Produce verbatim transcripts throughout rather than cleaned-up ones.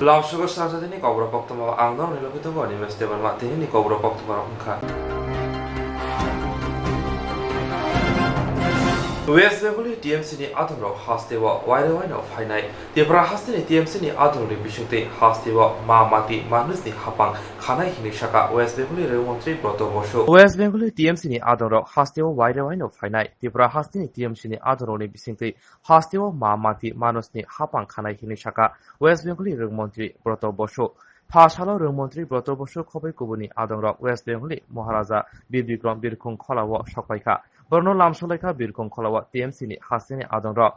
Lamsogo sajadini kobro koktwma ang norokni logi tongo Animesh Debbarma, tinini kobro koktwma rok wngkha. West Bengal ni T M C ni adongrok hasteo waire waino phainai. Tripura hasteni T M C ni adongrokni bisingtwi hasteo ma mati manusni hapang khanai hinwi sakha West Bengal ni rwng montri Broto Bosu. West Bengal ni T M C ni adongrok hasteo waire waino phainai. Tripura hasteni T M C ni adongrokni bisingtwi hasteo ma mati manusni hapang khanai hinwi sakha West Bengal ni rwng montri Broto Bosu. Pha salo rwng montri Broto Bosu khobwi kubuni adongrok West Bengal ni Maharaja Bir Bikram Birkhung Kholao sokpaikha. Borno lamsolaikha Birkhung Kholao T M C ni hasteni adongrok.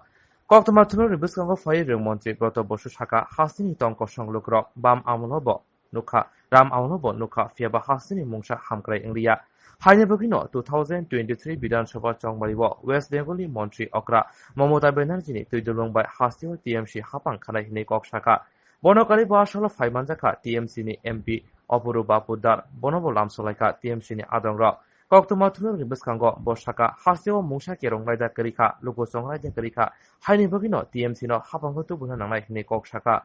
Koktwma thulurni bwskango phai rwng montri Broto Bosu sakha, hasteni tong kosong lukurok bam amolo bo nukha, ram amolo bo nukha, phiyaba hasteni mungsa hamkrai wngliya. Haini bagwino two thousand twenty-three Bidhan Sabha chongbario West Bengal ni montri okra Mamata Banerjee ni twi dulung bai hasteo T M C hapang khanai hinwi kok sakha. Bono kari bo asalo phai manjakha T M C ni M P Apuruba Poddar, bono bo lamsolaikha T M C ni adongrok. Koktwma thulurni bwskango bo sakha, hasteo mungsa kerong laida kwrwi kha, luku chong laida kwrwi kha, haini bagwino T M C no hapango tubuina nangnai hinwi kok sakha.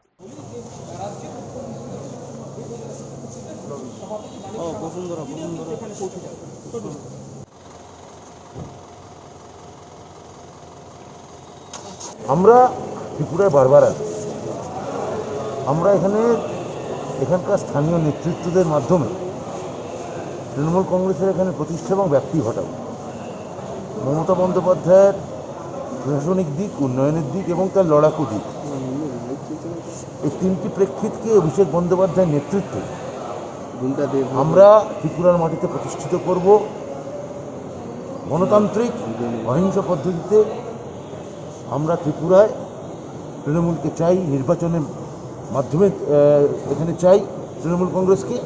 আমরা ত্রিপুরায় বারবার আসি। আমরা এখানে এখানকার স্থানীয় নেতৃত্বদের মাধ্যমে তৃণমূল কংগ্রেসের এখানে প্রতিষ্ঠা এবং ব্যাপ্তি ঘটাবো। মমতা বন্দ্যোপাধ্যায়ের প্রশাসনিক দিক, উন্নয়নের দিক এবং তার লড়াকু দিক, এই তিনটি প্রেক্ষিতকে অভিষেক বন্দ্যোপাধ্যায়ের নেতৃত্বে আমরা ত্রিপুরার মাটিতে প্রতিষ্ঠিত করব। গণতান্ত্রিক অহিংস পদ্ধতিতে আমরা ত্রিপুরায় তৃণমূলকে চাই, নির্বাচনের মাধ্যমে, আহ, এখানে চাই তৃণমূল কংগ্রেসকে।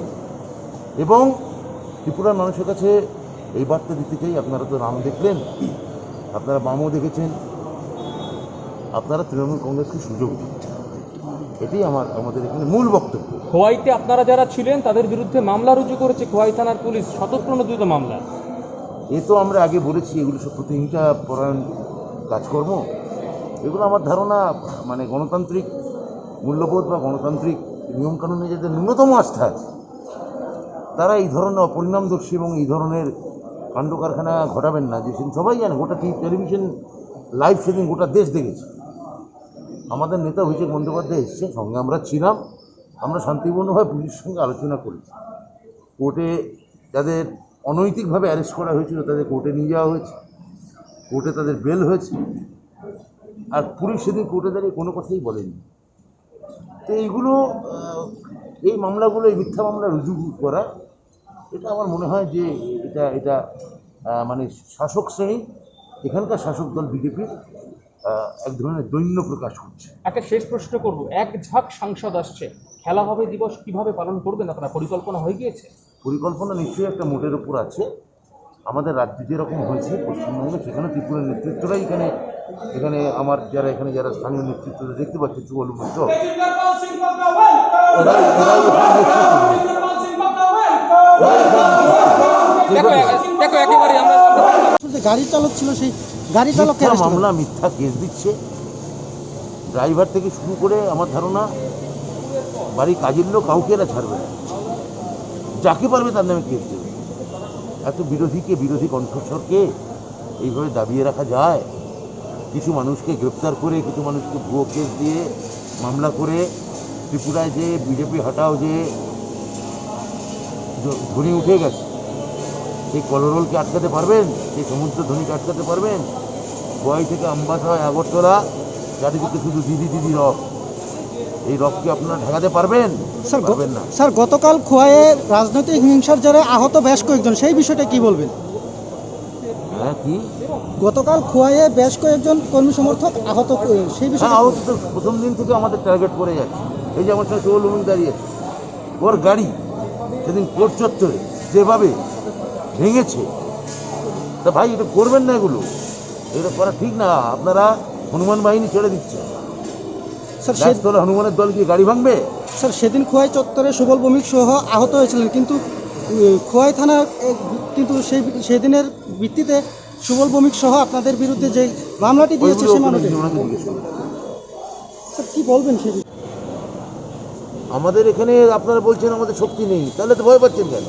এবং ত্রিপুরার মানুষের কাছে এই বার্তা দিতে চাই, আপনারা তো রাম দেখলেন, আপনারা বামও দেখেছেন, আপনারা তৃণমূল কংগ্রেসকে সুযোগ দিন। এটাই আমার, আমাদের এখানে মূল বক্তব্য। খোয়াইতে আপনারা যারা ছিলেন, তাদের বিরুদ্ধে মামলা রুজু করেছে খোয়াই থানার পুলিশ, স্বতঃপ্রণোদিত মামলা। এ তো আমরা আগে বলেছি, এগুলো সব প্রতিহিংসা পরায়ণ কাজকর্ম। এগুলো আমার ধারণা, মানে, গণতান্ত্রিক মূল্যবোধ বা গণতান্ত্রিক নিয়মকানুনে যাদের ন্যূনতম আস্থা আছে, তারা এই ধরনের অপরিণামদর্শী এবং এই ধরনের কাণ্ডকারখানা ঘটাবেন না। যে সবাই জানে, গোটা টি-, টেলিভিশন লাইভ সেদিন গোটা দেশ দেখেছে। আমাদের নেতা অভিষেক বন্দ্যোপাধ্যায় এসছে, সঙ্গে আমরা ছিলাম, আমরা শান্তিপূর্ণভাবে পুলিশের সঙ্গে আলোচনা করেছি। কোর্টে যাদের অনৈতিকভাবে অ্যারেস্ট করা হয়েছিল, তাদের কোর্টে নিয়ে যাওয়া হয়েছে, কোর্টে তাদের বেল হয়েছে। আর পুলিশ সেদিন কোর্টে দাঁড়িয়ে কোনো কথাই বলেনি। তো এইগুলো, আহ, এই মামলাগুলো, এই মিথ্যা মামলা রুজু করা, এটা আমার মনে হয় যে এটা, এটা, আহ, মানে, শাসক শ্রেণী, এখানকার শাসক দল বিজেপির, আহ, এক ধরনের দৈন্য প্রকাশ করছে। একটা শেষ প্রশ্ন করব, এক ঝাঁক সাংসদ আসছে, খেলা হবে দিবস কিভাবে পালন করবেন আপনারা, পরিকল্পনা হয়ে গিয়েছে? পরিকল্পনা নিশ্চয়ই একটা মোটের উপর আছে। আমাদের রাজ্যে যেরকম হয়েছে পশ্চিমবঙ্গে, সেখানে ত্রিপুরার নেতৃত্বরাই এখানে, এখানে আমার যারা, এখানে যারা স্থানীয় নেতৃত্ব দেখতে পাচ্ছি, চুয়াল্লিশ বছর। এরাই, এরাই এখানে নেতৃত্ব দেবে। এরাই এখানে নেতৃত্ব দেবে। দেখো, দেখো, একেবারে আমরা আসলে যে গাড়ি চালক ছিল, সেই গাড়ি চালককে মিথ্যা অ্যারেস্ট করুন। মামলা, মিথ্যা কেস দিচ্ছে। ড্রাইভার থেকে শুরু করে আমার ধারণা বাড়ির কাজের লোক, কাউকে এরা ছাড়বে না। যাকে পারবে তার নামে কেস দেবে। এত বিরোধীকে, বিরোধী কণ্ঠস্বরকে এইভাবে দাবিয়ে রাখা যায়? কিছু মানুষকে গ্রেপ্তার করে, কিছু মানুষকে ভুয়ো কেস দিয়ে মামলা করে ত্রিপুরায় যে বিজেপি হটাও যে ধ্বনি উঠে গেছে, সেই কলরোলকে আটকাতে পারবেন? সেই সমুদ্র ধ্বনিকে আটকাতে পারবেন? খোয়াই থেকে আমবাসা হয়ে আগরতলা চারিদিকে শুধু দিদি দিদি রব। এই রবকে আপনারা ঠেকাতে পারবেন? স্যার, গ-, পারবেন না। স্যার, গতকাল খোয়াইয়ে রাজনৈতিক হিংসার জেরে আহত বেশ কয়েকজন, সেই বিষয়টা কি বলবেন? হ্যাঁ, কি? গতকাল খোয়াইয়ে বেশ কয়েকজন কর্মী সমর্থক আহত, সেই বিষয়টা হ্যাঁ, কি? আহত তো প্রথম দিন থেকে আমাদের টার্গেট করে যাচ্ছে। এই যে আমার সঙ্গে শুভলুমিন দাঁড়িয়ে আছে, ওর গাড়ি সেদিন কোর্ট চত্বরে যেভাবে ভেঙেছে, তা ভাই, এটা করবেন না, এগুলো, এটা করা ঠিক না। আপনারা হনুমান বাহিনী ছেড়ে দিচ্ছেন। স্যার, সে- রাজতলা হনুমানের দল কি গাড়ি ভাঙবে? স্যার, সেদিন খোয়াই চত্বরে সুবল ভৌমিক সহ আহত হয়েছিলেন, কিন্তু, উম, খোয়াই থানা, এ, কিন্তু সেই, সেদিনের ভিত্তিতে সুবল ভৌমিক সহ আপনাদের বিরুদ্ধে যে মামলাটি দিয়েছে, ওইগুলো সেই ওখানে মামলাটি। ওনাকে জিজ্ঞেস করুন। স্যার, কি বলবেন সে বিষয়ে? আমাদের এখানে আপনারা বলছেন আমাদের শক্তি নেই, তাহলে তো ভয় পাচ্ছেন কেন?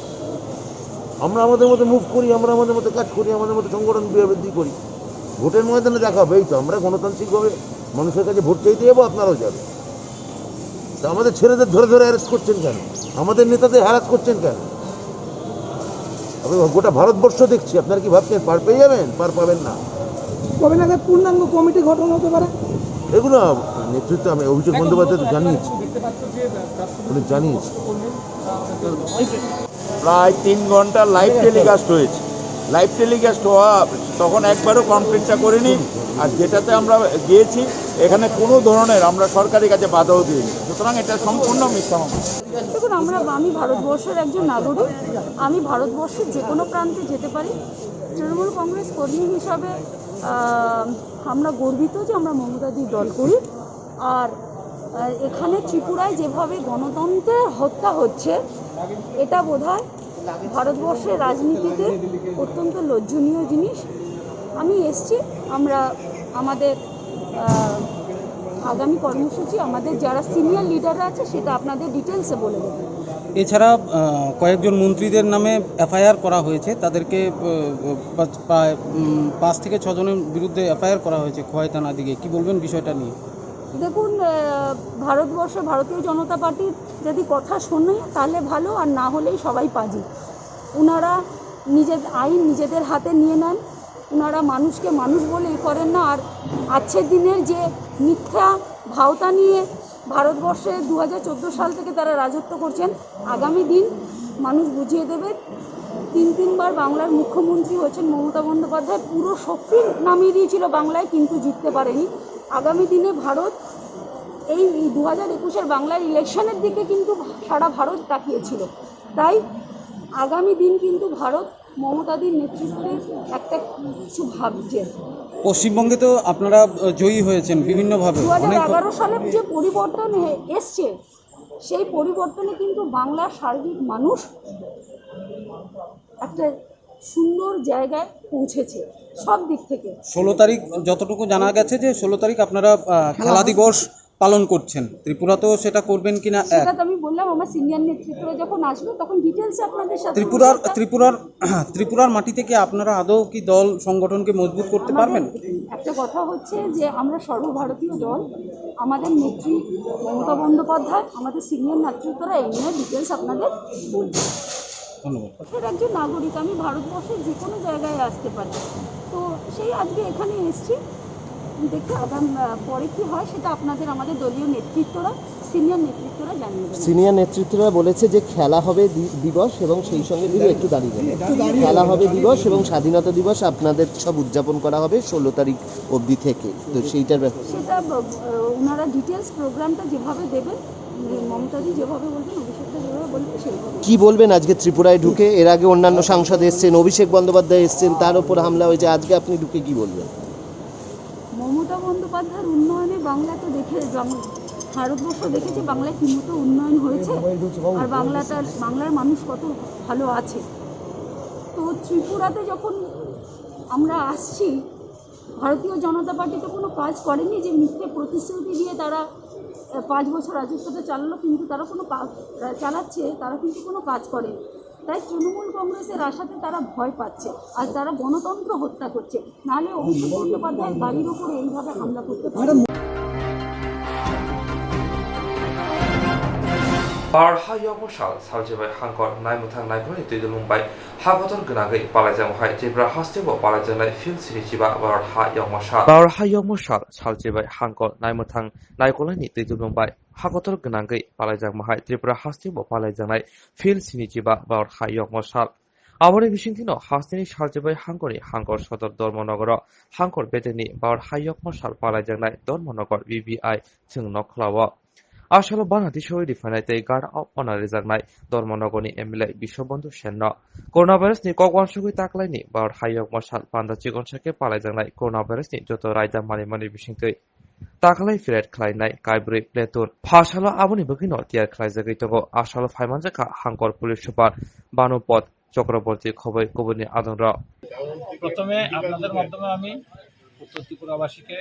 আমরা আমাদের মতো মুভ করি, আমরা আমাদের মতো কাজ করি, আমাদের মতো সংগঠন বৃদ্ধি করি। ভোটের ময়দানে দেখাবো, এই তো আমরা গণতান্ত্রিকভাবে মানুষের কাছে ভোট চাইতে যাবো, আপনারাও যাবেন। তা আমাদের ছেলেদের ধরে ধরে অ্যারেস্ট করছেন কেন? আমাদের নেতাদের হ্যারাস করছেন কেন? আপনি গোটা ভারতবর্ষ দেখছি, আপনারা কি ভাবছেন পার পেয়ে যাবেন? পার পাবেন না। কবে নাগাদ পূর্ণাঙ্গ কমিটি গঠন হতে পারে? এগুলো নেতৃত্ব আমি অভিষেক বন্দ্যোপাধ্যায় তো জানিয়েছি। উনি জানিয়েছি। প্রায় তিন ঘন্টা লাইভ টেলিকাস্ট হয়েছে। লাইভ টেলিকাস্ট হওয়া, তখন একবারও কমপ্লেনটা করিনি। আর যেটাতে আমরা গিয়েছি, এখানে কোনো ধরনের আমরা সরকারের কাছে বাধাও দিইনি। সুতরাং এটা সম্পূর্ণ মিথ্যা মামলা। দেখুন, আমরা, আমি ভারতবর্ষের একজন নাগরিক। আমি ভারতবর্ষের যে কোনো প্রান্তে যেতে পারি। তৃণমূল কংগ্রেস কর্মী হিসাবে, আহ, আমরা গর্বিত যে আমরা মমতাদির দল করি। আর, আহ, এখানে ত্রিপুরায় যেভাবে গণতন্ত্রের হত্যা হচ্ছে, এটা বোধহয় ভারতবর্ষের রাজনীতিতে অত্যন্ত লজ্জনীয় জিনিস। আমি এসছি, আমরা আমাদের, আহ, আগামী কর্মসূচি, আমাদের যারা সিনিয়র লিডাররা আছে, সেটা আপনাদের ডিটেলসে বলে দেবো। এছাড়া, আহ, কয়েকজন মন্ত্রীদের নামে এফআইআর করা হয়েছে, তাদেরকে, আহ, প্রায়, উম, পাঁচ থেকে ছজনের বিরুদ্ধে এফআইআর করা হয়েছে খোয়াই থানা দিকে। কি বলবেন বিষয়টা নিয়ে? দেখুন, আহ, ভারতবর্ষে ভারতীয় জনতা পার্টির যদি কথা শুনি, তাহলে ভালো, আর না হলেই সবাই পাজি। ওনারা নিজের আইন নিজেদের হাতে নিয়ে নেন। ওনারা মানুষকে মানুষ বলে ই করেন না। আর আজকের দিনের যে মিথ্যা ভাওতা নিয়ে ভারতবর্ষে দু হাজার চোদ্দো সাল থেকে তারা রাজত্ব করছেন, আগামী দিন মানুষ বুঝিয়ে দেবে। তিন তিনবার বাংলার মুখ্যমন্ত্রী হয়েছেন মমতা বন্দ্যোপাধ্যায়, পুরো শক্তি নামিয়ে দিয়েছিল বাংলায়, কিন্তু জিততে পারেনি। আগামী দিনে ভারত এই দু হাজার একুশের বাংলার ইলেকশনের দিকে কিন্তু সারা ভারত তাকিয়েছিল। তাই আগামী দিন কিন্তু ভারত মমতাদির নেতৃত্বে একটা কিছু ভাবছে। পশ্চিমবঙ্গে তো আপনারা, আহ, জয়ী হয়েছেন বিভিন্নভাবে, দু হাজার এগারো সালে যে পরিবর্তন এ-, এসছে, সেই পরিবর্তনে কিন্তু বাংলার সার্বিক মানুষ একটা সুন্দর জায়গায় পৌঁছেছে সব দিক থেকে। ষোলো তারিখ, যতটুকু জানা গেছে যে ষোলো তারিখ আপনারা, আহ, খেলা খেলা হবে। দিবস পালন করছেন, ত্রিপুরাতেও সেটা করবেন কিনা? সেটা তো আমি বললাম, আমার সিনিয়র নেতৃত্ব যখন আসবে, তখন ডিটেলসে আপনাদের সাথে ত্রিপুরার, বিষয়টা ত্রিপুরার, ত্রিপুরার মাটি থেকে আপনারা আদৌ কি দল সংগঠনকে মজবুত করতে আমাদের পারবেন? একটা কথা হচ্ছে যে আমরা সর্বভারতীয় দল, আমাদের নেত্রী মমতা বন্দ্যোপাধ্যায়, আমাদের সিনিয়র নেতৃত্বরা এই নিয়ে ডিটেলস আপনাদের বলবে। ধন্যবাদ। দেশের একজন নাগরিক, আমি ভারতবর্ষের যে কোনো জায়গায় আসতে পারি। তো সেই আজকে এখানে এসছি, দেখি আগাম, আহ, পরে কি হয় সেটা আপনাদের, আমাদের দলীয় নেতৃত্বরা, সিনিয়র নেতৃত্বরা জানিয়ে দেবেন। সিনিয়র নেতৃত্বরা বলেছে যে খেলা হবে দি-, দিবস এবং সেই সঙ্গে, দিদি, একটু দাঁড়িয়ে যাবে। খেলা হবে দিবস এবং স্বাধীনতা দিবস আপনাদের সব উদযাপন করা হবে ষোলো তারিখ অবধি থেকে। তো সেইটার ব্যাপারে সেটা, আহ, ওনারা ডিটেলস প্রোগ্রামটা যেভাবে দেবেন, মমতাজি যেভাবে বলবেন, অভিষেকদা যেভাবে বলবেন, সেইভাবে। কি বলবেন আজকে ত্রিপুরায় ঢুকে? এর আগে অন্যান্য সাংসদ এসছেন, অভিষেক বন্দ্যোপাধ্যায় এসছেন, তার উপর হামলা হয়েছে, আজকে আপনি ঢুকে কি বলবেন? মমতা বন্দ্যোপাধ্যায়ের উন্নয়নে বাংলা তো দেখে, বাং-, ভারতবর্ষ দেখেছে বাংলায় কি মতো উন্নয়ন হয়েছে, আর বাংলাটা, বাংলার মানুষ কত ভালো আছে। তো ত্রিপুরাতে যখন আমরা আসছি, ভারতীয় জনতা পার্টি তো কোনো কাজ করেনি, যে মিথ্যে প্রতিশ্রুতি দিয়ে তারা, আহ, পাঁচ বছর রাজত্বটা চালালো, কিন্তু তারা কোনো কাজ, আহ, চালাচ্ছে, তারা কিন্তু কোনো কাজ করেনি। তাই তৃণমূল কংগ্রেসের আশাতে তারা ভয় পাচ্ছে, আর তারা গণতন্ত্র হত্যা করছে। নাহলে অভিষেক বন্দ্যোপাধ্যায়ের বাড়ির উপরে এইভাবে হামলা করতে পারে। Bharat ha yokmosal salchibai hangkor naimwthang naikolni twi dulung bai ha kotor gwnangwi palaijakmahai Tripura hasteo palaijaknai Phil sinichiba Bharat ha yokmosal. Bharat ha yokmosal salchibai hangkor naimwthang naikolni twi dulung bai ha kotor gwnangwi palaijakmahai Tripura hasteo palaijaknai Phil sinichiba Bharat ha yokmosal. Aboni bisingtwino hasteni salchibai hangkorni hangkor sodor Dharmanagaro hangkor bedekni Bharat ha yokmosal palaijaknai Dharmanagar B B I chwng nokhlao. Asalo bana tisogwi riphainai tei Guard of Honour rijaknai Dharmanagarni M L A Biswabandhu Senno. Coronavirusni kok uansugwi taklaini Bharat ha yokmosal panda chikon sakhe palaijaknai coronavirusni joto raida manwi manwi bisingtwi taklai pherep khlainai kaibrwi platoon. Phasalo aboni bagwino tiyar khlaijagwi tongo. Asalo phaimanjakha hangkor police super Bhanupad Chakraborty khoboi kubuni adongrok. প্রথমে আপনাদের মাধ্যমে আমি উত্তর ত্রিপুরাবাসীকে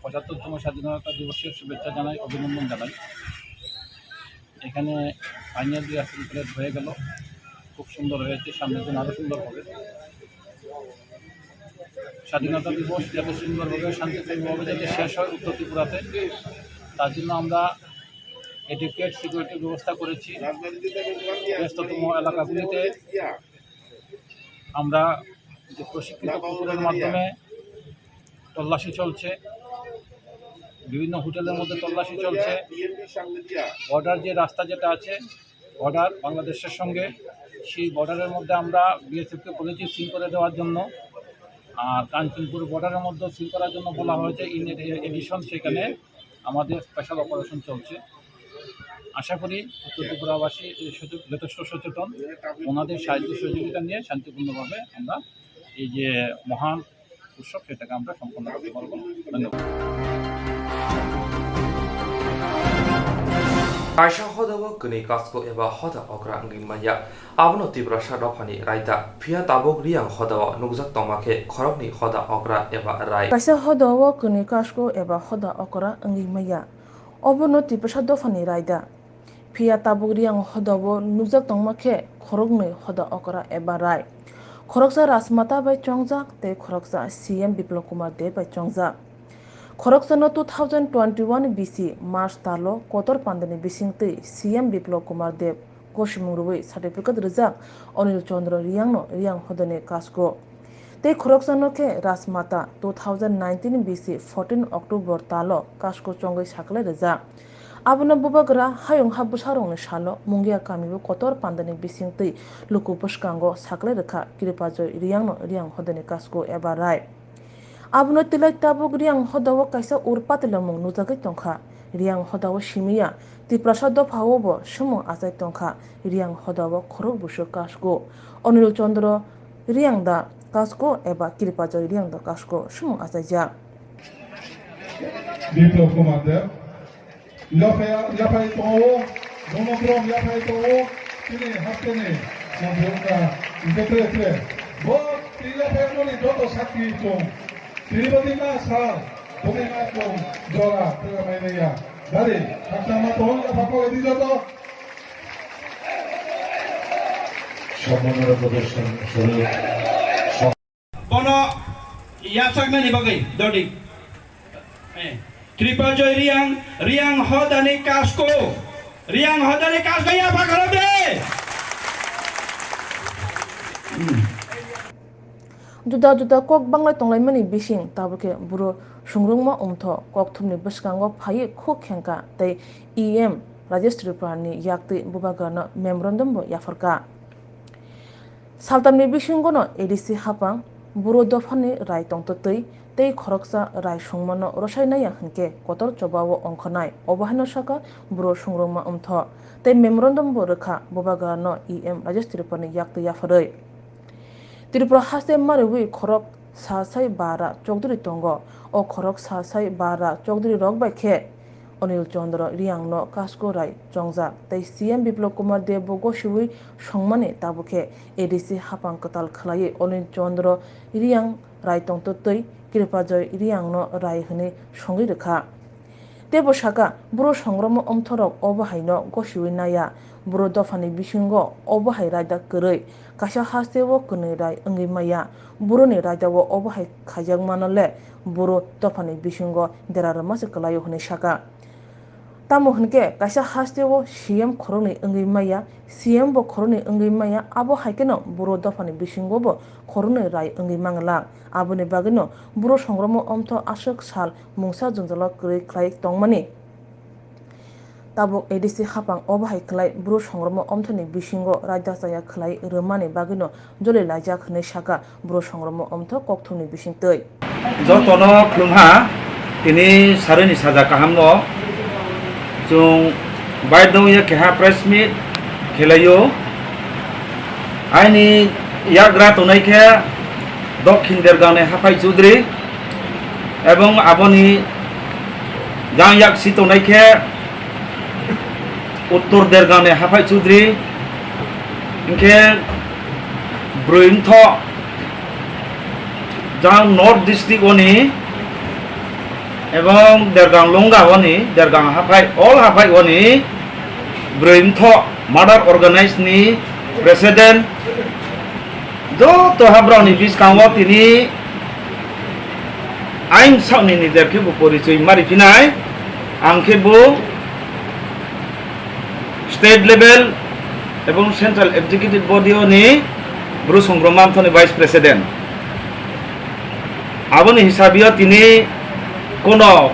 পঁচাত্তরতম স্বাধীনতা দিবসের শুভেচ্ছা জানাই, অভিনন্দন জানাই। এখানে ফাইনাল রিহার্সাল প্লেট হয়ে গেল, খুব সুন্দর হয়েছে, সামনের দিন আরও সুন্দর হবে। স্বাধীনতা দিবস যাতে সুন্দরভাবে শান্তিপূর্ণভাবে যাতে শেষ হয় উত্তর ত্রিপুরাতে, তার জন্য আমরা এডিকুয়েট সিকিউরিটি ব্যবস্থা করেছি। ব্যস্ততম এলাকাগুলিতে আমরা যে প্রশিক্ষিত কুকুরের মাধ্যমে তল্লাশি চলছে, বিভিন্ন হোটেলের মধ্যে তল্লাশি চলছে। বর্ডার যে রাস্তা যেটা আছে, বর্ডার বাংলাদেশের সঙ্গে, সেই বর্ডারের মধ্যে আমরা বিএসএফকে বলেছি সিল করে দেওয়ার জন্য। আর কাঞ্চনপুর বর্ডারের মধ্যে সিল করার জন্য বলা হয়েছে ইন এডিশন, সেখানে আমাদের স্পেশাল অপারেশন চলছে। আশা করি উত্তর ত্রিপুরাবাসী এই সচে-, যথেষ্ট সচেতন, ওনাদের সাহায্য সহযোগিতা নিয়ে শান্তিপূর্ণভাবে আমরা এই যে মহান উৎসব, সেটাকে আমরা সম্পন্ন করতে পারবো। ধন্যবাদ। Kaisa hodao kwnwi kasko eba hoda okra wngwi manya. Abono Tiprasa dophani raida. Phiya tabuk Riyang hodao nukjak tongma khe khoroknwi hoda okra eba rai. Kaisa hodao kwnwi kasko eba hoda okra wngwi manya. Obono Tiprasa dophani raida. Phiya tabuk Riyang hodao nukjak tongma khe khoroknwi hoda okra eba rai. Khoroksa Rajmata bai chongjak tei khoroksa C M Biplab Kumar Deb bai chongjak. Khoroksano two thousand twenty-one B C March talo kotor pandani bisingtwi C M Biplab Kumar Deb gosimung rwui certificate rwjak Anil Chandra Riyangno Riyang hodani kasko. Tei khoroksano khe Rajmata two thousand nineteen B C fourteen October talo kasko chongwi saklai rwjak. Abono bubagra hayung ha bwsarokni salo Mungia kamio kotor pandani bisingtwi luku bwskango saklai rwkha Kripajoy Riyangno Riyang hodani kasko eba rai. Abono twilai tabuk Riyang hodao kaisa ur patilamung nujagwi tongkha. Riyang hodao simiya Tiprasa dophao bo swmung achai tongkha. Riyang hodao khorok busu kasko Anil Chandra Riyang da kasko eba Kripajoy Riyang da kasko swmung achaijak. Biplab Kumar Deb. Yaphaya, yaphai tongo, monokrom yaphai tongo, chini hasteni, mantri wngkha, hingkhe tre tre. Bo twi yaphai mani joto sakki chwng. Tiribati ma sal, boni ma chwng jora, tera mai naiya. Dari, hakna ma tong, yapha kok edi joto. সম্মাননা প্রদর্শন স্বরূপ Bono yachaknani bagwi dodi. Eh, Kripajoy Riyang, Riyang hodani kasko. Riyang hodani kasko ya pakaro de. Hmm. Juda juda kok banglai tonglaimani bising tabukhe buro sungrungma umtho kokthumni bwskango phaiwi khuk khengkha tei E M Rajesh Tripurani yaktwi bubagrano memorandum bo yapharkha. Saltamni bisingono A D C hapang, buro dophani rai tongtwtwi tei khoroksa rai sungmano rwsai naiya hinkhe kotor chobao ongkhornai, obo haino sakha buro sungrungma umtho tei memorandum bo rwkha bubagrano E M Rajesh Tripurani yaktwi yapharwi. Tripura haste mariwi khorok sasai bara chokdri tongo. O khorok sasai bara chokdri rok bai khe Anil Chandra Riyangno kasko rai chongjak tei C M Biplab Kumar Deb bo gosiwi songmani, tabukhe A D C hapang kwtal khwlaiwi Anil Chandra Riyang rai tongtwtwi Kripajoy Riyangno rai hwnwi songwi rwkha. Teibo sakha, buro songrokma omthorok obo haino gosiwi naiya. Buro dophani bisingo obo hai raida kwrwi. Kaisa hasteo kwnwi rai wngwi maya. Buroni raidao obo hai khaijakmano le buro dophani bisingo dera rwma se kwlaio hwnwi sakha. Tamo hwnkhe kaisa hasteo C M khoroknwi wngwi maya, C M bo khoroknwi wngwi maya, abo hai kheno buro dophani bisingo bo khoroknwi rai wngwi mangla. Aboni bagwino buro songrokma omtho aswk sal mungsa jwngjalo kwrwi khlai tongmani. Tabuk A D C hapang obo hai khlai buro songrokma omthoni bisingo raida chaya khlai rwmani bagwino joli laijak hwnwi sakha buro songrokma omtho kokthumni bisingtwi. Jotono khulumha, tini saruni saja kahamno chwng baidong ya keha press meet khelaio. Aini yagra tongnai khe Dokhin Dergangni Haphai Chudri ebong aboni jang yak si tongnai khe Uttor Dergangni Haphai Chudri, hinkhe bwrwi wngtho jang North District oni ebong Dergang Longga oni, Dergang Haphai, all Haphai oni Broi mtho murder organize ni president, joto habrao ni biskango tini aim sakni ni derkhe bo porichoi mari phinai, ang khe bo state level ebong central executive body o ni Bru Songroma Mtho ni vice president. Aboni hisabio tini kono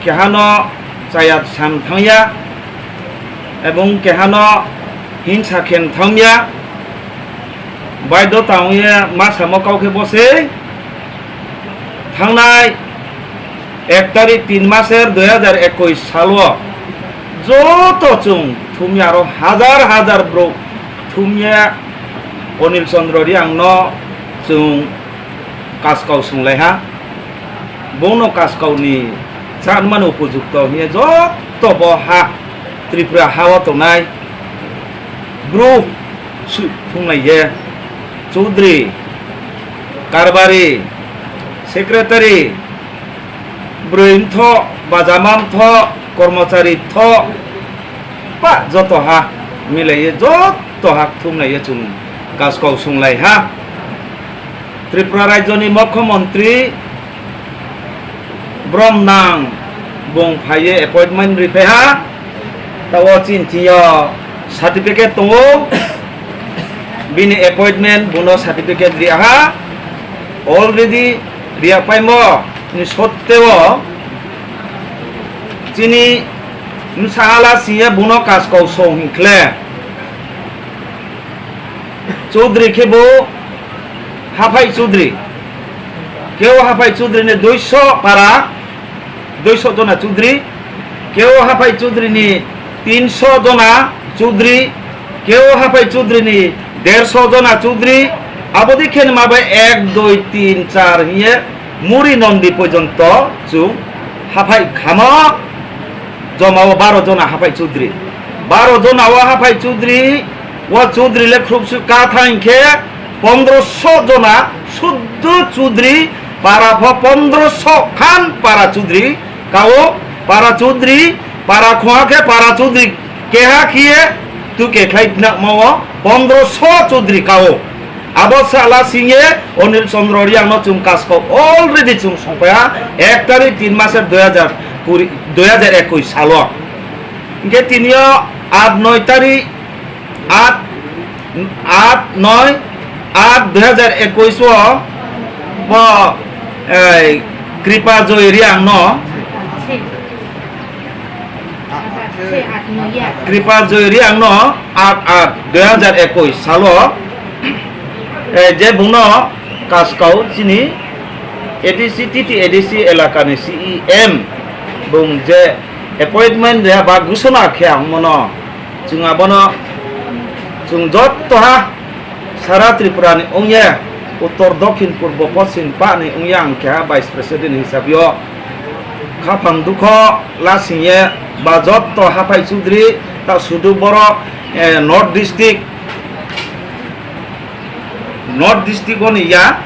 kehano chaya sam thangya ebong kehano hinsa khen thangya. Baidota wngye ma samo kau khe bose thangnai ek tarik tin maser dui hajar ekush salo joto chwng thumya aro hajar hajar borok thumya Onil Chandra Reang no chwng kaskau swnglaiha. Bono kaskau ni chanmani upojukto hiye joto bo ha Tripura ha o tongnai bru su-, thunglaiye Chaudhary, Karbari, Secretary, Broi mtho, bajama mtho, kormochari mtho, ba joto ha milaiye joto ha thumlaiye chwng kaskau swnglaiha. Tripura rajyoni mukhyamantri brom nang bung phaiye appointment ripaiha. Tao chini thio certificate tongo, bini appointment bono certificate riyaha, already riya paimo ni sotteo chini msahala siye bono kaskau song hinkhle Chaudhary khe bo Haphai Chaudhary, keo Haphai Chaudhary ni duiso para, duiso jona Chaudhary, keo Haphai Chaudhary ni tinso jona Chaudhary, keo Haphai Chaudhary ni derso jona Chaudhary, abodi khen ma bai ek, dui, tin, char hiye muri nondi porjonto chwng Haphai khamo joma o baro jona Haphai Chaudhary. Baro jona o Haphai Chaudhary, o Chaudhary le khrupsu ka tha hinkhe pondroso jona suddo Chaudhary, para pho pondroso khan para Chaudhary kao, para Chaudhary, para khwa khe para Chaudhary keha khiye tu ke khlai na mo o pondroso Chaudhary kao. Abo sala singye Onil Chandra Reang no chwng kaskau already chwng songpaiha ek tarik tin maser dui hajar kuri, dui hajar ekush salo. Hinkhe tinio at noi tarik, at, at noi, at dui hajar ekush o bo, ei, Kripa Joy Reang no Kripa Joy Reang no at at dui hajar ekush salo, eh, je bungno kaskau chini A D C, T T A D C elakani C E M bung je appointment reha ba gusona khe ang mono chwng abono chwng jotto ha Sara Tripura ni wngya, uttor, dokhin, purbo, poschim, pani wngya ang keha vice president hisabio. Khaphang dukho lasingye ba jotto haphai chudri, ta sudu borok, eh, North District, North District oni ya,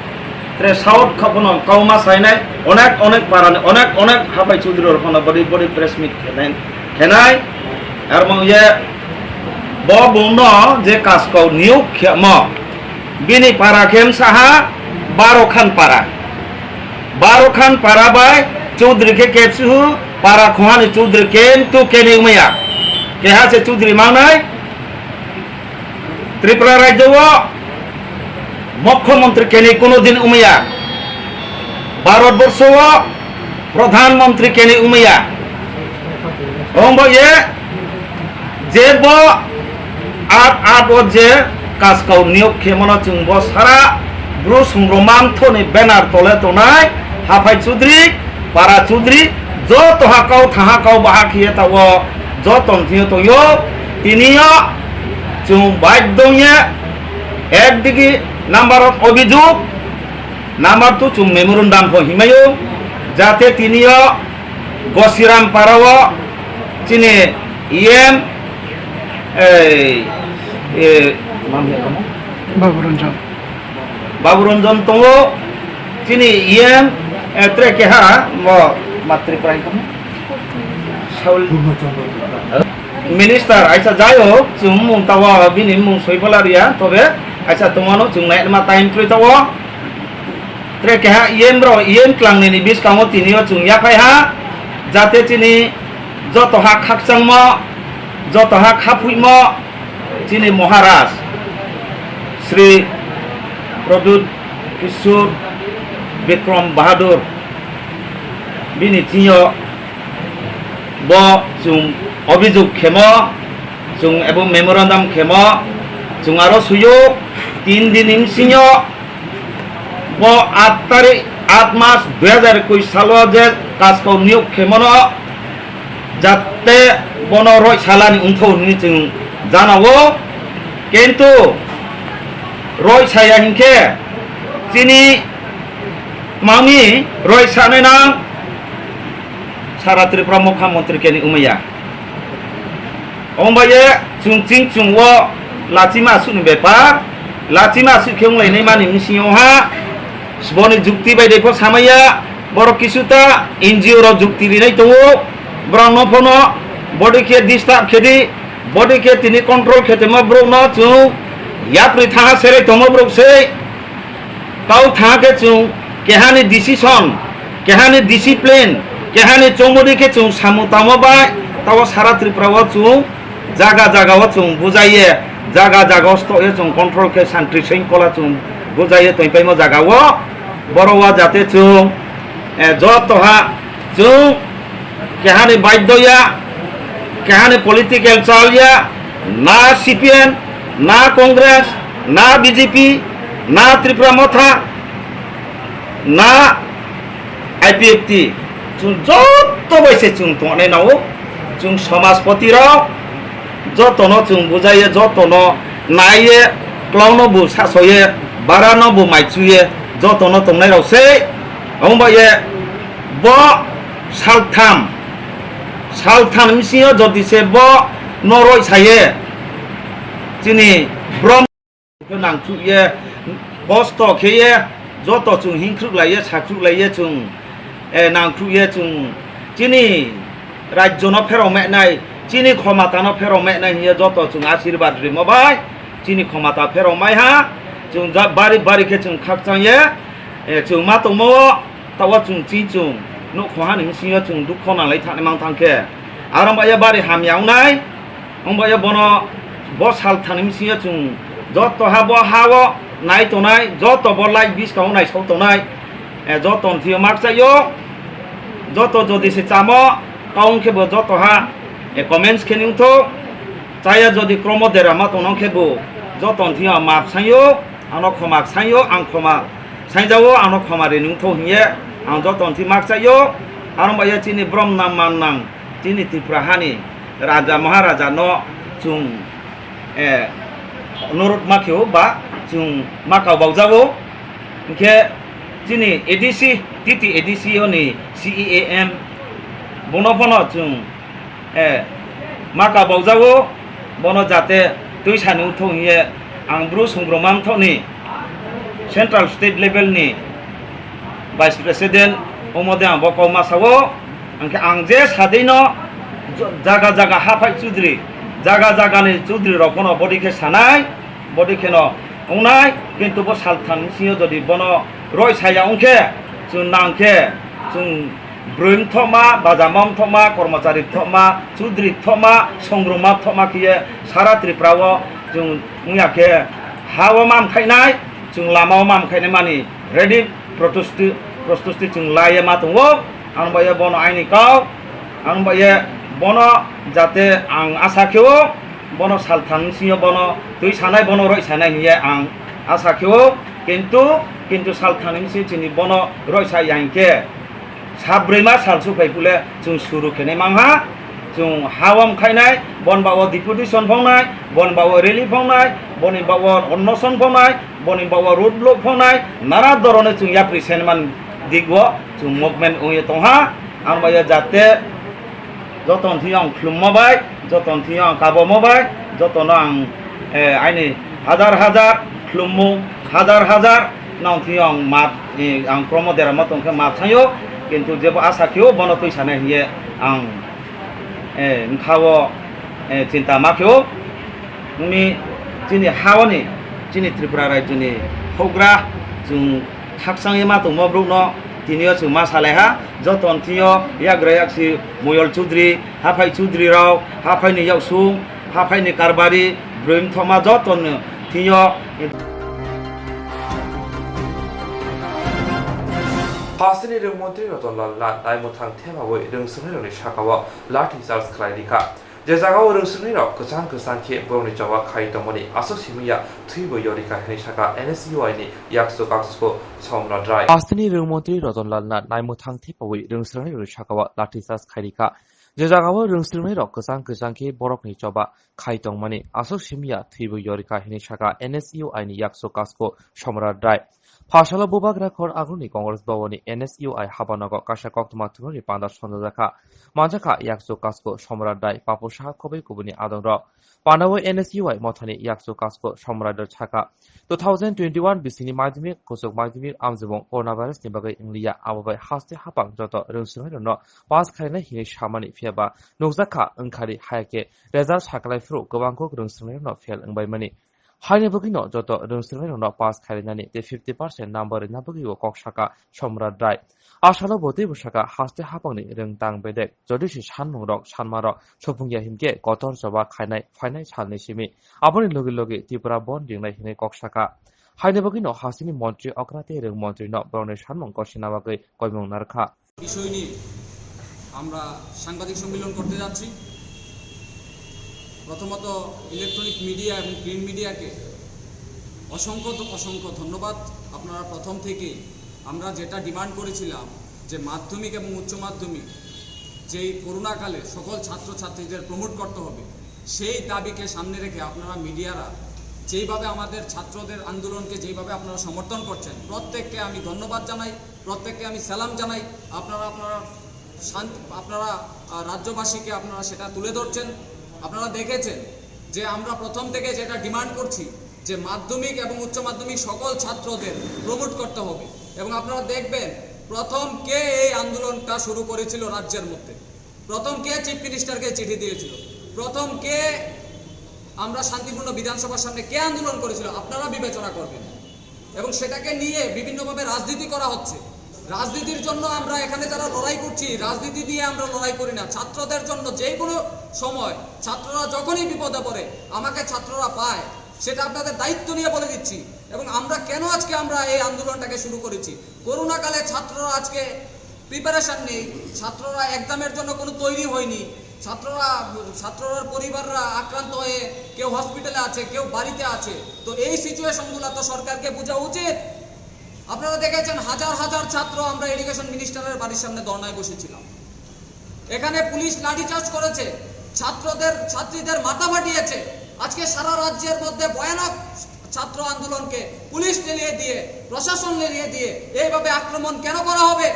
tre South khaphano kauma sainai, onek onek parani, onek onek haphai chudri rok phano body body press meet khenai, khenai, armang ye, Bo bungno je kaskau niyok khemo, bini para khe wngsaha Baro Khan para. Baro Khan para bai Chaudhary khe kepsuhu para khungani Chaudhary kentu keni wngmaya. Keha se Chaudhary mangnai Tripura rajyo o Mukhyamantri keni kuno din wngya. Bharat borsho o Pradhan Mantri keni wngya. Wngbo ye je bo at at o je kaskau niyok khemano chwng bo sara Bru Songro Mantho ni banner tole tongnai Haphai Chudri, Para Chudri, joto ha kau thaha kau baha khiye ta o joto thio tongyo. Tiniyo chwng baidhyo ye ekdigi number of obhijog, number two chwng memorandum pho himayo, jate tiniyo Gosiram Para o chini E M, ei, e, Babu Ranjan. Babu Ranjan tongo, chini E M, eh, tre keha, mo matri prai kono. Saul. Minister, aisa jai hok, chwng mung tawa bini mung soi phola riya, tobe aisa tongmano chwng nai ma time trwi tawo. Tre keha E M rok, E M tlangnini bwskango tini o chwng yaphai ha, jate chini joto ha khakchangmo, joto ha khaphuimo, chini Maharaj Shri Pradyut Kishore Bikram Bahadur bini thwiyo bo chwng obhijog khemo, chwng ebo memorandum khemo, chwng aro suyo tin din ni bisingo bo aat tarik, aat mas dui hajar ekush salo je kaskau niyok khemono jate bono roi salani wngthok hinwi chwng janao, kintu roi saya hinkhe chini mami roi sanai nang sara Tripura mukha montri keni wngmaya. Ongbaye chwng ching chwng o lachima aswkni bepar, lachima aswk khe wnglainai mani bisingo ha, boni jukti bai de pho samaya, borok kisu ta N G O rok jukti rinai tongo, borok no phono body khe disturb khe di, body khe tini control khe tongma borok no chwng yapri thaha serai tongma borok se. Kau tha khe chwng kehani decision, kehani discipline, kehani chongmodi khe chwng samung tangma bai tabo sara Tripura o chwng jaga jaga o chwng bujaiye, jaga jaga o stoye chwng control khe santri sengkola chwng bujaiye tongpaimo jaga o. Boro o jate chwng, eh, joto ha chwng kehani baidhoya, kehani political chalya, na C P M, na Congress, na B J P, na Tripura Motha, na I P F T, chwng joto bai se chwng tongnai nao, chwng somajpoti rok jotono chwng bujaiye, jotono naiye, klono bo sasoye, barano bo maichuye, jotono tongnai rok se, omo bai ye bo saltham, saltham bisingo jodi se bo no roi saye, chini brom nangkhuk ye, kosto khe ye, joto chwng hingkhruk lai ye, sakhruk lai ye chwng, eh, nangkhuk ye chwng chini rajyo no pherok menai, chini khomata no pherok menai hiye joto chwng asirwad rimo bai, chini khomata pherok mai ha, chwng ja bari bari khe chwng khakchang ye, eh, chwng ma tongmo. Tawa chwng chini chwng nuk khoha ni bisingo chwng dukho nanglai thani mang thang khe, aro bai ya bari hamya wngnai, wng bai ya bono bo sal thani bisingo chwng joto ha bo ha o nai tonai, joto bo live buskang o naisok tonai, eh, joto ni thwiyo mak chaio, joto jodi se chamo kaung khe bo joto ha, eh, comments khe nung tho, chaya jodi kromo dera ma tong nang khe bo joto ni thwiyo map saio, ano khoma saio, ang khoma Sainjao ano khoma rinung tho hiye ang joto ni thwi mak chaio, aro bai ya chini brom nang man nang chini Tripura hani raja maharaja no chwng, eh, nurut ma kheo ba chwng ma kau baujao, hinkhe chini A D C, T T A D C o ni C E A M bono bono chwng Eh, ma kau baujao, bono jate twi sani wngthok hiye ang bru songbroma wngthokni central state level ni vice president omo de ang bo kok ma sao, hwnkhe ang je sadino jaga jaga haphai chudri, jaga jaga ni chudri rok bono bodi khe sanai, bodi kheno wngnai, kintu bo saltham bisingo jodi bono roi saya wngkhe, chwng nangkhe, chwng brwi wngthokma, bajama wngthokma, kormochari wngthokma, chudri wngthokma, songroma wngthokma khiye sara Tripura o chwng wngya khe ha o ma mkhainai, chwng lama o ma mkhainai mani ready protusti, protusti chwng laiya ma tongo. Ang bai bono aini kau, ang bai bono jate ang asa kheo, bono saltham bisingo bono twi sanai, bono roi sanai hiye ang asa kheo, kintu, kintu saltham ni bisingo chini bono roi sa yang khe, Sabrwi ma sal su phai pule chwng suru khenai mangha, chwng ha o mkhainai, bon ba o deputation phongnai, bon ba o rally phongnai, boni ba o onnoson phongnai, boni ba o road block phongnai, nana dorone chwng yapri senman digo chwng movement wngye tongha, ang bai jate joto ni thwi ang khulumma bai, joto ni thwi ang kabomo bai, joto no ang, eh, aini hajar hajar khulumung, hajar hajar nang thwi ang map, eh, ang promo dera ma tongkhe map sanyo, kintu jebo asa kheo bono twi sanai hiye ang, eh, wngkha o eh, chinta ma phio. Wngmi chini haoni, chini Tripura rajyoni houhgra chwng thaksangwi ma tongmo borokno tinio chwng ma salaiha. Joto thwngyo yagra yaksi Moyol Chudri, Haphai Chudri rok, haphaini yaksung, haphaini karbari, bwrwi mthoma joto thwngyo. Phasini rwngmantri Ratanlal Nath naimwthang thepawi rwngswngnai rokni sakao lathi charge khlai rikha. Je jagao rwngswngnai rok kwchang kwchang khe borokni choba khai tongmani aswk simi ya thwibo yorikha hinwi sakha N S U I ni yakchu kasko Somrat Rai. Phasini rwngmantri Ratanlal Nath naimwthang thepawi rwngswngnai rokni sakao lathi charge khai rikha. Je jagao rwngswngnai rok kwchang kwchang khe borokni choba khai tongmani aswk simi ya thwibo yorikha hinwi sakha N S U I ni yakchu kasko Somrat Rai. Phasalo bubagra khor agroni Congress Bhawan ni N S U I habanogo kaisa koktwma thwngmani panda sonjajakha. Manjakha yakchu kasko Somrat Rai, Papu Saha khobwi kubuni adongrok. Pandao N S U I mothani yakchu kasko Somrat Rai sakha, two thousand twenty-one bisini madhyamik, kuchuk madhyamik amjwbong coronavirus ni bagwi wngliya, abo bai haste haphang joto rwngswngnai rokno pass khainai hinwi samani, phiyaba nukjakha wngkhali, hayakhe result saklai phuru kwbangkuk rwngswngnai rokno fail wngbaimani. Haini bagwino joto rwngswngnai rokno pass khainani tei fifty percent number rwna bagwi o kok sakha Somrat Rai. Asalo bo teibo sakha, haste haphangni rwngtang bedek jodi se sanmung rok sanma rok sopung ya hinkhe kotor choba khainai phainai salni simi. Aboni logi logi Tripura bon ringnai hinwi kok sakha. Haini bagwino hasteni montri okra tei rwng montrino borokni sanmung korsina bagwi koimung narwkha. বিষয় নিয়ে আমরা সাংবাদিক সম্মেলন করতে যাচ্ছি। প্রথমত electronic media এবং প্রিন্ট মিডিয়াকে অসংখ্য, অসংখ্য ধন্যবাদ। আপনারা প্রথম থেকেই আমরা যেটা ডিমান্ড করেছিলাম যে মাধ্যমিক এবং উচ্চ মাধ্যমিক যেই করোনাকালে সকল ছাত্রছাত্রীদের প্রমোট করতে হবে, সেই দাবিকে সামনে রেখে আপনারা মিডিয়ারা যেইভাবে আমাদের ছাত্রদের আন্দোলনকে যেইভাবে আপনারা সমর্থন করছেন, প্রত্যেককে আমি ধন্যবাদ জানাই। প্রত্যেককে আমি সালাম জানাই। আপনারা, আপনারা শান্তি, আপনারা, আহ, রাজ্যবাসীকে আপনারা সেটা তুলে ধরছেন। আপনারা দেখেছেন যে আমরা প্রথম থেকে যেটা ডিমান্ড করছি যে মাধ্যমিক এবং উচ্চ মাধ্যমিক সকল ছাত্রদের প্রমোট করতে হবে। এবং আপনারা দেখবেন, প্রথম কে এই আন্দোলনটা শুরু করেছিল রাজ্যের মধ্যে, প্রথম কে চিফ মিনিস্টারকে চিঠি দিয়েছিল, প্রথম কে আমরা শান্তিপূর্ণ বিধানসভার সামনে কে আন্দোলন করেছিল, আপনারা বিবেচনা করবেন। এবং সেটাকে নিয়ে বিভিন্নভাবে রাজনীতি করা হচ্ছে। রাজনীতির জন্য আমরা এখানে যারা লড়াই করছি, রাজনীতি নিয়ে আমরা লড়াই করি না। ছাত্রদের জন্য যে কোনো সময় ছাত্ররা যখনই বিপদে পড়ে, আমাকে ছাত্ররা পায়, সেটা আপনাদের দায়িত্ব নিয়ে বলে দিচ্ছি। এবং আমরা কেন আজকে আমরা এই আন্দোলনটাকে শুরু করেছি, করোনাকালে ছাত্ররা আজকে প্রিপারেশন নেই, ছাত্ররা এক্সামের জন্য কোনো তৈরি হয়নি, ছাত্ররা, ছাত্রর পরিবাররা আক্রান্ত হয়ে কেউ হসপিটালে আছে, কেউ বাড়িতে আছে। তো এই সিচুয়েশনগুলো তো সরকারকে বোঝা উচিত। আপনারা দেখেছেন, হাজার হাজার ছাত্র আমরা এডুকেশন মিনিস্টারের বাড়ির সামনে ধর্নায় বসেছিলাম। এখানে পুলিশ লাঠিচার্জ করেছে, ছাত্রদের, ছাত্রীদের মাথা ফাটিয়েছে। আজকে সারা রাজ্যের মধ্যে ভয়ানক ছাত্র আন্দোলনকে পুলিশ লেলিয়ে দিয়ে, প্রশাসন লেলিয়ে দিয়ে এইভাবে আক্রমণ কেন করা হবে?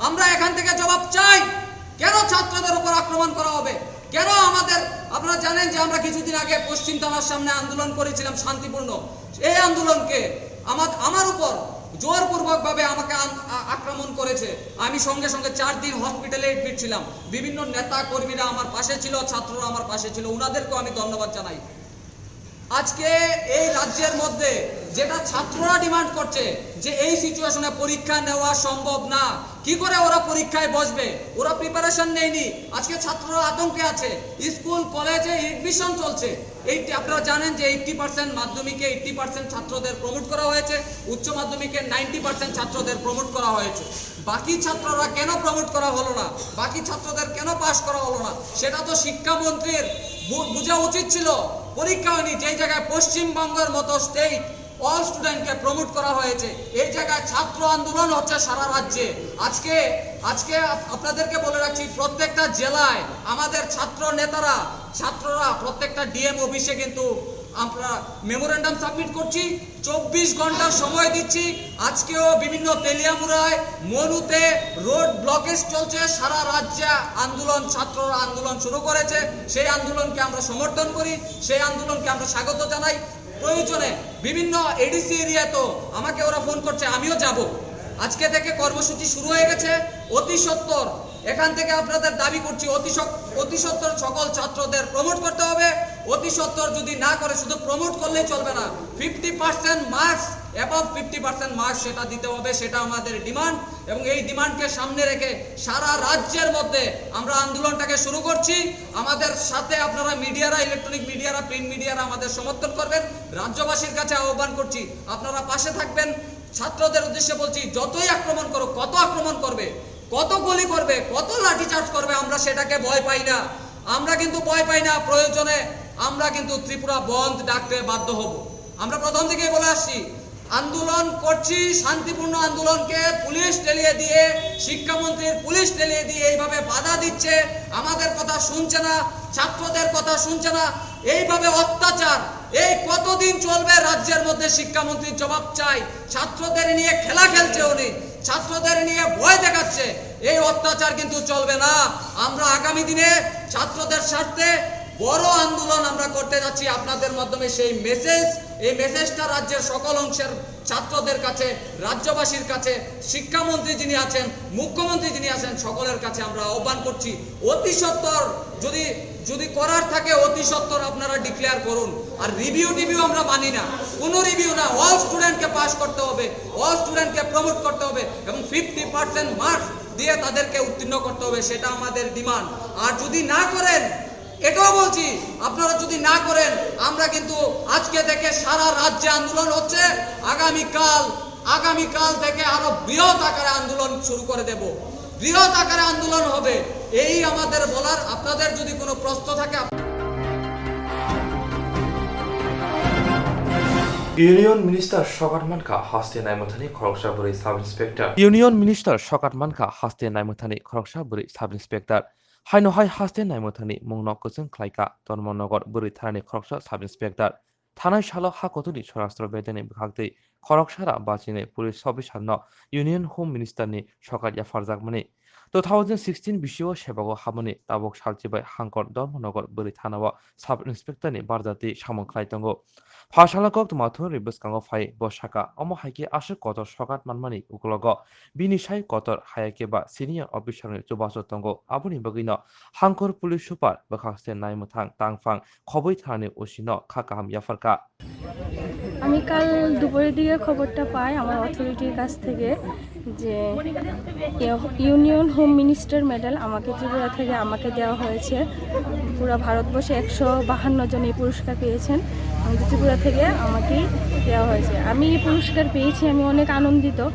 আমরা এখান থেকে জবাব চাই। কেন ছাত্রদের উপর আক্রমণ করা হবে? কেন আমাদের, আপনারা জানেন যে আমরা কিছুদিন আগে পশ্চিম থানার সামনে আন্দোলন করেছিলাম শান্তিপূর্ণ। এই আন্দোলনকে আমার, আমার উপর জোরপূর্বকভাবে আমাকে আন-, আ-, আক্রমণ করেছে। আমি সঙ্গে সঙ্গে চার দিন হসপিটালে অ্যাডমিট ছিলাম। বিভিন্ন নেতা কর্মীরা আমার পাশে ছিল, ছাত্ররা আমার পাশে ছিল, ওনাদেরকেও আমি ধন্যবাদ জানাই। আজকে এই রাজ্যের মধ্যে যেটা ছাত্ররা ডিমান্ড করছে যে এই সিচুয়েশনে পরীক্ষা নেওয়া সম্ভব না, কি করে ওরা পরীক্ষায় বসবে? ওরা প্রিপারেশন নেয়নি। আজকে ছাত্ররা আতঙ্কে আছে। স্কুল, কলেজে এডমিশন চলছে। এই, আপনারা জানেন যে এইট্টি পার্সেন্ট মাধ্যমিকে এইট্টি পার্সেন্ট ছাত্রদের প্রমোট করা হয়েছে, উচ্চ মাধ্যমিকে নাইনটি পার্সেন্ট ছাত্রদের প্রমোট করা হয়েছে। বাকি ছাত্ররা কেন প্রমোট করা হলো না, বাকি ছাত্রদের কেন পাশ করা হলো না, সেটা তো শিক্ষামন্ত্রীর বু-, বোঝা উচিত ছিল। পরীক্ষা হয়নি, যেই জায়গায় পশ্চিমবঙ্গের মতো স্টেট অল স্টুডেন্টকে প্রমোট করা হয়েছে, এই জায়গায় ছাত্র আন্দোলন হচ্ছে সারা রাজ্যে। আজকে, আজকে আপ-, আপনাদেরকে বলে রাখছি, প্রত্যেকটা জেলায় আমাদের ছাত্র নেতারা, ছাত্ররা প্রত্যেকটা ডিএম অফিসে কিন্তু আমরা মেমোরেন্ডাম সাবমিট করছি। চব্বিশ ঘন্টার সময় দিচ্ছি। আজকেও বিভিন্ন তেলিয়ামুড়ায়, মনুতে রোড ব্লকেজ চলছে। সারা রাজ্যে আন্দোলন, ছাত্ররা আন্দোলন শুরু করেছে। সেই আন্দোলনকে আমরা সমর্থন করি, সেই আন্দোলনকে আমরা স্বাগত জানাই। প্রয়োজনে বিভিন্ন এডিসি এরিয়াতেও আমাকে ওরা ফোন করছে, আমিও যাব। আজকে থেকে কর্মসূচি শুরু হয়ে গেছে। অতি সত্বর এখান থেকে আপনাদের দাবি করছি, অতি সক-, অতি সত্বর সকল ছাত্রদের প্রমোট করতে হবে। অতি সত্বর যদি না করে, শুধু প্রমোট করলেই চলবে না, fifty percent marks, above fifty percent marks সেটা দিতে হবে, সেটা আমাদের ডিমান্ড। এবং এই ডিমান্ডকে সামনে রেখে সারা রাজ্যের মধ্যে আমরা আন্দোলনটাকে শুরু করছি। আমাদের সাথে আপনারা মিডিয়ারা, ইলেকট্রনিক মিডিয়ারা, প্রিন্ট মিডিয়ারা আমাদের সমর্থন করবেন। রাজ্যবাসীর কাছে আহ্বান করছি, আপনারা পাশে থাকবেন। ছাত্রদের উদ্দেশ্যে বলছি, যতই আক্রমণ করো, কত আক্রমণ করবে, কত গুলি করবে, কত লাঠিচার্জ করবে, আমরা সেটাকে ভয় পাই না। আমরা কিন্তু ভয় পাই না। প্রয়োজনে আমরা কিন্তু ত্রিপুরা বন্ধ ডাকতে বাধ্য হব। আমরা প্রথম থেকেই বলে আসছি, আন্দোলন করছি, শান্তিপূর্ণ আন্দোলনকে পুলিশ ঠেলিয়ে দিয়ে, শিক্ষামন্ত্রীর পুলিশ ঠেলিয়ে দিয়ে এইভাবে বাধা দিচ্ছে, আমাদের কথা শুনছে না, ছাত্রদের কথা শুনছে না। এইভাবে অত্যাচার এই কতদিন চলবে? রাজ্যের মধ্যে শিক্ষামন্ত্রীর জবাব চাই। ছাত্রদের নিয়ে খেলা খেলছে উনি, ছাত্রদের নিয়ে ভয় দেখাচ্ছে। এই অত্যাচার কিন্তু চলবে না। আমরা আগামী দিনে ছাত্রদের স্বার্থে বড় আন্দোলন আমরা করতে যাচ্ছি আপনাদের মাধ্যমে। সেই মেসেজ, এই মেসেজটা রাজ্যের সকল অংশের ছাত্রদের কাছে, রাজ্যবাসীর কাছে, শিক্ষামন্ত্রী যিনি আছেন, মুখ্যমন্ত্রী যিনি আছেন, সকলের কাছে আমরা আহ্বান করছি, অতি সত্বর যদি, যদি করার থাকে, অতি সত্বর আপনারা ডিক্লেয়ার করুন। আর রিভিউ টিভিউ আমরা মানি না, কোনো রিভিউ না। অল স্টুডেন্টকে পাস করতে হবে, অল স্টুডেন্টকে প্রমোট করতে হবে এবং ফিফটি পার্সেন্ট মার্কস দিয়ে তাদেরকে উত্তীর্ণ করতে হবে, সেটা আমাদের ডিমান্ড। আর যদি না করেন, এটাও বলছি, আপনারা যদি না করেন, আমরা কিন্তু আজকে থেকে সারা রাজ্যে আন্দোলন হচ্ছে। আগামীকাল, আগামীকাল থেকে আরো বৃহৎ আকারে আন্দোলন শুরু করে দেব, বৃহৎ আকারে আন্দোলন হবে। এই আমাদের বলার। আপনাদের যদি কোনো প্রশ্ন থাকে, up- Union Minister sokat mankha haste naimwthani khoroksa bwrwi sub inspector. Union Minister sokat mankha haste naimwthani khoroksa bwrwi sub inspector. Haino hai haste naimwthani mungno kwchwng khlaikha Dharmanagar bwrwi thanani khoroksa sub inspector. Thanai salo ha kotorni swarashtra bedeni bwkhaktwi khoroksara bachinai police officer no Union Home Minister ni sokat yapharjakmani. Two thousand sixteen bisio sebago habmani tabuk salchibai hangkor Dharmanagar bwrwi thanao sub inspector ni barjati samung khlai tongo. Phalsala koktwma thungrwi bwskango phai bo saka, omo hai khe aswk kotor sokat manmani ukologo bini sai kotor, haya khe ba senior officer ni chubachu tongo. Aboni bagwino hangkor police super bwkhakste naimwthang tangphang khobwi thanani O C no kha kaham yapharkha. আমি কাল দুপুরের দিকে খবরটা পাই আমার অথরিটির কাছ থেকে যে ইউ-, ইউনিয়ন হোম মিনিস্টার মেডেল আমাকে ত্রিপুরা থেকে আমাকে দেওয়া হয়েছে। পুরো ভারতবর্ষে একশো বাহান্ন জন এই পুরস্কার পেয়েছেন, আমাদের ত্রিপুরা থেকে আমাকেই দেওয়া হয়েছে। আমি এই পুরস্কার পেয়েছি, আমি অনেক আনন্দিত।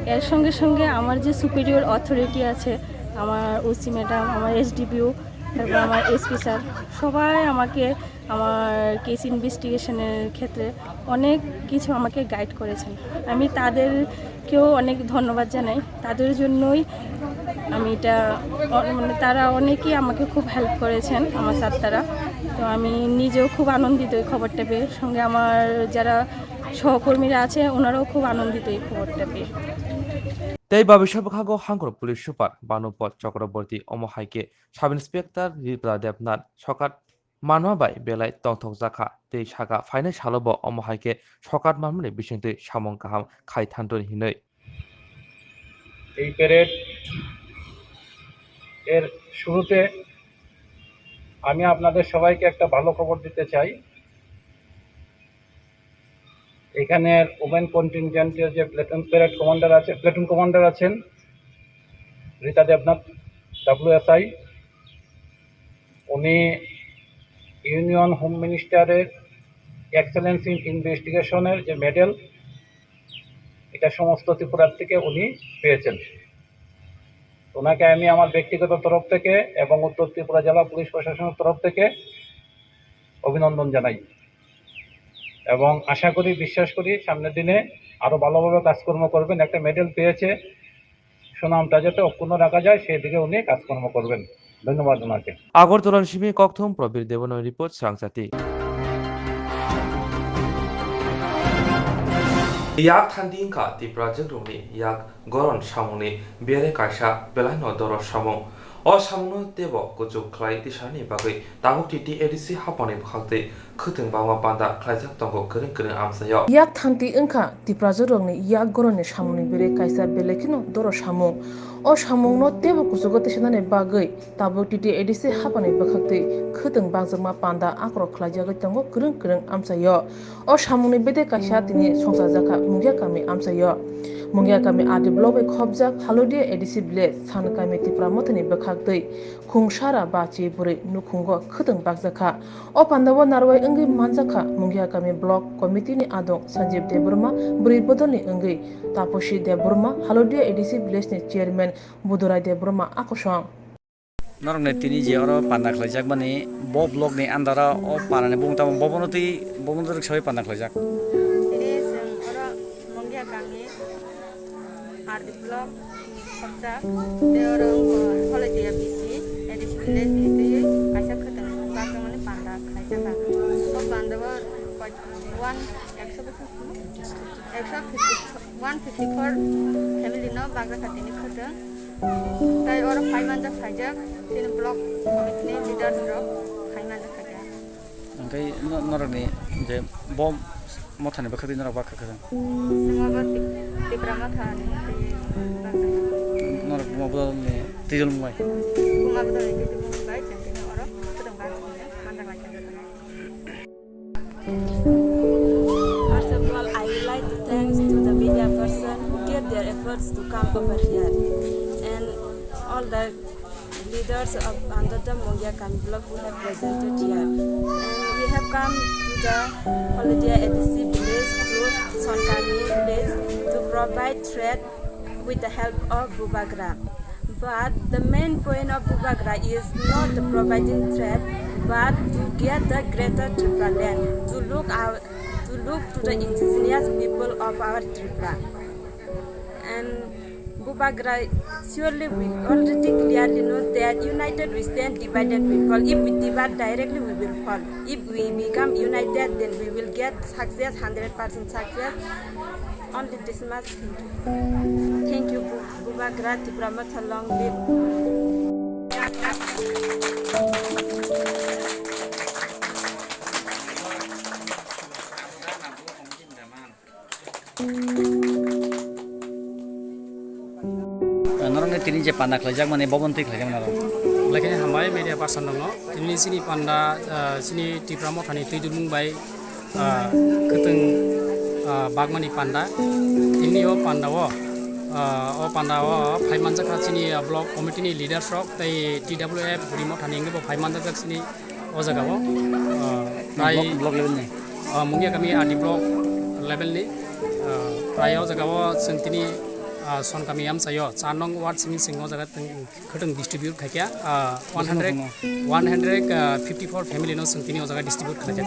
এর সঙ্গে সঙ্গে আমার যে সুপিরিয়র অথরিটি আছে, আমার ওসি ম্যাডাম, আমার এসডিপিও, তারপর আমার এসপি স্যার, সবাই আমাকে আমার কেস ইনভেস্টিগেশনের ক্ষেত্রে অনেক কিছু আমাকে গাইড করেছেন। আমি তাদেরকেও অনেক ধন্যবাদ জানাই, তাদের জন্যই আমি এটা অ-, মানে, তারা অনেকেই আমাকে খুব হেল্প করেছেন, আমার স্যার তারা। তো আমি নিজেও খুব আনন্দিত এই খবরটা পেয়ে, সঙ্গে আমার যারা সহকর্মীরা আছে, ওনারাও খুব আনন্দিত এই খবরটা পেয়ে। Tei babisa bwkhago hangkor police super Banupad Chakraborty, omo hai khe sub inspector Rita Debnath sokat manma bai belai tongthokjakha tei saka phainai salo bo omo hai khe sokat manmani bisingtwi samung kaham khai thanthun hinwi. এই প্যারেড এর শুরুতে আমি আপনাদের সবাইকে একটা ভালো খবর দিতে চাই। এখানের ওমেন কন্টিনজেন্টের যে প্লাটুন প্যারেড কমান্ডার আছে, প্লাটুন কমান্ডার আছেন রীতা দেবনাথ, ডাব্লিউএসআই, উনি ইউনিয়ন হোম মিনিস্টারের এক্সেলেন্স ইন ইনভেস্টিগেশনের যে মেডেল, এটা সমস্ত ত্রিপুরার থেকে উনি পেয়েছেন। ওনাকে আমি আমার ব্যক্তিগত তরফ থেকে এবং উত্তর ত্রিপুরা জেলা পুলিশ প্রশাসনের তরফ থেকে অভিনন্দন জানাই এবং আশা করি, বিশ্বাস করি সামনের দিনে আরও ভালোভাবে কাজকর্ম করবেন। একটা মেডেল পেয়েছে, সুনামটা যাতে অক্ষুণ্ণ রাখা যায়, সেই দিকে উনি কাজকর্ম করবেন। ধন্যবাদ ওনাকে। Agartala ni simi kokthum Probir Debbarma report, Srangchati. Yak thandi wngkha Tipra jwkrokni yak goron samungni bere kaisa belaino doro samung. O samungno teibo kuchuk khlai tisani bagwi tabuk T T A D C haphangni bwkhaktwi khwtwng bangma panda khlaijak tongo kwrwng kwrwng amchaio. Yak thangtwi wngkha Tiprajwkrokni yak goroni samungni bere kaisa belai kheno doro samung. O samungno teibo kuchugo tisanani bagwi tabuk T T A D C haphangni bwkhaktwi khwtwng bangjakma panda akorok khlaijagwi tongo kwrwng kwrwng amchaio. O samungni bede kaisa tini songchajakha Mungia kami amchaio. Mungia kami R D block bai khopjak Halodia A D C village, San kami Tipra Mothani bwkhaktwi khungsara bachi bwrwi nukhungo khwtwng bakjakha. O pandao narwai wngwi manjakha Mungia kami block committee ni adong Sanjib Debbarma, bwrwi bodolni wngwi Taposi Debbarma, Halodia A D C village ni chairman Budurai Debbarma akosong. Norokni tini je oro panda khlaijakmani, bo block ni under o, o pandani bumung tamo, bobono twi, bobono twi rwksawi panda khlaijak. Tini chwng oro Mungia kami R D block ni khopjak, tei oro wngkha Holodia B C, A D C village ni twiwi kaisa khwtwng bakjakmani panda khlaijakha. O panda o one, ekso bwswk, ekso fifty, one fifty four family no bakjakha tini khwtwng. Tai oro phai manjak khaijak, tini block committee ni leaders rok phai manjak khaijak. Hwnkhe no-, norokni je bo mothani bwkhaktwi norok bakha khe? Chwng abo Tip-, Tipra mothani twi bakha. Norok buma bwlani twijlwng bai? Buma bwlani twijlwng bai, chwng tini oro khwtwng bakha manjak lai khe. First of all, I would like to thanks to the media person who gave their efforts to come over here, and all the leaders of under the Mungia Kami block who have presented here. And we have come to the Holodia A D C village, to Sonkami village, to provide trade with the help of Bubagra. But the main point of Bubagra is not the providing trade, but to get the greater Tripura land, to look out, to look to the indigenous people of our Tripura. And Bubagra, surely we already clearly know that united we stand, divided we fall. If we divide directly, we will fall. If we become united, then we will get success, hundred percent success. Only this much. Thank you. Thank you, Bu-, Bubagra Tipra Motha, long live. Norokni tini je panda khlaijakmani, bo bo twi khlaijakmani aro. Belai kheno hambai media person rokno. Tini chini panda, ah, chini Tipra Mothani twi dulmung bai, ah, khwtwng, ah, bagmani panda. Tini o panda o, ah, o panda o phai manjakha chini, ah, block committee ni leaders rok tei T W F Buri Mothani wngwi bo phai manjakjak chini o jaga o, ah, tai block, block level ni? Ah, Mungia Kami R D block level ni, ah, tai o jaga o chwng tini, ah, Sonkami amchaio char nong ward simi chwng o jaga tong. Khwtwng distribute khaikha, ah, one hundred, one hundred, ah, fifty four family no chwng tini o jaga distribute khlaijak.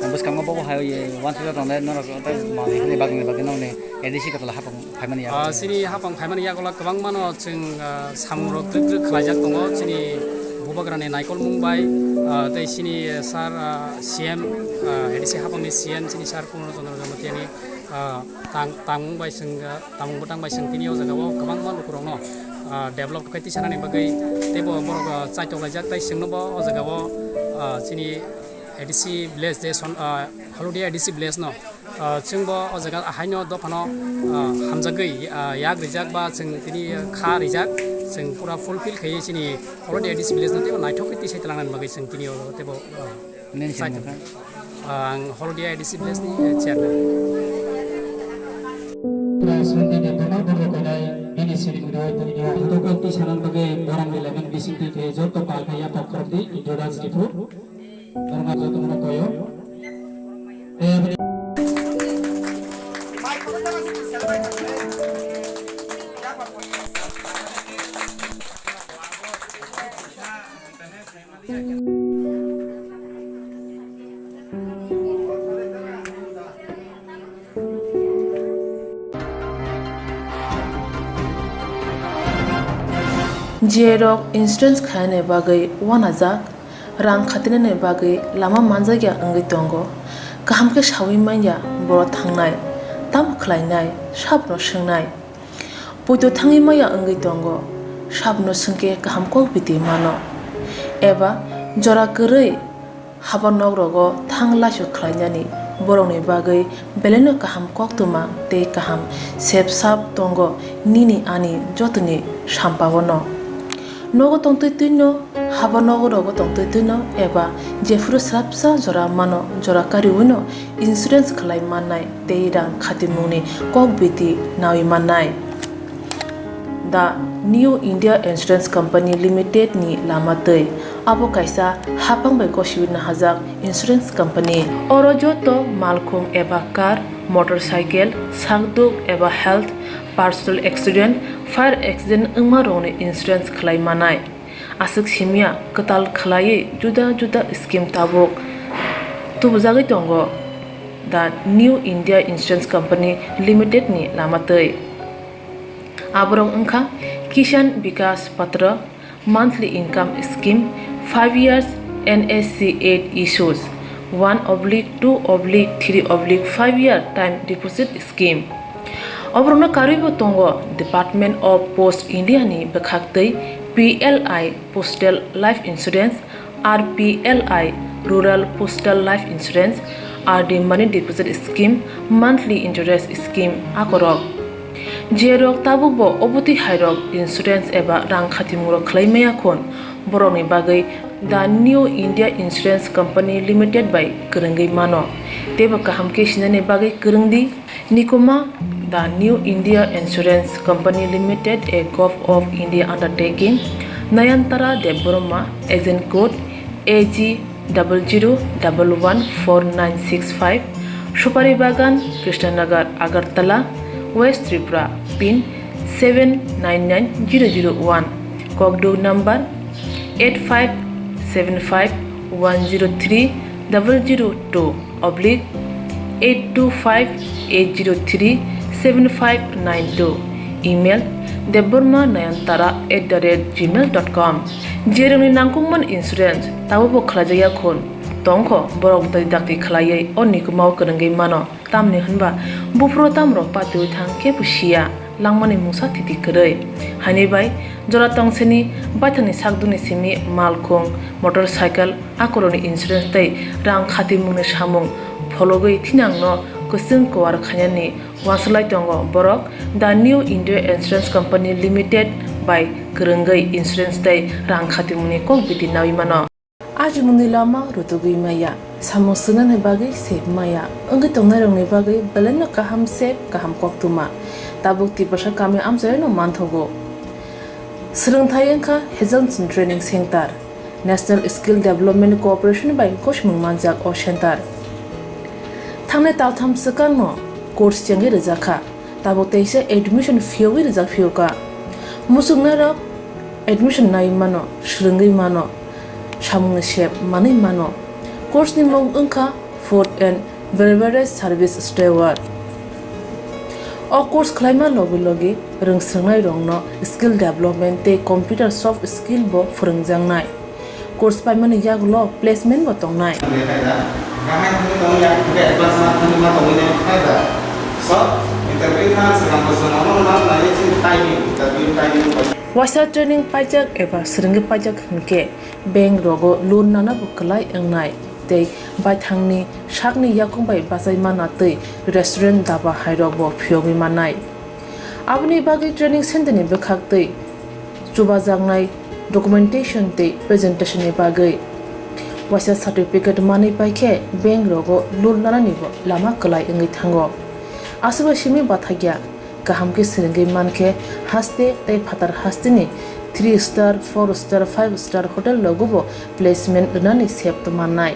Bwskango bobo hai ye one thousand tongnai norok tei manwi hwnwi bagwi bagwi nongni A D C kwtal hapang phaimani yago. Ah, chini hapang phaimani yago kwbangma no chwng, ah, samung rok twk twk khlaijak tongo chini Bubagrani naikolmung bai, ah, tei chini, ah, sir, ah, C M, ah, A D C hapangni C M chini sir Purno Chandra Jamatia ni, ah, tang-, tangmung bai chwng, ah, Tamung bwtang bai chwng tini o jaga o kwbangma lukurokno, ah, develop khe tisanani bagwi teibo borok, ah, chaitok laijak, tei chwngno bo o jaga o, ah, chini A D C village je son, ah, Halodia A D C village no, ah, chwng bo o jaga haino dophano, ah, hamjagwi, ah, yak rijak ba chwng tini kha rijak, chwng pura fulfill khaiwi chini Halodia A D C village no teibo naithok khe tisai twlangnani bagwi chwng tini o teibo, ah, Nini sini Side. Mungkha? Ang Holodia A D C village ni, eh, chairman. Santi Debbarma borok koinai bini sini mudo tini yo. Hato kok ti sanan bagwi borang ni lemen bising ti khe joto pal kaya pok khorok di introduce di phu. Borok joto mono koyo. Eh, Jerok insurance khainani bagwi uanajak, rang khatinani bagwi lama manjakya wngwi tongo. Kaham khe saui manya borok thangnai, tamo khlainai, sabono swngnai. Poito thangwi maya wngwi tongo. Sabno swngkhe kaham kok biti mano, eba jora kwrwi haba nok rogo thang laisu khlainani borokni bagwi belaino kaham koktwma tei kaham sep sap tongo nini ani jotoni sampao no. Nogo tongtwi twino, haba nogo rogo tongtwi twino eba jephuru swrapsa jora mano, jora kariwino insurance khlai mannai tei rang khatimungni kok biti nawi mannai. The New India Insurance Company Limited ni lama twi. Abo kaisa haphang bai gosiwi nahajak insurance company. Oro joto malkhung eba car, motorcycle, sakduk eba health, personal accident, fire accident wngma rokni insurance khlai manai. Aswk simya kwtal khlaiwi juda juda scheme tabuk tubujagwi tongo The New India Insurance Company Limited ni lama twi. Aborok wngkha Kisan Vikas Patra, monthly income scheme, five years N S C eight issues, one oblique two oblique three oblique five year time deposit scheme. Oborokno karwibo tongo Department of Post India ni bwkhaktwi P L I Postal Life Insurance, R P L I Rural Postal Life Insurance, R D Money Deposit Scheme, Monthly Interest Scheme akorok. Jerok tabukbo obotwi hairok insurance eba rang khatimungrok khlai maya khun, borokni bagwi The New India Insurance Company Limited bai kwrwngwi mano. Teibo kaham khe sinani bagwi kwrwng di. Nikuma, The New India Insurance Company Limited, a Govt of India undertaking, Nayantara Debbarma, agent code A G double zero double one four nine six five, Supari Bagan, Krishnanagar, Agartala, West Tripura, pin seven nine nine zero zero one, kokduk number eight five seven five one zero three double zero two oblique eight two five eight zero three seven five nine two, email debbarma nayantara at the rate gmail dot com. Jerokni nangkukmani insurance tabukbo khlaijakya khun tongkho, borok bwtwi dakti khlaiwi o nikumao kwrwngwi mano. Tamni hwnba buphuru tamrok patiwi thang kebo siya, langmani mungsa thiti kwrwi. Haini bai jora tongsini baithangni sakdukni simi malkhung, motorcycle, akorokni insurance tei rang khatimungni samung phologwi thinangno kwchwng kwar khainani uansuk lai tongo borok The New India Insurance Company Limited bai kwrwngwi insurance tei rang khatimungni kok biti nawi mano. Ajimungni lama rutugwi maya, samung swngnani bagwi sep maya, wngwi tongnairokni bagwi belaino kaham sep, kaham koktwma. Tabuk Tiprasa kami amchaino manthogo. Swrwngthai wngkha Hazelson Training Center, National Skill Development Corporation bai gosimung manjak o center. Thangnai taltham swkangno course chengwi rwjakha. Tabuk teisa admission phiyogwi rijak phiyokha. Muchungnairok admission naiwi mano, swrwngwi mano, samungni sep manwi mano. Course ni mung wngkha Food and Beverage Service Steward. O course khlaima logi logi rwngswrwngnairokno skill development tei computer soft skill bo phwrwngjaknai. Course paimani yagulo placement bo tongnai. Waisa training paijak eba swrwngwi paijak hwnkhe bank rogo loan nana bo kwlai wngnai tei baithangni sakni yakung bai bachai manna twi restaurant, daba hairok bo phiyogwi mannai. Aboni bagwi training center ni bwkhak twi chubajaknai documentation tei presentation ni bagwi waisa certificate manwi paikhe bank rogo loan nanani bo lama kwlai wngwi thango. Aswkbai simi bathakya kaham khe swrwngwi mankhe haste tei phatar hasteni three star, four star, five star hotel rogo bo placement rwnani sep mannai.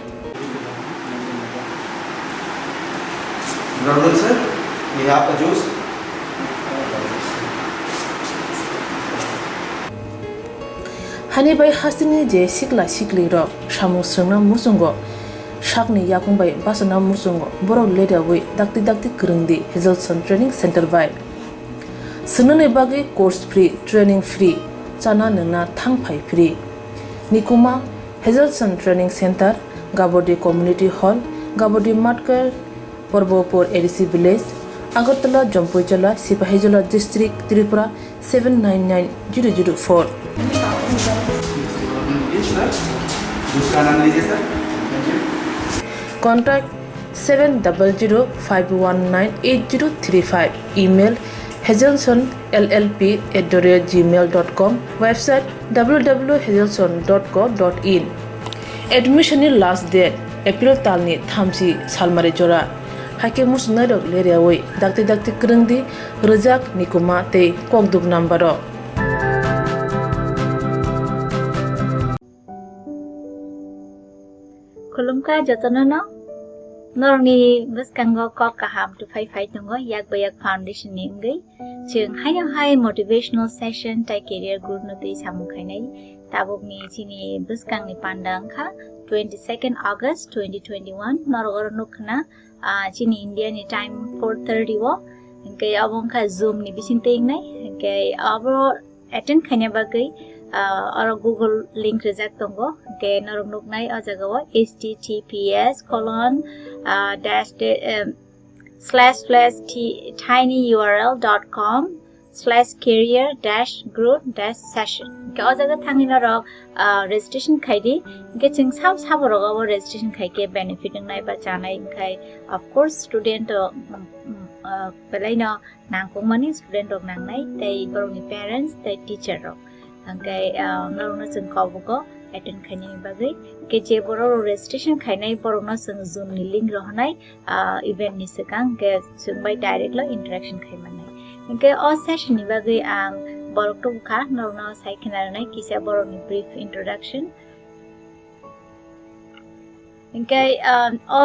Brother, sir, we have a juice. Hani bai hasteni je sikla siklirok samung swrwngna muchungo, sakni yakung bai bachana muchungo, borok ledaui dakti dakti kwrwng di Hazelson Training Center bai. Swngnani bagwi course free, training free, chana nwngna thang phai free. Nikuma, Hazelson Training Center, Gabodi Community Hall, Gabodi Matkar, Porbopur A D C Village, Agartala, Jampuijala, Sipahijola District, Tripura seven nine nine zero zero four. Contact seven double zero five one nine eight zero three five. Email hazelson L L P at the rate gmail dot com. Website W W W hazelson dot co dot in. Admission ni last date April talni thamchi salmari jora. Haikhe muchungnairok leriawi dakti dakti kwrwngdi rwjak, nikuma tei kokduk number o. Khulumkha jotono no. Norokni bwskango kok kaham tuphai phai tongo Yak by Yak Foundation ni wngwi. Chwng haino hai motivational session tei career growth no twi samung khainai. Tabukni chini bwskangni panda wngkha twenty second August twenty twenty one. Norok oro nukkhna, ah, chini India ni time four thirty o. Hinkhe obo wngkha Zoom ni bising twi wngnai. Hinkhe abo attend khaina bagwi, ah, oro Google link rijak tongo. Hinkhe norok nuknai o jaga o H T T P S colon, ah, dash de-, em, slash slash t-, tinyurl dot com slash career dash growth dash session. Hinkhe o jaga thangwi norok, ah, registration khaidi. Hinkhe chwng sabo sabo rogo abo registration khaikhe benefit wngnai ba chanai wngkhai, of course, student rok, mm, mm, ah, belaino nangkukmani student rok nangnai, tei borokni parents tei teacher rok. Hingke, ah, norokno chwng kobugo attend khainani bagwi. Hingke je borok registration khainai, borokno chwng Zoom ni link rohornai, ah, event ni swkang, hingke chwng bai direct lo interaction khai mannai. Hingke o session ni bagwi ang borok tubukha, norokno sai khna rwnai kisa borokni brief introduction. Hingke, um, o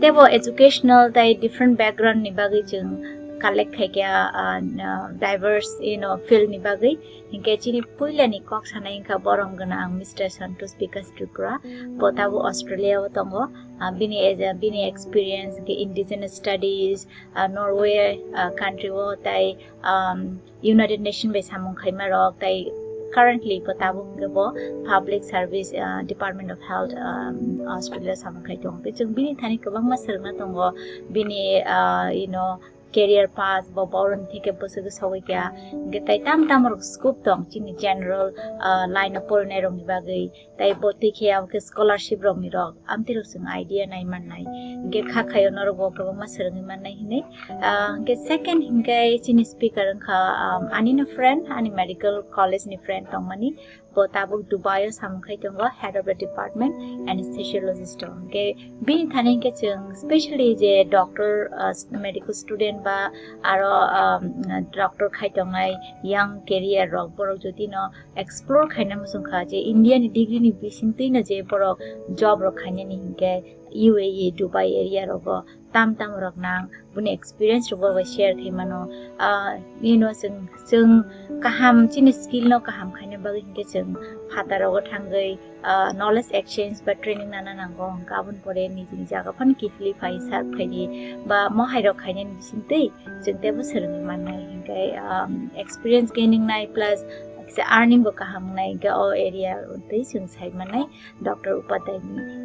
teibo educational tei different background ni bagwi chwng collect khaikha, uh, diverse, you know, field ni bagwi. Hingke chini puila ni kok sanai wngkha borom gwnang Mister Santosh Bikash Tripura, bo tabuk Australia o tongo. Uh, bini, bini experience hingke indigenous studies, uh, Norway, uh, country o tei, um, United Nation bai samung khaima rok, tei currently bo tabuk hingke bo Public Service, ah, Department of Health, ah, Australia samung khai tongo. Tei chwng bini thani kwbangma swrwngna tongo, bini, ah, you know, career path bo boroni theke bwswk sogwi kha, hingke tei tam tam rok scope tong chini general, ah, line o porinai rokni bagwi. Tei bo twi khe abo khe scholarship rokni rok amtwi rok chwng idea nai mannai. Hingke kha khaio norok bo kwbangma swrwngwi mannai hinwi. Ah, hingke second hingke chini speaker wngkha, um, ani no friend, ani medical college ni friend tongmani. Bo tabuk Dubai o samung khai tongo, head of the department anesthesiologist o. Hingke bini thani hingke chwng specially je doctor, ah, medical student ba aro, um, doctor khai tongnai young career rok borok jodi no explore khaina muchung kha je India ni degree ni bising twi no je borok job rok khainani hinkhe U A E, Dubai area rogo tam tam rok nang boni experience rok borok bai share khai mano. Ah, nino chwng, chwng kaham chini skill no kaham khaina bagwi hinkhe chwng phataro thangwi, ah, knowledge exchange ba training nana nango, hinkhe aboni pore nijini jaga phano kiphilwi phai serve khaidi ba mohai rok khainani bising twi chwng teibo swrwngwi mannai, hinkhe, um, experience gaining nai plus kisa earning bo kaham wngnai, hinkhe o area twi chwng sai mannai Doctor Upadhyay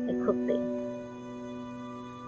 ni khuk twi.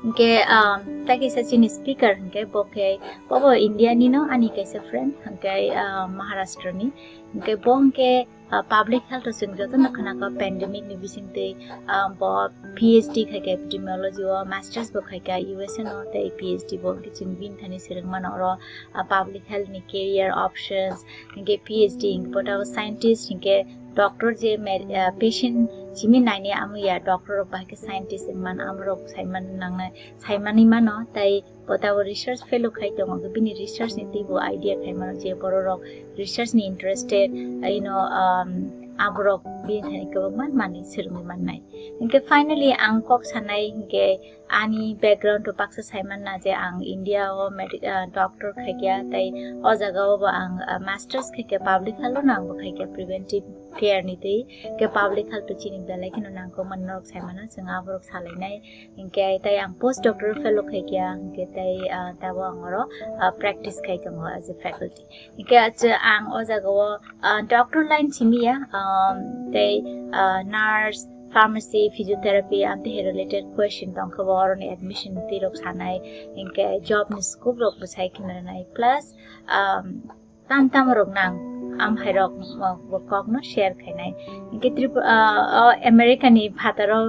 Hinkhe, um, tai kaisa chini speaker hinkhe bo khe, bo bo India ni no, ani kaisa friend, hinkhe, um, Maharashtra ni, hinkhe bo hinkhe, ah, public health o chwng jotono khwnakha pandemic ni bisingtwi, ah, bo P H D khaikha epidemiology o, masters bo khaikha U S A no, tei P H D bo hwnkhe chwng bini thani swrwng mano oro, ah, public health ni career options, hinkhe P H D hinkhe bo tabuk scientist, hinkhe doctor je med-, ah, patient simi nainai amo ya doctor rok bahai khe scientist wngman amorok saiman nangnai, saimani mano, tei bo tabuk research fellow khai tongo, bini research ni twibo idea khai mano je borok rok research ni interested, you know, um, aborok bini thani kwbangma manwi swrwngwi mannai. Hinkhe finally ang kok sanai hinkhe ani background o baksa sai manna je ang India o medi-, ah, doctor khaikha tei o jaga o bo ang, ah, masters khaikha public health o no ang bo khaikha preventive care ni twi, khe public health o chini belai kheno nangkukmani norok sai mano, chwng aborok salainai. Hinkhe tei ang post doctoral fellow khaikha, hinkhe tei, ah, tabuk ang oro, ah, practice khai tongo as a faculty. Hinkhe acha ang o jaga o, ah, doctor line simi ya, um, tei, ah, nurse, pharmacy, physiotherapy, amtwi hai related question tongkha bo, oroni admission twi rok sanai, hinkhe job ni scope rok bo sai khna nai, plus, um, tam tam rok nang, am hai rok, uh, bo kok no share khainai. Hinkhe Tripura, uh, uh, America ni phataro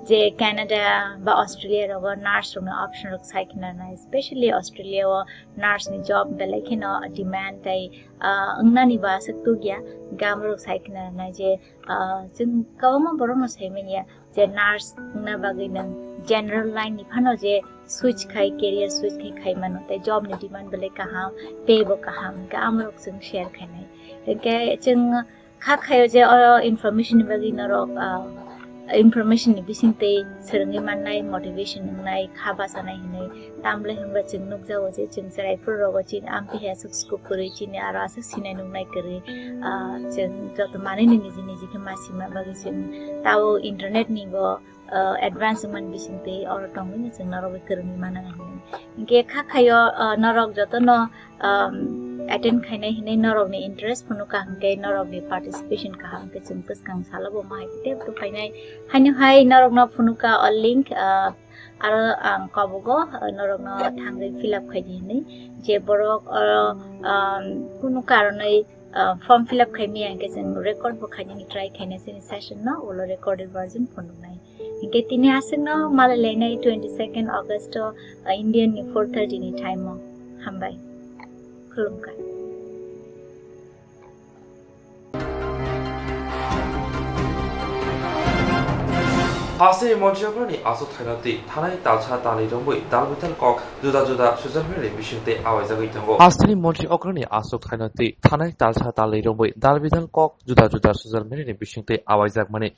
je Canada ba Australia rogo nurse rok no option rok sai khna nai, especially Australia o nurse ni job belai kheno demand tai, uh, wngnani ba aswk tugya, gam rok sai khna nai je, Ah, chwng kwbangma borokno sai manya je nurse wngna bagwi nwng general line ni phano je switch khai, career switch khai khai mano, tei job ni demand belai kaham, pay bo kaham, hinkhe amorok chwng share khainai. Hinkhe chwng kha khaio je o information ni bagwi norok, ah, information ni bisingtwi swrwngwi mannai, motivation wngnai, kha bachanai hinwi. Tamle hwnba chwng nukjago je chwng chwraipur rogo chini amtwi hai aswk scope kwrwi, chini aro aswk sinai nuknai kwrwi, ah, chwng joto manwi no niji niji khe ma sima bagwi chwng tabo internet ni bo, ah, advance wngmani bisingtwi oro tongwi no chwng norok bai kwrwngwi mano hinwi. Hinkhe kha khaio, ah, norok jotono, um, attend khainai hinwi norokni interest phunukha hinkhe norokni participation kaham khe chwng bwskang salo bo ma hai tei tei phainai. Haino hai norokno phunukha o link, ah, Aro ang kobogo, uh, norokno thangwi fill up khaidi hinwi. Je borok, uh, um, kunu karonwi, uh, form fill up khaimaya hinkhe chwng record bo khainani try khainai chini session no, ulo recorded version phunuknai. Hinkhe tini aswkno malai lainai twenty second August o, uh, Indian ni four thirty ni time o. Hambai. Khulumkha. Hasteni montri okrani aswk thaino twi thanai talsa talwi romwi dal bidal kok juda juda social media ni bisingtwi awaijagwi tongo. Hasteni montri okrani aswk thaino twi thanai talsa talwi romwi dal bidal kok juda juda social media ni bisingtwi awaijakmani.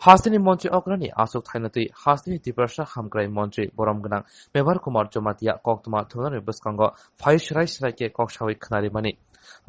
Hasteni montri okrani aswk thaino twi hasteni Tiprasa hamkrai montri borom gwnang Mevar Kumar Jamatia koktwma thumnani bwskango phai srai srai khe kok sawi khnarimani.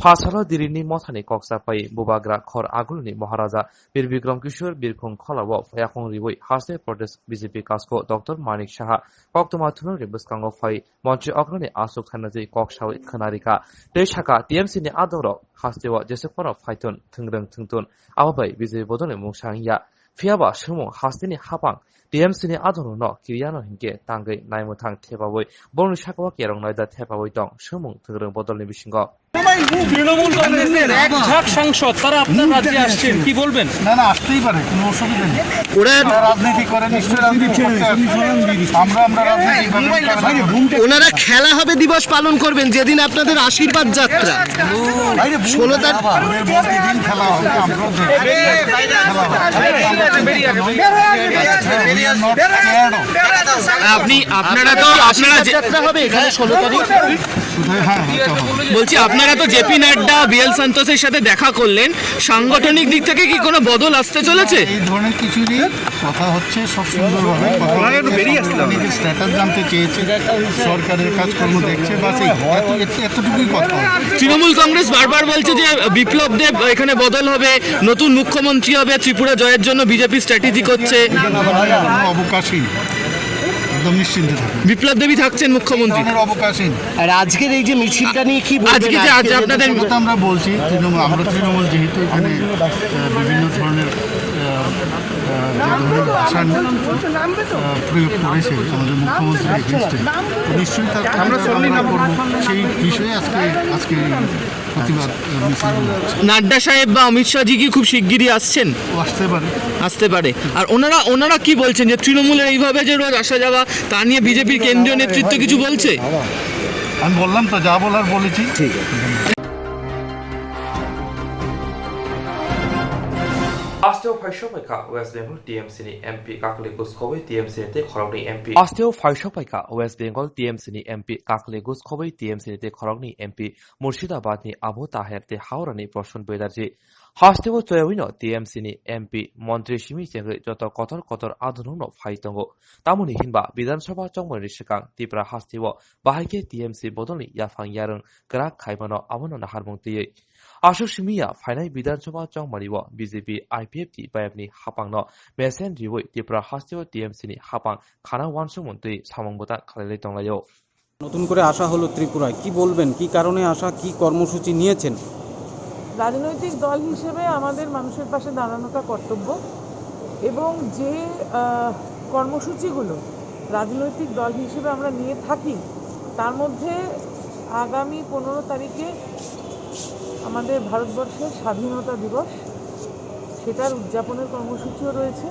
Phasalo Dirini mothani kok chapai Bubagra Khor Agulni Maharaja Bir Bikram Kishore Birkhung Kholao phayakung riwi haste protest B J P kasko Doctor Manik Saha koktwma thumnani bwskango phai montri okrani aswk thainatwi kok sawi khwnarikha tei sakha T M C ni adongrok hasteo jesuk phano phaithun thwngrwng thwngtun abo bai B J P bodolni mungsa wngya. Phiyaba swngmung hasteni hapang T M C ni adongrokno kiriyano hinkhe tangwi naimwthang thepawi borokni sakao kerong naida thepawi tong swngmung thwngrwng bodolni bisingo. Trinamool কংগ্রেসের এক ঝাঁক সাংসদ তারা আপনার রাজ্যে আসছেন, কি বলবেন? না, না, আসতেই পারে, কোনো অসুবিধা নেই। ওরা তারা রাজনীতি করে, নিশ্চয়ই রাজনীতি করতে আসবে। আমরা, আমরা রাজনীতি ওনারা খেলা হবে দিবস পালন করবেন যেদিন আপনাদের আশীর্বাদ যাত্রা। ষোলো তারিখ। ওদের বলতে দিন খেলা হবে, আমরাও দেখব। খেলা হবে। আপনি, আপনারা তো, আপনারা যে যাত্রা হবে এখানে ষোলো তারিখ। কোথায়? হ্যাঁ, হ্যাঁ, চলো। বলছি, আপনারা তো জেপি নাড্ডা, বি এল সন্তোষের সাথে দেখা করলেন, সাংগঠনিক দিক থেকে কি কোনো বদল আসতে চলেছে? এই ধরনের কিছু নেই, কথা হচ্ছে সব সুন্দরভাবে। কথা ওনারা একটু হচ্ছে, বেরিয়ে আসতে হবে। অনেকে স্ট্যাটাস জানতে চেয়েছে, সরকারের কাজকর্ম দেখছে, বাস এই, এত-, এত-, এতটুকুই কথা। তৃণমূল কংগ্রেস বারবার বলছে যে বিপ্লব দেব এখানে বদল হবে, নতুন মুখ্যমন্ত্রী হবে, ত্রিপুরা জয়ের জন্য বিজেপি স্ট্র্যাটেজি করছে। এটা কোনো অবকাশই নেই, একদম নিশ্চিন্তে থাকুন। বিপ্লব দেবই থাকছেন মুখ্যমন্ত্রী। এই ধরনের অবকাশই নেই। আর আজকের এই যে মিছিলটা নিয়ে কি বলবেন? আজকে যে, আজ আজকে আপনাদের যেটা কথা আমরা বলছি, তৃণমূল, আমরা তৃণমূল যেহেতু এখানে, আহ, বিভিন্ন ধরনের, আহ, আহ, যে ধরনের ভাষা, আহ, প্রয়োগ করেছে আমাদের মুখ্যমন্ত্রীর against-এ, তো নিশ্চয়ই তার আমরা করবো, সেই বিষয়ে আজকে, আজকে এই প্রতিবাদ, আহ, মিছিল হচ্ছে। নাড্ডা সাহেব বা অমিত শাহজি কি খুব শিগগিরই আসছেন? ও আসতে পারে। আসতে পারে। আর ওনারা, ওনারা কি বলছেন যে তৃণমূলের এইভাবে যে রোজ আসা যাওয়া, তা নিয়ে বিজেপির কেন্দ্রীয় নেতৃত্ব কিছু বলছে? আমি বললাম তো, যা বলার বলেছি। ঠিক আছে। Hasteo phaisok paikha West Bengal T M C ni M P kakle kuskowi T M C ni tei khoroknwi M P. Hasteo phaisok paikha West Bengal T M C ni M P kakle kuskowi T M C ni tei khoroknwi M P Murshidabad ni Abu Taher tei Howrah ni Prasan Banerjee. Hasteo choyawino T M C ni M P montri simi chengwi joto kotor kotor adonokno phai tongo. Tamoni hinba Bidhan Sabha chongmani swkang Tipra hasteo bahai khe T M C bodolni yaphang yarwng kwrak khaimano abono naharmung twiwi. Aswk simi ya phainai Bidhan Sabha chongmani o B J P I P F T bayapni hapangno mesen riwi Tipra hasteo T M C ni hapang khana uansukmung twi samung bwtang khlailai tonglaio. নতুন করে আসা হলো ত্রিপুরায়, কি বলবেন, কি কারণে আসা, কি কর্মসূচি নিয়েছেন? রাজনৈতিক দল হিসেবে আমাদের মানুষের পাশে দাঁড়ানোটা কর্তব্য। এবং যে আহ, কর্মসূচিগুলো রাজনৈতিক দল হিসেবে আমরা নিয়ে থাকি, তার মধ্যে আগামী পনেরো তারিখে আমাদের ভারতবর্ষের স্বাধীনতা দিবস, সেটার উদযাপনের কর্মসূচিও রয়েছে।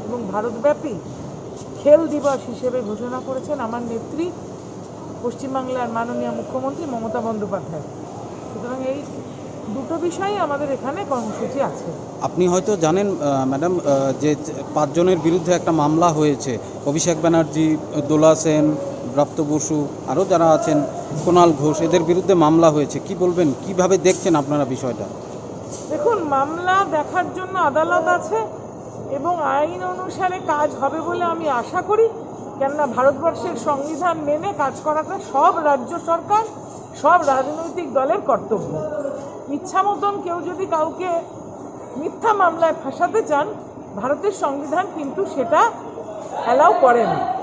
এবং ভারতব্যাপী খেল দিবস হিসেবে ঘোষণা করেছেন আমার নেত্রী, পশ্চিমবাংলার মাননীয় মুখ্যমন্ত্রী মমতা বন্দ্যোপাধ্যায়। সুতরাং এই দুটো বিষয়ে আমাদের এখানে কর্মসূচি আছে। আপনি হয়তো জানেন, আহ, ম্যাডাম, আহ, যে পাঁচজনের বিরুদ্ধে একটা মামলা হয়েছে, অভিষেক ব্যানার্জি, দোলা সেন, ব্রাত্য বসু, আরও যারা আছেন, কুণাল ঘোষ, এদের বিরুদ্ধে মামলা হয়েছে। কি বলবেন, কিভাবে দেখছেন আপনারা বিষয়টা? দেখুন, মামলা দেখার জন্য আদালত আছে এবং আইন অনুসারে কাজ হবে বলে আমি আশা করি। কেননা ভারতবর্ষের সংবিধান মেনে কাজ করাটা সব রাজ্য সরকার, সব রাজনৈতিক দলের কর্তব্য। ইচ্ছা মতন কেউ যদি কাউকে মিথ্যা মামলায় ফাঁসাতে চান, ভারতের সংবিধান কিন্তু সেটা অ্যালাউ করে না।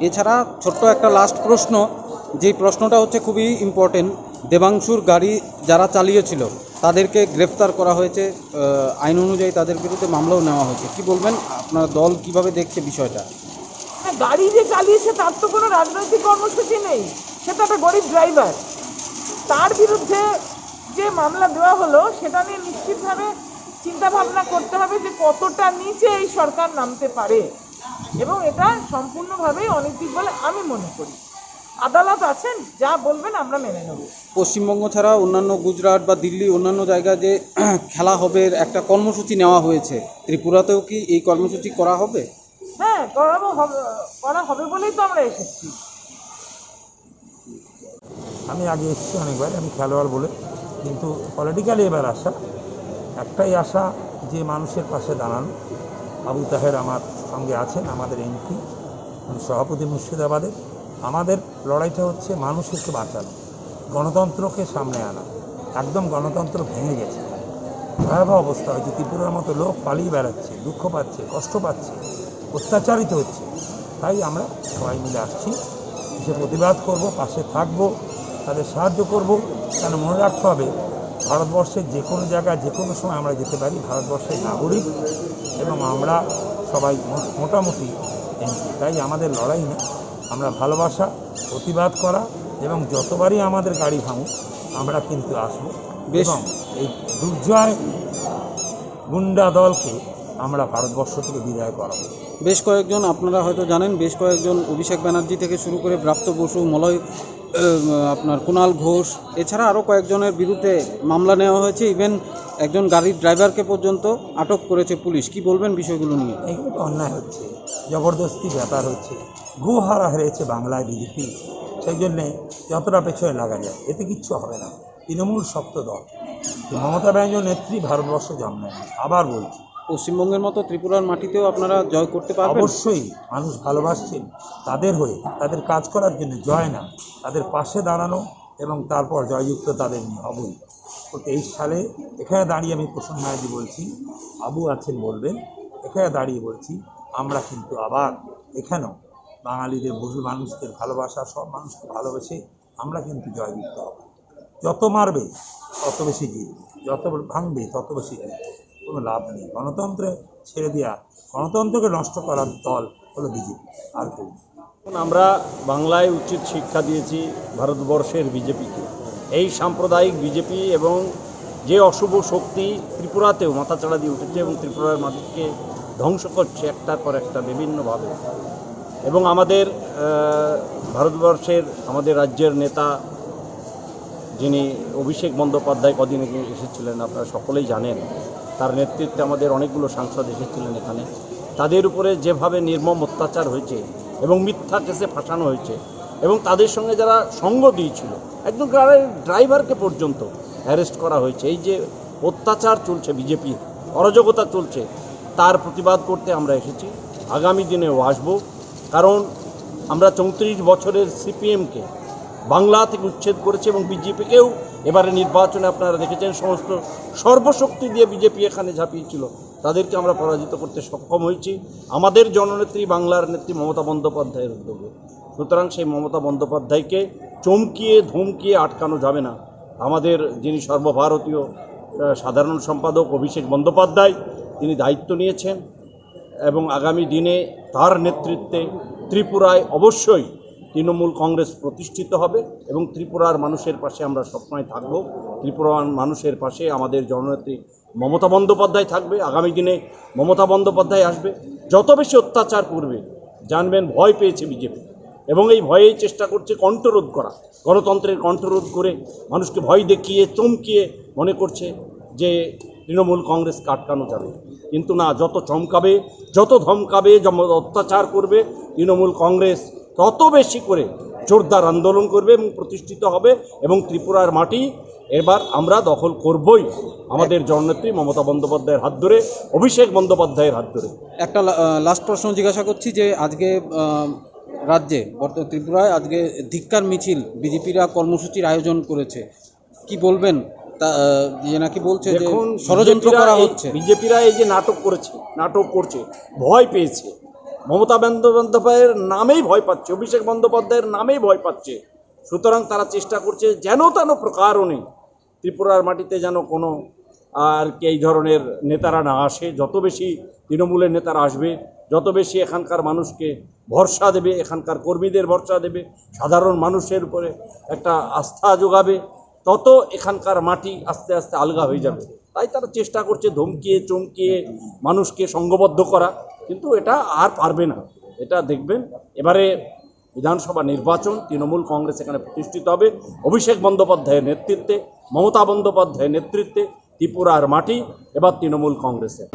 এছাড়া ছোট্ট একটা লাস্ট প্রশ্ন, যে প্রশ্নটা হচ্ছে খুবই ইম্পর্টেন্ট, দেবাংশুর গাড়ি যারা চালিয়েছিল তাদেরকে গ্রেফতার করা হয়েছে, আহ, আইন অনুযায়ী তাদের বিরুদ্ধে মামলাও নেওয়া হয়েছে। কি বলবেন, আপনার দল কিভাবে দেখছে বিষয়টা? না, গাড়ি যে চালিয়েছে তার তো কোনো রাজনৈতিক কর্মসূচি নেই, সে তো একটা গরিব ড্রাইভার। তার বিরুদ্ধে যে মামলা দেওয়া হলো, সেটা নিয়ে নিশ্চিতভাবে চিন্তা ভাবনা করতে হবে যে কতটা নিচে এই সরকার নামতে পারে, এবং এটা সম্পূর্ণভাবেই অনৈতিক বলে আমি মনে করি। আদালত আছেন, যা বলবেন আমরা মেনে নেব। পশ্চিমবঙ্গ ছাড়া অন্যান্য গুজরাট বা দিল্লি, অন্যান্য জায়গায় যে খেলা হবে, একটা কর্মসূচি নেওয়া হয়েছে, ত্রিপুরাতেও কি এই কর্মসূচি করা হবে? হ্যাঁ, করাবো, হবে, করা হবে বলেই তো আমরা এসেছি। আমি আগে এসেছি অনেকবার, আমি খেলোয়াড় বলে, কিন্তু পলিটিক্যালি এবার আসা, একটাই আশা, যে মানুষের পাশে দাঁড়ানো। আবু তাহের আমার সঙ্গে আছেন, আমাদের এমপি, উনি সভাপতি মুর্শিদাবাদের। আমাদের লড়াইটা হচ্ছে মানুষকে বাঁচানো, গণতন্ত্রকে সামনে আনা। একদম গণতন্ত্র ভেঙে গেছে, ভয়াবহ অবস্থা হয়েছে। ত্রিপুরার মতো লোক পালিয়ে বেড়াচ্ছে, দুঃখ পাচ্ছে, কষ্ট পাচ্ছে, অত্যাচারিত হচ্ছে। তাই আমরা সবাই মিলে আসছি, এসে প্রতিবাদ করব, পাশে থাকব, তাদের সাহায্য করব। কারণ মনে রাখতে হবে, ভারতবর্ষের যে কোনো জায়গায় যে কোনো সময় আমরা যেতে পারি, ভারতবর্ষের নাগরিক, এবং আমরা সবাই মো-, মোটামুটি এমপি। তাই আমাদের লড়াই না, আমরা ভালোবাসা, প্রতিবাদ করা, এবং যতবারই আমাদের গাড়ি ভাঙুক, আমরা কিন্তু আসবো। বেশ। এবং এই দুর্জয় গুন্ডা দলকে আমরা ভারতবর্ষ থেকে বিদায় করাবো। বেশ কয়েকজন, আপনারা হয়তো জানেন, বেশ কয়েকজন অভিষেক ব্যানার্জি থেকে শুরু করে ব্রাত্য বসু, মলয়, আহ, আপনার কুণাল ঘোষ, এছাড়া আরও কয়েকজনের বিরুদ্ধে মামলা নেওয়া হয়েছে। ইভেন একজন গাড়ির ড্রাইভারকে পর্যন্ত আটক করেছে পুলিশ। কি বলবেন বিষয়গুলো নিয়ে? এগুলো তো অন্যায় হচ্ছে, জবরদস্তি ব্যাপার হচ্ছে, গো হারা হেরেছে বাংলায় বিজেপি, সেই জন্যে যতটা পেছনে লাগা যায়, এতে কিচ্ছু হবে না। তৃণমূল শক্ত দল, মমতা ব্যানার্জি নেত্রী ভারতবর্ষ জন্ম নেয়। আবার বলছি, পশ্চিমবঙ্গের মতো ত্রিপুরার মাটিতেও আপনারা জয় করতে পারবেন? অবশ্যই। মানুষ ভালোবাসছেন, তাদের হয়ে, তাদের কাজ করার জন্য জয় না, তাদের পাশে দাঁড়ানো এবং তারপর জয়যুক্ত তাদের নিয়ে হবই। তো তেইশ সালে এখানে দাঁড়িয়ে আমি প্রসন্ন মাঝি বলছি, বাবু আছেন বলবেন, এখানে দাঁড়িয়ে বলছি, আমরা কিন্তু আবার এখানেও বাঙালিদের, বহু মানুষদের ভালোবাসা, সব মানুষকে ভালোবেসে আমরা কিন্তু জয়যুক্ত হব। যত মারবে তত বেশি জিতবে, যত ভাঙবে তত বেশি জিতবে, কোনো লাভ নেই। গণতন্ত্রে ছেড়ে দেওয়া, গণতন্ত্রকে নষ্ট করার দল হলো বিজেপি, আর কেউ না। এখন আমরা বাংলায় উচিত শিক্ষা দিয়েছি ভারতবর্ষের বিজেপিকে। এই সাম্প্রদায়িক বিজেপি এবং যে অশুভ শক্তি ত্রিপুরাতেও মাথাচাড়া দিয়ে উঠেছে এবং ত্রিপুরার মানুষকে ধ্বংস করছে একটার পর একটা বিভিন্নভাবে। এবং আমাদের, আহ, ভারতবর্ষের, আমাদের রাজ্যের নেতা যিনি অভিষেক বন্দ্যোপাধ্যায় কদিন আগে এসেছিলেন, আপনারা সকলেই জানেন, তার নেতৃত্বে আমাদের অনেকগুলো সাংসদ এসেছিলেন এখানে। তাদের উপরে যেভাবে নির্মম অত্যাচার হয়েছে এবং মিথ্যা কেসে ফাঁসানো হয়েছে এবং তাদের সঙ্গে যারা সঙ্গ দিয়েছিল, একজন গাড়ির ড্রাইভারকে পর্যন্ত অ্যারেস্ট করা হয়েছে। এই যে অত্যাচার চলছে, বিজেপি অরাজকতা চলছে, তার প্রতিবাদ করতে আমরা এসেছি, আগামী দিনেও আসব। কারণ আমরা চৌত্রিশ বছরের সিপিএমকে বাংলা থেকে উচ্ছেদ করেছি এবং বিজেপিকেও এবারে নির্বাচনে আপনারা দেখেছেন সমস্ত সর্বশক্তি দিয়ে বিজেপি এখানে ঝাঁপিয়েছিল, তাদেরকে আমরা পরাজিত করতে সক্ষম হয়েছি আমাদের জননেত্রী বাংলার নেত্রী মমতা বন্দ্যোপাধ্যায়ের উদ্যোগে। সুতরাং সেই মমতা বন্দ্যোপাধ্যায়কে চমকিয়ে ধমকিয়ে আটকানো যাবে না। আমাদের যিনি সর্বভারতীয়, আহ, সাধারণ সম্পাদক অভিষেক বন্দ্যোপাধ্যায়, তিনি দায়িত্ব নিয়েছেন। এবং আগামী দিনে তার নেতৃত্বে ত্রিপুরায় অবশ্যই তৃণমূল কংগ্রেস প্রতিষ্ঠিত হবে এবং ত্রিপুরার মানুষের পাশে আমরা সবসময় থাকব। ত্রিপুরার মানুষের পাশে আমাদের জননেত্রী মমতা বন্দ্যোপাধ্যায় থাকবে। আগামী দিনে মমতা বন্দ্যোপাধ্যায় আসবে। যত বেশি অত্যাচার করবে, জানবেন, ভয় পেয়েছে বিজেপি এবং এই ভয়েই চেষ্টা করছে কণ্ঠরোধ করা, গণতন্ত্রের কণ্ঠরোধ করে মানুষকে ভয় দেখিয়ে, চমকিয়ে মনে করছে যে তৃণমূল কংগ্রেসকে আটকানো যাবে। কিন্তু না, যত চমকাবে, যত ধমকাবে, যত অত্যাচার করবে, তৃণমূল কংগ্রেস তত বেশি করে জোরদার আন্দোলন করবে এবং প্রতিষ্ঠিত হবে এবং ত্রিপুরার মাটি এবার আমরা দখল করবই আমাদের জননেত্রী মমতা বন্দ্যোপাধ্যায়ের হাত ধরে, অভিষেক বন্দ্যোপাধ্যায়ের হাত ধরে। একটা লা-, আহ, লাস্ট প্রশ্ন জিজ্ঞাসা করছি যে আজকে, আহ, রাজ্যে বর্ত-, ত্রিপুরায় আজকে ধিক্কার মিছিল বিজেপিরা কর্মসূচির আয়োজন করেছে, কি বলবেন? তা, আহ, যে নাকি বলছে যে দেখুন, ষড়যন্ত্র বিজেপিরা করা এই, হচ্ছে। বিজেপিরা এই যে নাটক করেছে, নাটক করছে, ভয় পেয়েছে। মমতা বন্দ্যোপাধ্যায়ের নামেই ভয় পাচ্ছে, অভিষেক বন্দ্যোপাধ্যায়ের নামেই ভয় পাচ্ছে। সুতরাং তারা চেষ্টা করছে যেন তেন প্রকারণে ত্রিপুরার মাটিতে যেন কোনো আর কি এই ধরনের নেতারা না আসে। যত বেশি তৃণমূলের নেতারা আসবে, যত বেশি এখানকার মানুষকে ভরসা দেবে, এখানকার কর্মীদের ভরসা দেবে, সাধারণ মানুষের উপরে একটা আস্থা যোগাবে, তত এখানকার মাটি আস্তে আস্তে আলগা হয়ে যাবে। তাই তারা চেষ্টা করছে ধমকিয়ে চমকিয়ে মানুষকে সংঘবদ্ধ করা, কিন্তু এটা আর পারবে না। এটা দেখবেন, এবারে বিধানসভা নির্বাচন তৃণমূল কংগ্রেস এখানে প্রতিষ্ঠিত হবে। অভিষেক বন্দ্যোপাধ্যায়ের নেতৃত্বে, মমতা বন্দ্যোপাধ্যায়ের নেতৃত্বে ত্রিপুরার মাটি এবার তৃণমূল কংগ্রেসের।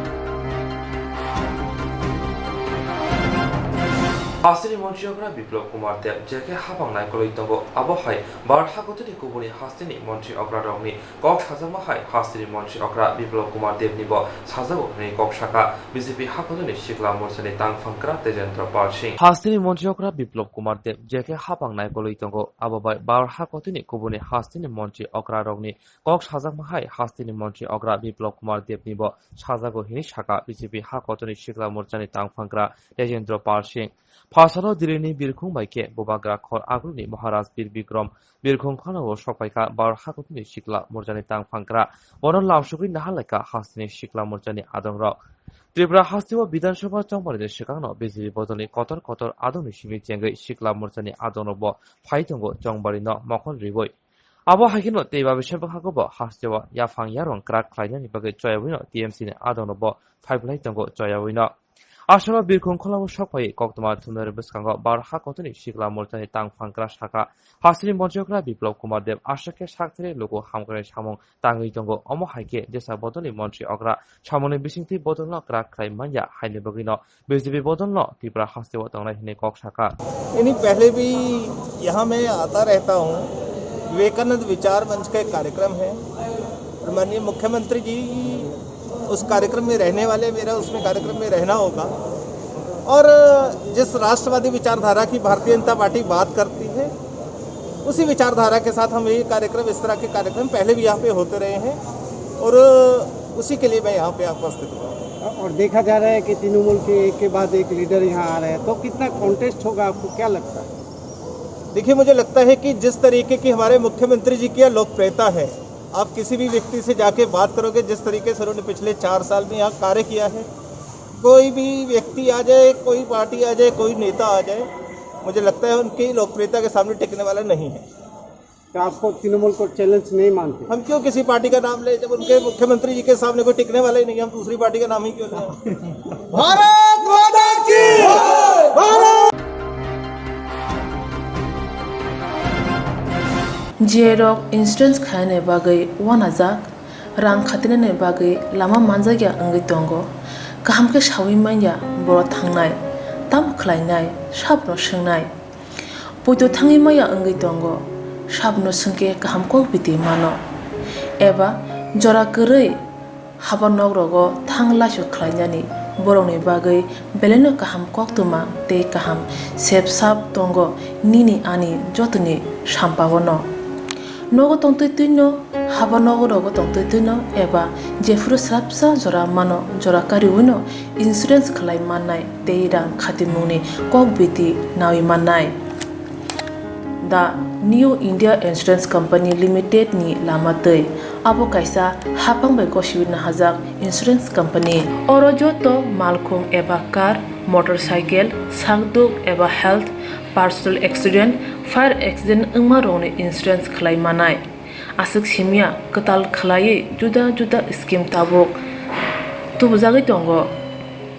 Hasteni montri okra Biplab Kumar Deb jekhe hapang naikolwi tongo, abo hai Bharat hakotini kubuni hasteni montri okra rokni kok sajakma hai hasteni montri okra Biplab Kumar Deb ni bo sajago hwnwi kok saka B J P hakotini sikla morchani tangphankra Tejendra Pal Singh. Hasteni montri okra Biplab Kumar Deb jekhe hapang naikolwi tongo, abo bai Bharat hakotini kubuni hasteni montri okra rokni kok sajakma hai hasteni montri okra Biplab Kumar Deb ni bo sajago hwnwi saka B J P hakotini sikla morchani tangphankra Tejendra Pal Singh. Phasalo Delhi ni birkhung bai khe bubagra khor agulni Maharaj Bir Bikram birkhung khonao sokpaikha Bharat hakotini sikla morchani tangphankra. Bono lamsogwi nahalaikha hasteni sikla morchani adongrok. Tripura hasteo Bidhan Sabha chongbarni swkangno B J P bodolni kotor kotor adongni simi chengwi sikla morchani adongrokbo phai tongo chongbarino mokhol riwi. Abo hai kheno tei babi sebwk hagobo hasteo yaphang yarwng kwrak khlainani bagwi choyawino T M C ni adongrokbo phaibolai tongo choyawino. Asolo birkhung khulao sokphai koktwma thumnani bwskango Bharat hakotini sikla morchani tangphankra saka hasteni montri okra Biplab Kumar Deb aswk khe sakthari luku hamkrai samung tangwi tongo. Omo hai khe jesa bodolni montri okra samungni bisingtwi bodolno kwrak khlai manya haini bagwino B J P bodolno Tripura hasteo tongnai hwnwi kok saka. नहीं, पहले भी यहाँ मैं आता रहता हूँ। विवेकानंद विचार मंच का एक कार्यक्रम है और माननीय मुख्यमंत्री जी उस कार्यक्रम में रहने वाले, मेरा उसमें कार्यक्रम में रहना होगा। और जिस राष्ट्रवादी विचारधारा की भारतीय जनता पार्टी बात करती है, उसी विचारधारा के साथ हम ये कार्यक्रम, इस तरह के कार्यक्रम पहले भी यहाँ पे होते रहे हैं और उसी के लिए मैं यहाँ पे उपस्थित हुआ। और देखा जा रहा है कि तृणमूल के एक के बाद एक लीडर यहाँ आ रहे हैं, तो कितना कॉन्टेस्ट होगा, आपको क्या लगता है? देखिए, मुझे लगता है कि जिस तरीके की हमारे मुख्यमंत्री जी की लोकप्रियता है, आप किसी भी व्यक्ति से जाके बात करोगे, जिस तरीके से उन्होंने पिछले चार साल में यहाँ कार्य किया है, कोई भी व्यक्ति आ जाए, कोई पार्टी आ जाए, कोई नेता आ जाए, मुझे लगता है उनकी लोकप्रियता के सामने टिकने वाला नहीं है। तो आपको तृणमूल को चैलेंज नहीं मानते? हम क्यों किसी पार्टी का नाम ले, जब उनके मुख्यमंत्री जी के सामने कोई टिकने वाला ही नहीं है, हम दूसरी पार्टी का नाम ही क्यों लें? भारत माता की जय। Bharat. J rok insurance khaina bagwi uanajak, rang khatinani bagwi lama manjakya wngwi tongo. Kaham khe sawi manya borok thangnai, tamo khlainai, sabno swngnai. Poito thangwi maya wngwi tongo, sabno swngkhe kaham kok biti mano. Eba jora kwrwi haba nok rogo thang laisok khlainani borokni bagwi belaino kaham koktwma tei kaham sep sap tongo nini ani jotoni sampao no. Nogo tongtwi twino, haba nogo rogo tongtwi twino eba jephuru swrapsa jora mano, jora kariwino insurance khlai mannai tei rang khatimungni kok biti nawi mannai. The New India Insurance Company Limited ni lama twi. Abo kaisa haphang bai gosiwi nahajak insurance company. Oro joto malkhung eba car, motorcycle, sakduk eba health, personal accident, fire accident wngma rokni insurance khlai manai. Aswk simya kwtal khlaiwi juda juda scheme tabuk tubujagwi tongo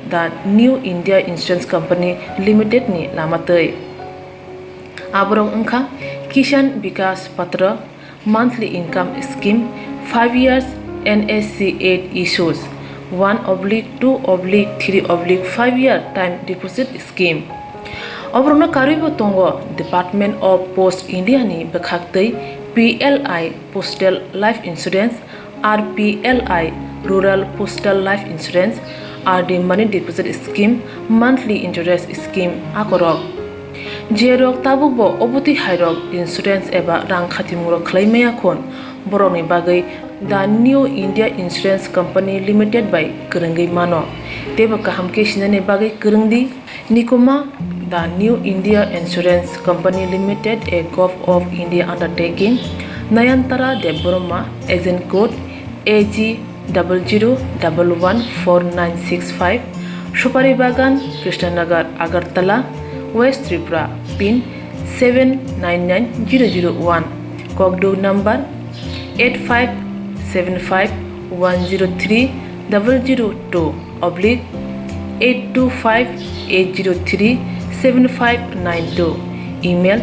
the New India Insurance Company Limited ni lama twi. Aborok wngkha Kisan Vikas Patra, monthly income scheme, five years N S C eight issues, one oblique two oblique three oblique five year time deposit scheme. Oborokno karwibo tongo Department of Post India ni bwkhaktwi P L I Postal Life Insurance, R P L I Rural Postal Life Insurance, R D Money Deposit Scheme, Monthly Interest Scheme akorok. Jerok tabukbo obotwi hairok insurance eba rang khatimungrok khlai maya khun, borokni bagwi The New India Insurance Company Limited bai kwrwngwi mano, teibo kaham khe sinani bagwi kwrwng di. Nikuma, The New India Insurance Company Limited, a Govt of India undertaking, Nayantara Debbarma, agent code A G double zero double one four nine six five, Supari Bagan, Krishnanagar, Agartala, West Tripura, pin seven nine nine zero zero one, kokduk number eight five seven five one zero three double zero two oblique eight two five eight zero three seven five nine two, email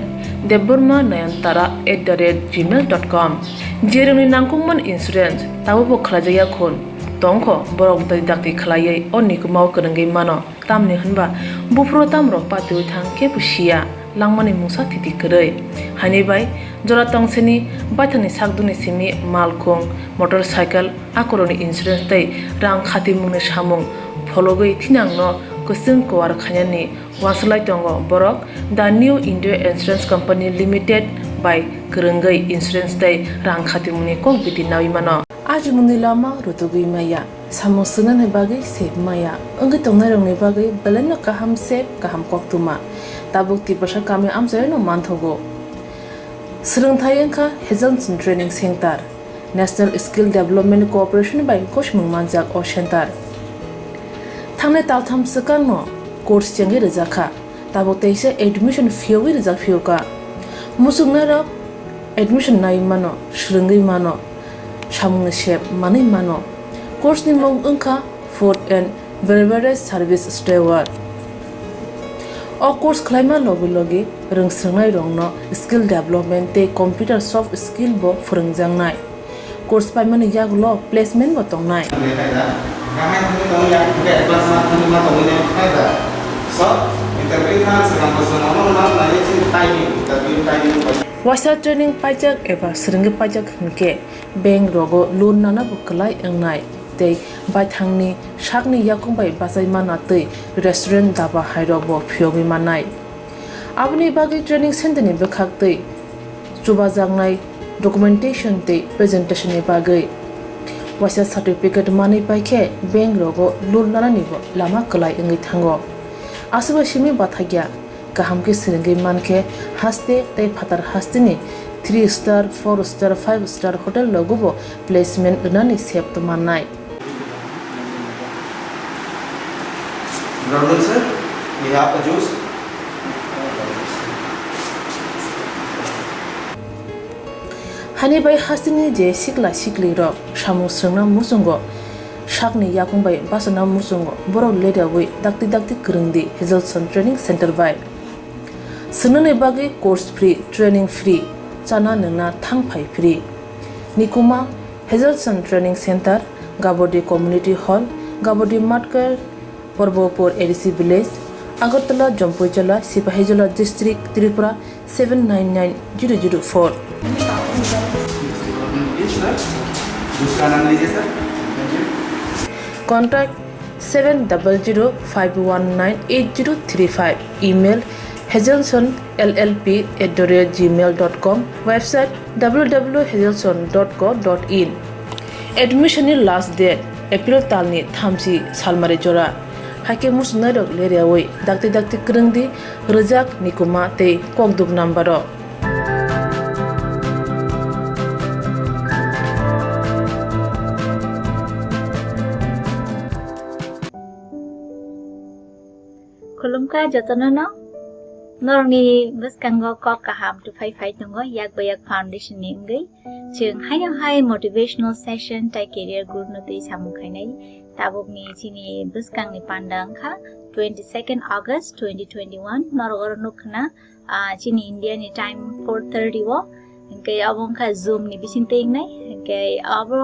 debbarma nayantara at the rate gmail dot com. Jerokni nangkukmani insurance tabukbo khlaijakya khun tongkho, borok twi dakti khlaiwi o nikumao kwrwngwi mano. Tamni hwnba buphuru tamrok patiwi thang kebo siya, langmani mungsa thiti kwrwi. Haini bai jora tongsini baithangni sakdukni simi malkhung, motorcycle, akorokni insurance tei rang khatimungni samung phologwi thinangno kwchwng kuar khainani uansuk lai tongo borok The New India Insurance Company Limited bai kwrwngwi insurance tei rang khatimungni kok biti naui mano. Ajimungni lama rutugwi maya, samung swngnani bagwi sep maya, wngwi tongnairokni bagwi belaino kaham sep, kaham koktwma. Tabuk Tiprasa kami amchaino manthogo. Swrwngthai wngkha Hazelson Training Center, National Skill Development Corporation bai gosimung manjak o center. Thangnai taltham swkangno course chengwi rwjakha. Tabuk teisa admission phiyogwi rijak phiyokha. Muchungnairok admission naiwi mano, swrwngwi mano, samungni sep manwi mano. Course ni mung wngkha Food and Beverage Service Steward. O course khlaima logi logi rwngswrwngnairokno skill development tei computer soft skill bo phwrwngjaknai. Course paimani yagulo placement bo tongnai. Waisa training paijak eba swrwngwi paijak hinkhe bank rogo loan nanabo kwlai wngnai tei baithangni sakni yakung bai bachai manna twi restaurant, daba hairokbo phiyogwi mannai. Aboni bagwi training center ni bwkhak twi chubajaknai documentation tei presentation ni bagwi waisa certificate manwi paikhe bank rogo loan lananibo lama kwlai wngwi thango. Aswkbai simi bathakya kaham khe swrwngwi mankhe haste tei phatar hasteni three star, four star, five star hotel rogobo placement rwnani sep tongmannai. Good afternoon, sir. We have a juice. Hani bai hasteni je sikla siklirok samung swrwngna muchungo, sakni yakung bai bachana muchungo, borok leriawi dakti dakti kwrwngdi Hazelson Training Center bai. Swngnani bagwi course free, training free, chana nwngna thang phai free. Nikuma Hazelson Training Center, Gabodi Community Hall, Gabodi Matkar, Porbopur A D C Village, Agartala, Jampuijala, Sipahijola District, Tripura seven nine nine zero zero four. Contact seven double zero five one nine eight zero three five. Email hazelson L L P at the rate gmail dot com. Website W W W hazelson dot co dot in. Admission ni last date April talni thamchi salmari jora. Haikhe muchungnairok leriawi dakti dakti kwrwngdi rwjak, nikuma tei kokduk number o. Khulumkha jotono no. Norokni bwskango kok kaham tuphai phai tongo Yak by Yak Foundation ni wngwi. Chwng haino hai motivational session tai career growth no twi samung khainai. Tabukni chini bwskangni panda wngkha twenty-second August twenty twenty-one. Norok oro nukkhna, ah, chini India ni time four thirty o. Hwnkhe abo wngkha Zoom ni bising twi wngnai. Hwnkhe abo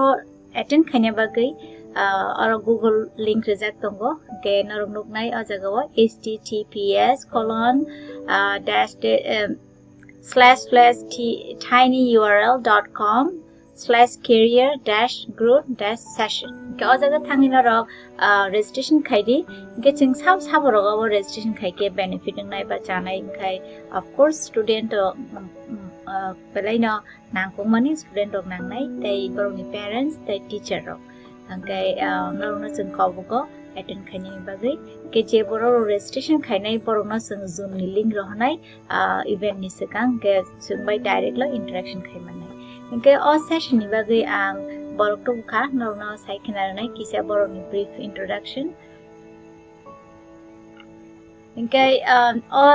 attend khaina bagwi, ah, oro Google link rijak tongo. Hwnkhe norok nuknai o jaga o H T T P S colon, ah, dash de-, em, slash slash t-, tinyurl dot com slash career dash growth dash session. Hwnkhe o jaga thangwi norok, ah, registration khaidi. Hwnkhe chwng sab saborok abo registration khaikhe benefit wngnai ba chanai wngkhai, of course, student rok, mm, mm, ah, belaino nangkukmani student rok nangnai, tei borokni parents tei teacher rok. Hwnkhe, ah, norokno chwng kobugo attend khainani bagwi. Hwnkhe je borok rok registration khainai borokno chwng Zoom ni link rohornai, ah, event ni swkang, hwnkhe chwng bai direct lo interaction khaimannai. Hwnkhe o session ni bagwi ang borok tubukha, norokno sai khna rwnai kisa borokni brief introduction. Hwnkhe, um, o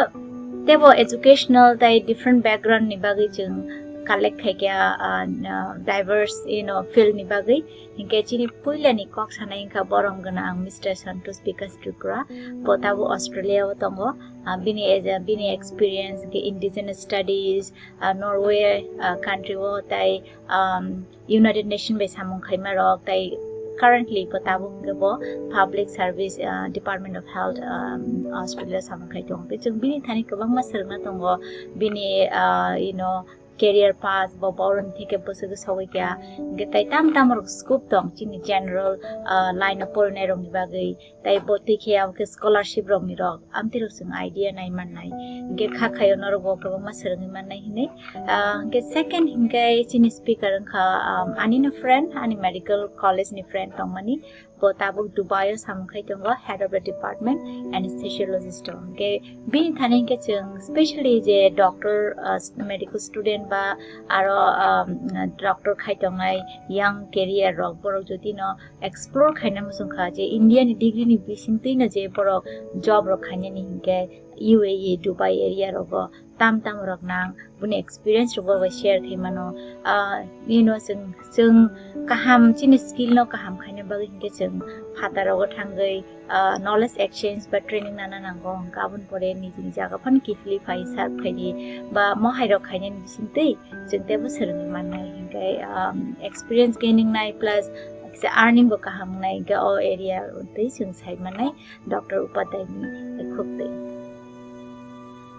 teibo educational tei different background ni bagwi chwng collect khaikha, uh, diverse, you know, field ni bagwi. Hwnkhe chini puila ni kok sanai wngkha borom gwnang Mister Santosh Bikash Tripura, bo tabuk Australia o tongo. Uh, bini as a, bini experience hwnkhe indigenous studies, uh, Norway, uh, country o tei, um, United Nation bai samung khaima rok, tei currently bo tabuk hwnkhe bo Public Service, ah, Department of Health, um, Australia samung khai tongo. Tei chwng bini thani kwbangma swrwngna tongo, bini, ah, you know, career path bo boroni theke bwswk sogwi kha, hwnkhe tei tam tam rok scope tong chini general, ah, line o porinai rokni bagwi. Tei bo twi khe abo khe scholarship rokni rok, amtwi rok chwng idea nai mannai. Hwnkhe kha khaio norok bo kwbangma swrwngwi mannai hinwi. Ah, hwnkhe second hwnkhe chini speaker wngkha, um, anino friend, ani medical college ni friend tongmani. Bo tabuk Dubai o samung khai tongo, head of the department anesthesiologist o. Hwnkhe bini thani hwnkhe chwng specially je doctor, ah, medical student ba aro, um, doctor khai tongnai young career rok, borok jodi no explore khaina muchung kha je India ni degree ni bising twi no je borok job rok khainani hinkhe U A E, Dubai area rogo tam tam rok nang boni experience rok bo bai share khai mano. Ah, nino chwng, chwng kaham chini skill no kaham khaina bagwi hinkhe chwng phataro thangwi, ah, knowledge exchange ba training nana nango, hwnkhe aboni pore nijini jaga phano kiphilwi phai serve khaidi ba mohai rok khainani bising twi chwng teibo swrwngwi mannai, hinkhe, um, experience gaining nai plus kisa earning bo kaham wngnai, hinkhe o area twi chwng sai mannai Doctor Upadhyay ni khuk twi.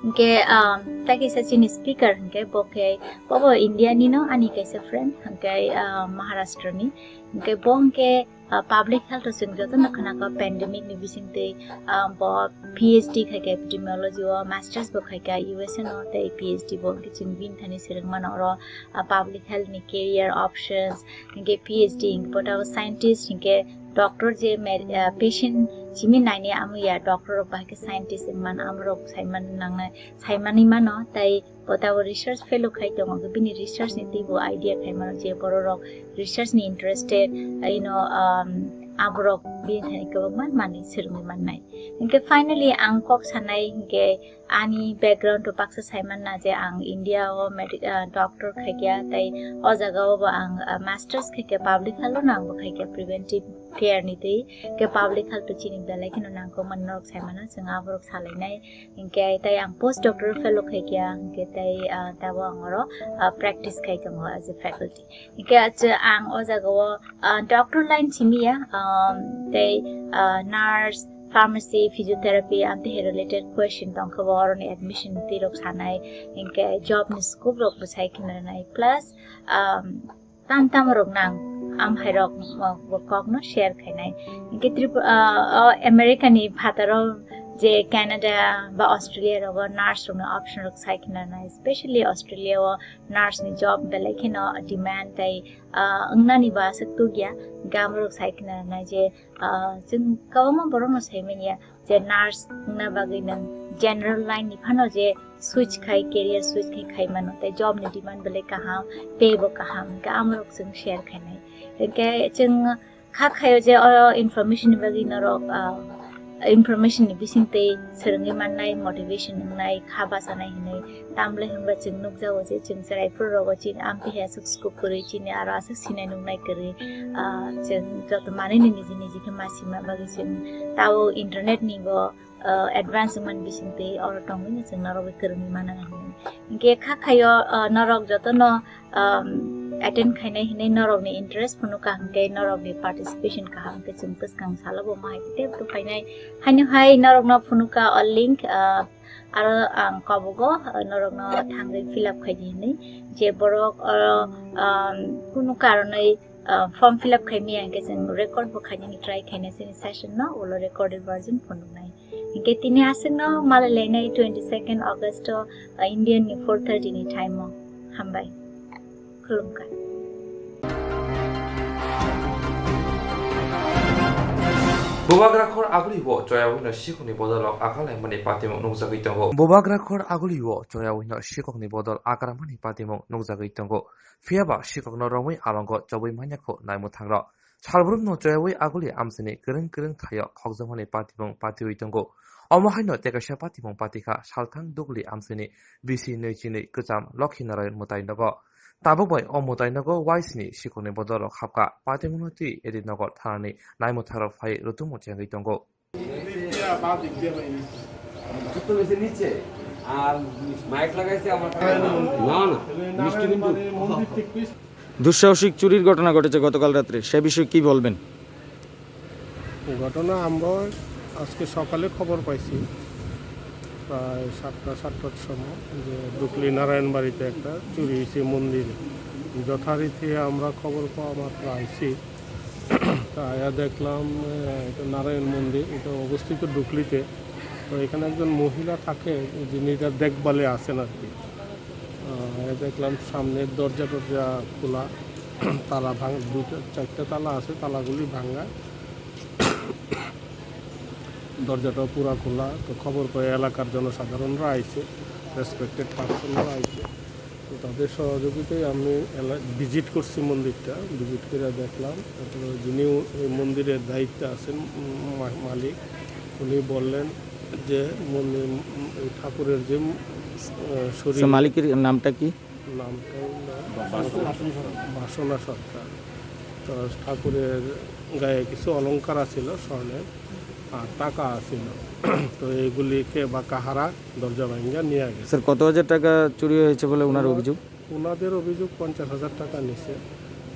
Hinkhe, um, tei kaisa chini speaker hinkhe bo khe, bo bo India ni no, ani kaisa friend, hinkhe, um, Maharashtra ni, hinkhe bo hinkhe, ah, public health o chwng jotono khwnakha pandemic ni bisingtwi, ah, bo P H D khaikha epidemiology o, masters bo khaikha U S A no, tei P H D bo hwnkhe chwng bini thani swrwng mano oro, ah, public health ni career options, hinkhe P H D hinkhe bo tabuk scientist hinkhe doctor je mer-, ah, patient simi naini amo ya doctor rok bahai khe scientist wngman amorok saiman nangnai, saimanwi mano, tei bo tabuk research fellow khai tongo, bini research ni twibo idea khai mano je borok rok research ni interested, you know, um, aborok bini thani kwbangma manwi swrwngwi mannai. Hinkhe finally ang kok sanai hinkhe ani background o baksa sai manna je ang India o medi-, ah, doctor khaikha tei o jaga o bo ang, ah, masters khaikha public health o no ang bo khaikha preventive care ni twi, khe public health o chini belai kheno nangkukmani norok sai mano, chwng aborok salainai. Hinkhe tei ang post doctoral fellow khaikha, hinkhe tei, ah, tabuk ang oro, ah, practice khai tongo as a faculty. Hinkhe acha ang o jaga o, ah, doctor line simi ya, um, tei, ah, nurse, pharmacy, physiotherapy, amtwi hai related question tongkha bo oroni admission twi rok sanai, hinkhe job ni scope rok bo sai khna nai, plus, um, tam tam rok nang, am hai rok, uh, bo kok no share khainai. Hinkhe Tripura, uh, o America ni phataro je Canada ba Australia rogo nurse rokni option rok sai khna nai, specially Australia o nurse ni job belai kheno demand tei, uh, wngnani ba aswk tugya, hinkhe amorok sai khna nai je, uh, chwng kwbangma borok no sai manya je nurse wngna bagwi nwng general line ni phano je switch khai, career switch khai khai mano, tei job ni demand belai kaham, pay bo kaham, hinkhe amorok chwng share khainai. Hinkhe chwng kha khaio je o information ni bagwi norok, ah, information ni bising tei swrwngwi mannai, motivation wngnai, kha bachanai hinwi. Tamle hwnba chwng nukjago je chwng chwraipur rogo chini amtwi hai aswk scope kwrwi, chini aro aswk sinai nuknai kwrwi. Ah, chwng joto manwino niji niji khe ma sima bagwi chwng tabo internet ni bo, ah, advance wngmani bising twi oro tongwino chwng norok bai kwrwngwi mana hinwi. Hinkhe kha khaio, ah, norok jotono um, attend khainai hinwi norokni interest phunukha hinkhe norokni participation kaham khe chwng bwskang salo bo mahai tei tei phainai. Haino hai norokno phunukha o link, uh, aro ang kobogo, uh, norokno thangwi fill up khaidi hinwi je borok, uh, um, kunu karonwi, uh, form fill up khaimaya hinkhe chwng record bo khainani try khainai chini session no ulo recorded version phunuknai. Hinkhe tini aswkno malai lainai twenty second August o, uh, Indian ni four thirty ni time o. Hambai. Khulumkha. Bubagrakhor agulio choyawino sikhokni bodolrok akalnaimani patimung nukjagwi tongo. Bubagrakhor agulio choyawino sikhokni bodol akramani patimung nukjagwi tongo. Phiyaba sikhokno romwi alongo chobwi manya kho naimwthangrok. Salbrumno choyawi aguli amchini kwrwng kwrwng thaio khokjakmani patimung patiwi tongo. Omo haino tekaisa patimung patikha salthang dugli amchini bisi nwi chinwi kwcham Lokhi Narayan mwtai nogo. Tabuk bai o mwtai nogo waisni sikhokni bodolrok hapkha. Patimungno twi Editnagar thanani naimwthangrok phai rutumu chengwi tongo. জুতো বেশি নিচ্ছে আর মাইক লাগাইছে আমার না না মিষ্টি কিন্তু দুঃসাহসিক চুরির ঘটনা ঘটেছে গতকাল রাত্রে, সে বিষয়ে কি বলবেন? ঘটনা আমরা আজকে সকালে খবর পাইছি প্রায় সাতটা সাতটার সময় যে ডুকলি নারায়ণবাড়িতে একটা চুরি হয়েছে মন্দিরে। যথারীতি আমরা খবর পাওয়া মাত্র আইছি। তা আয়া দেখলাম, আহ, এটা নারায়ণ মন্দির, এটা অবস্থিত ডুকলিতে। তো এখানে একজন মহিলা থাকে, যিনি এটা দেখভালে আছেন আর কি। আহ, আয়া দেখলাম সামনের দরজা টরজা খোলা, তালা ভাঙ-, দুইটা চারটা তালা আছে, তালাগুলি ভাঙা। দরজাটাও পুরা খোলা। তো খবর পেয়ে এলাকার জনসাধারণরা আইছে, রেসপেক্টেড পার্সনরা আইছে। তো তাদের সহযোগিতায় আমি ভিজিট করছি মন্দিরটা, ভিজিট করে দেখলাম। তারপরে যিনি এই মন্দিরের দায়িত্বে আছেন, উম, মা- মালিক, উনি বললেন যে মন্দির, উম, এই ঠাকুরের যে উম, আহ, শরীর আচ্ছা, মালিকের নামটা কি? নামটা হলো বাসনা সরকার। তো ঠাকুরের গায়ে কিছু অলংকার আছিল স্বর্ণের, আর টাকা আছিল। তো এইগুলিকে বা কাহারা দরজা ভাঙ্গা নিয়ে গেছে। স্যার, কত হাজার টাকা চুরি হয়েছে বলে ওনার অভিযোগ? ওনাদের অভিযোগ পঞ্চাশ হাজার টাকা নিছে।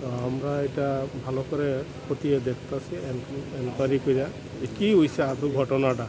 তো আমরা এটা ভালো করে খতিয়ে দেখতেছি, এনকোয়ারি করে যে কী হয়েছে আদৌ ঘটনাটা।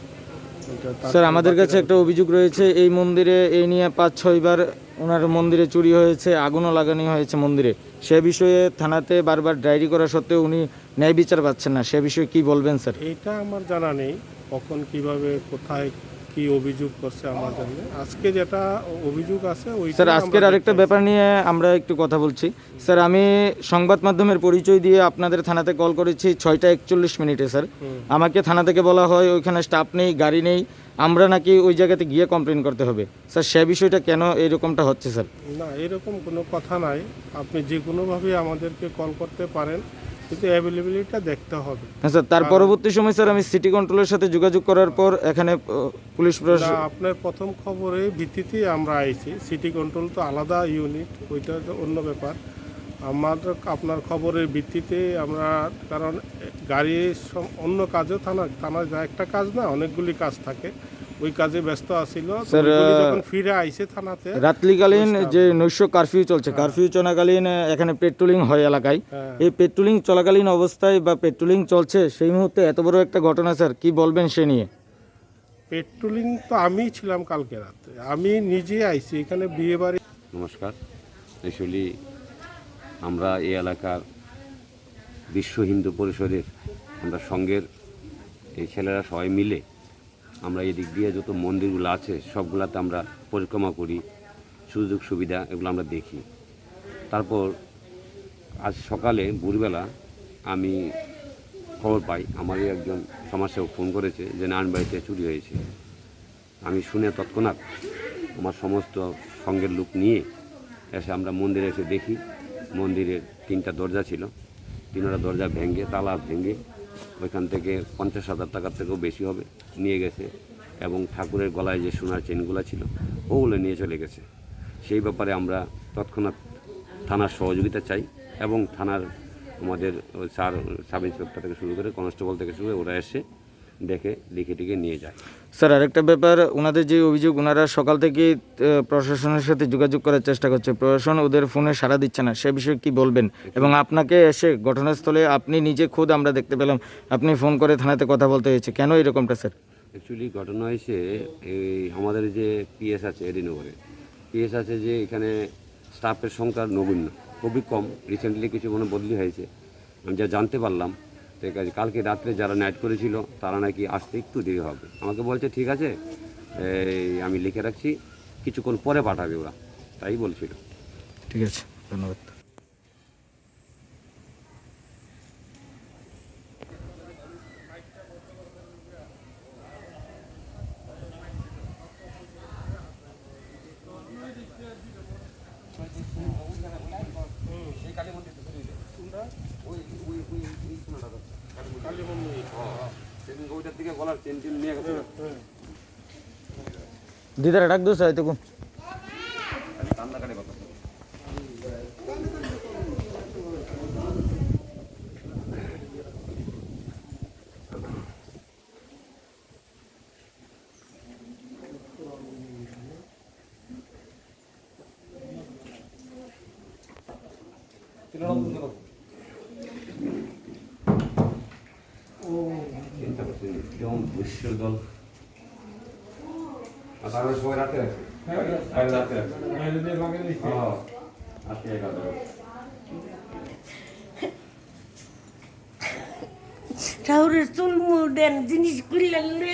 এটা তার স্যার, আমাদের কাছে বাকিটা একটা অভিযোগ রয়েছে, এই মন্দিরে এই নিয়ে পাঁচ ছয়বার ওনার মন্দিরে চুরি হয়েছে, আগুনও লাগানো হয়েছে মন্দিরে। সে বিষয়ে থানাতে বারবার ডায়েরি করা সত্ত্বেও উনি ন্যায় বিচার পাচ্ছেন না, সে বিষয়ে কি বলবেন স্যার? এইটা আমার জানা নেই, কখন কিভাবে কোথায় কি অভিযোগ করছে আমার জানা নেই। আজকে যেটা অভিযোগ আছে ওইটা স্যার, আমরা আজকের আরেকটা দেখতে ব্যাপার নিয়ে আমরা একটু কথা বলছি। স্যার, আমি সংবাদ মাধ্যমের পরিচয় দিয়ে আপনাদের থানাতে কল করেছি ছয়টা একচল্লিশ মিনিটে স্যার। হুম। আমাকে থানা থেকে বলা হয় ওইখানে স্টাফ নেই, গাড়ি নেই, আমরা নাকি ওই জায়গাতে গিয়ে কমপ্লেন করতে হবে। স্যার, সে বিষয়টা কেন এইরকমটা হচ্ছে স্যার? না, এরকম কোনো কথা নাই। আপনি যে কোনোভাবেই আমাদেরকে কল করতে পারেন, কিন্তু অ্যাভেলেবিলিটিটা দেখতে হবে। হ্যাঁ স্যার, তার কারণ পরবর্তী সময় স্যার আমি সিটি কন্ট্রোলের সাথে যোগাযোগ করার পর এখানে আহ, পুলিশ না, প্রশাসন আপনার প্রথম খবরের ভিত্তিতেই আমরা আইছি। সিটি কন্ট্রোল তো আলাদা ইউনিট, ওইটা তো অন্য ব্যাপার। আমার, আপনার খবরের ভিত্তিতে আমরা, কারণ গাড়ি সম- অন্য কাজেও থানা, থানা যা একটা কাজ না, অনেকগুলি কাজ থাকে, ওই কাজে ব্যস্ত আছিল। তো স্যার, ওইগুলি আহ, যখন ফিরে আইছে থানাতে, রাত্রিকালীন ওই স্টাফ যে গুলো। নৈশ কারফিউ চলছে, হ্যাঁ। কারফিউ চলাকালীন আহ, এখানে পেট্রোলিং হয় এলাকায়। হ্যাঁ। এই পেট্রোলিং চলাকালীন অবস্থায় বা পেট্রোলিং চলছে সেই মুহূর্তে এত বড় একটা ঘটনা স্যার, কি বলবেন সে নিয়ে? পেট্রোলিং তো আমিই ছিলাম কালকে রাত্রে, আমি নিজে আইছি এখানে বিয়ে বাড়ি। নমস্কার। অ্যাকচুয়ালি আমরা এই এলাকার বিশ্ব হিন্দু পরিষদের, আমরা সংঘের এই ছেলেরা সবাই মিলে আমরা এদিক দিয়ে যত মন্দিরগুলো আছে সবগুলাতে আমরা পরিক্রমা করি, সুযোগ সুবিধা এগুলো আমরা দেখি। তারপর আজ সকালে ভোরবেলা আমি খবর পাই, আমারই একজন সমাজসেবক ফোন করেছে যে নারায়ণ বাড়িতে চুরি হয়েছে। আমি শুনে তৎক্ষণাৎ আমার সমস্ত সঙ্গের লোক নিয়ে এসে আমরা মন্দিরে এসে দেখি, মন্দিরের তিনটা দরজা ছিল, তিনটা দরজা ভেঙে, তালা ভেঙে ওইখান থেকে পঞ্চাশ হাজার টাকার থেকেও বেশি হবে, নিয়ে গেছে। এবং ঠাকুরের গলায় যে সোনার চেইনগুলো ছিল, ওগুলো নিয়ে চলে গেছে। সেই ব্যাপারে আমরা তৎক্ষণাৎ থানার সহযোগিতা চাই এবং থানার আমাদের ওই স্যার, সাব ইন্সপেক্টর থেকে শুরু করে, কনস্টেবল থেকে শুরু করে, ওরা এসে দেখে, লিখে টিকে নিয়ে যায়। স্যার, আরেকটা ব্যাপার, ওনাদের যে অভিযোগ, ওনারা সকাল থেকে, আহ, প্রশাসনের সাথে যোগাযোগ করার চেষ্টা করছে, প্রশাসন ওদের ফোনে সাড়া দিচ্ছে না, সে বিষয়ে কি বলবেন? এবং আপনাকে এসে ঘটনাস্থলে আপনি নিজে খুদ আমরা দেখতে পেলাম, আপনি ফোন করে থানাতে কথা বলতে হয়েছে, কেন এরকমটা স্যার? অ্যাকচুয়ালি ঘটনা হয়েছে, এই আমাদের যে পিএস আছে এডি নগরে, পিএস আছে যে এখানে স্টাফের সংখ্যা নগণ্য, খুবই কম। রিসেন্টলি কিছু মানে বদলি হয়েছে, আমি যা জানতে পারলাম। তো কাল-, কালকে রাত্রে যারা নাইট করেছিল, তারা নাকি আসতে একটু দেরি হবে। আমাকে বলছে, "ঠিক আছে, এই আমি লিখে রাখছি, কিছুক্ষণ পরে পাঠাবে ওরা", তাই বলছিল। ঠিক আছে, ধন্যবাদ। দিদারে ডাক দিস, এই তো কোন? Rawre sulmu den jinis kulla lule.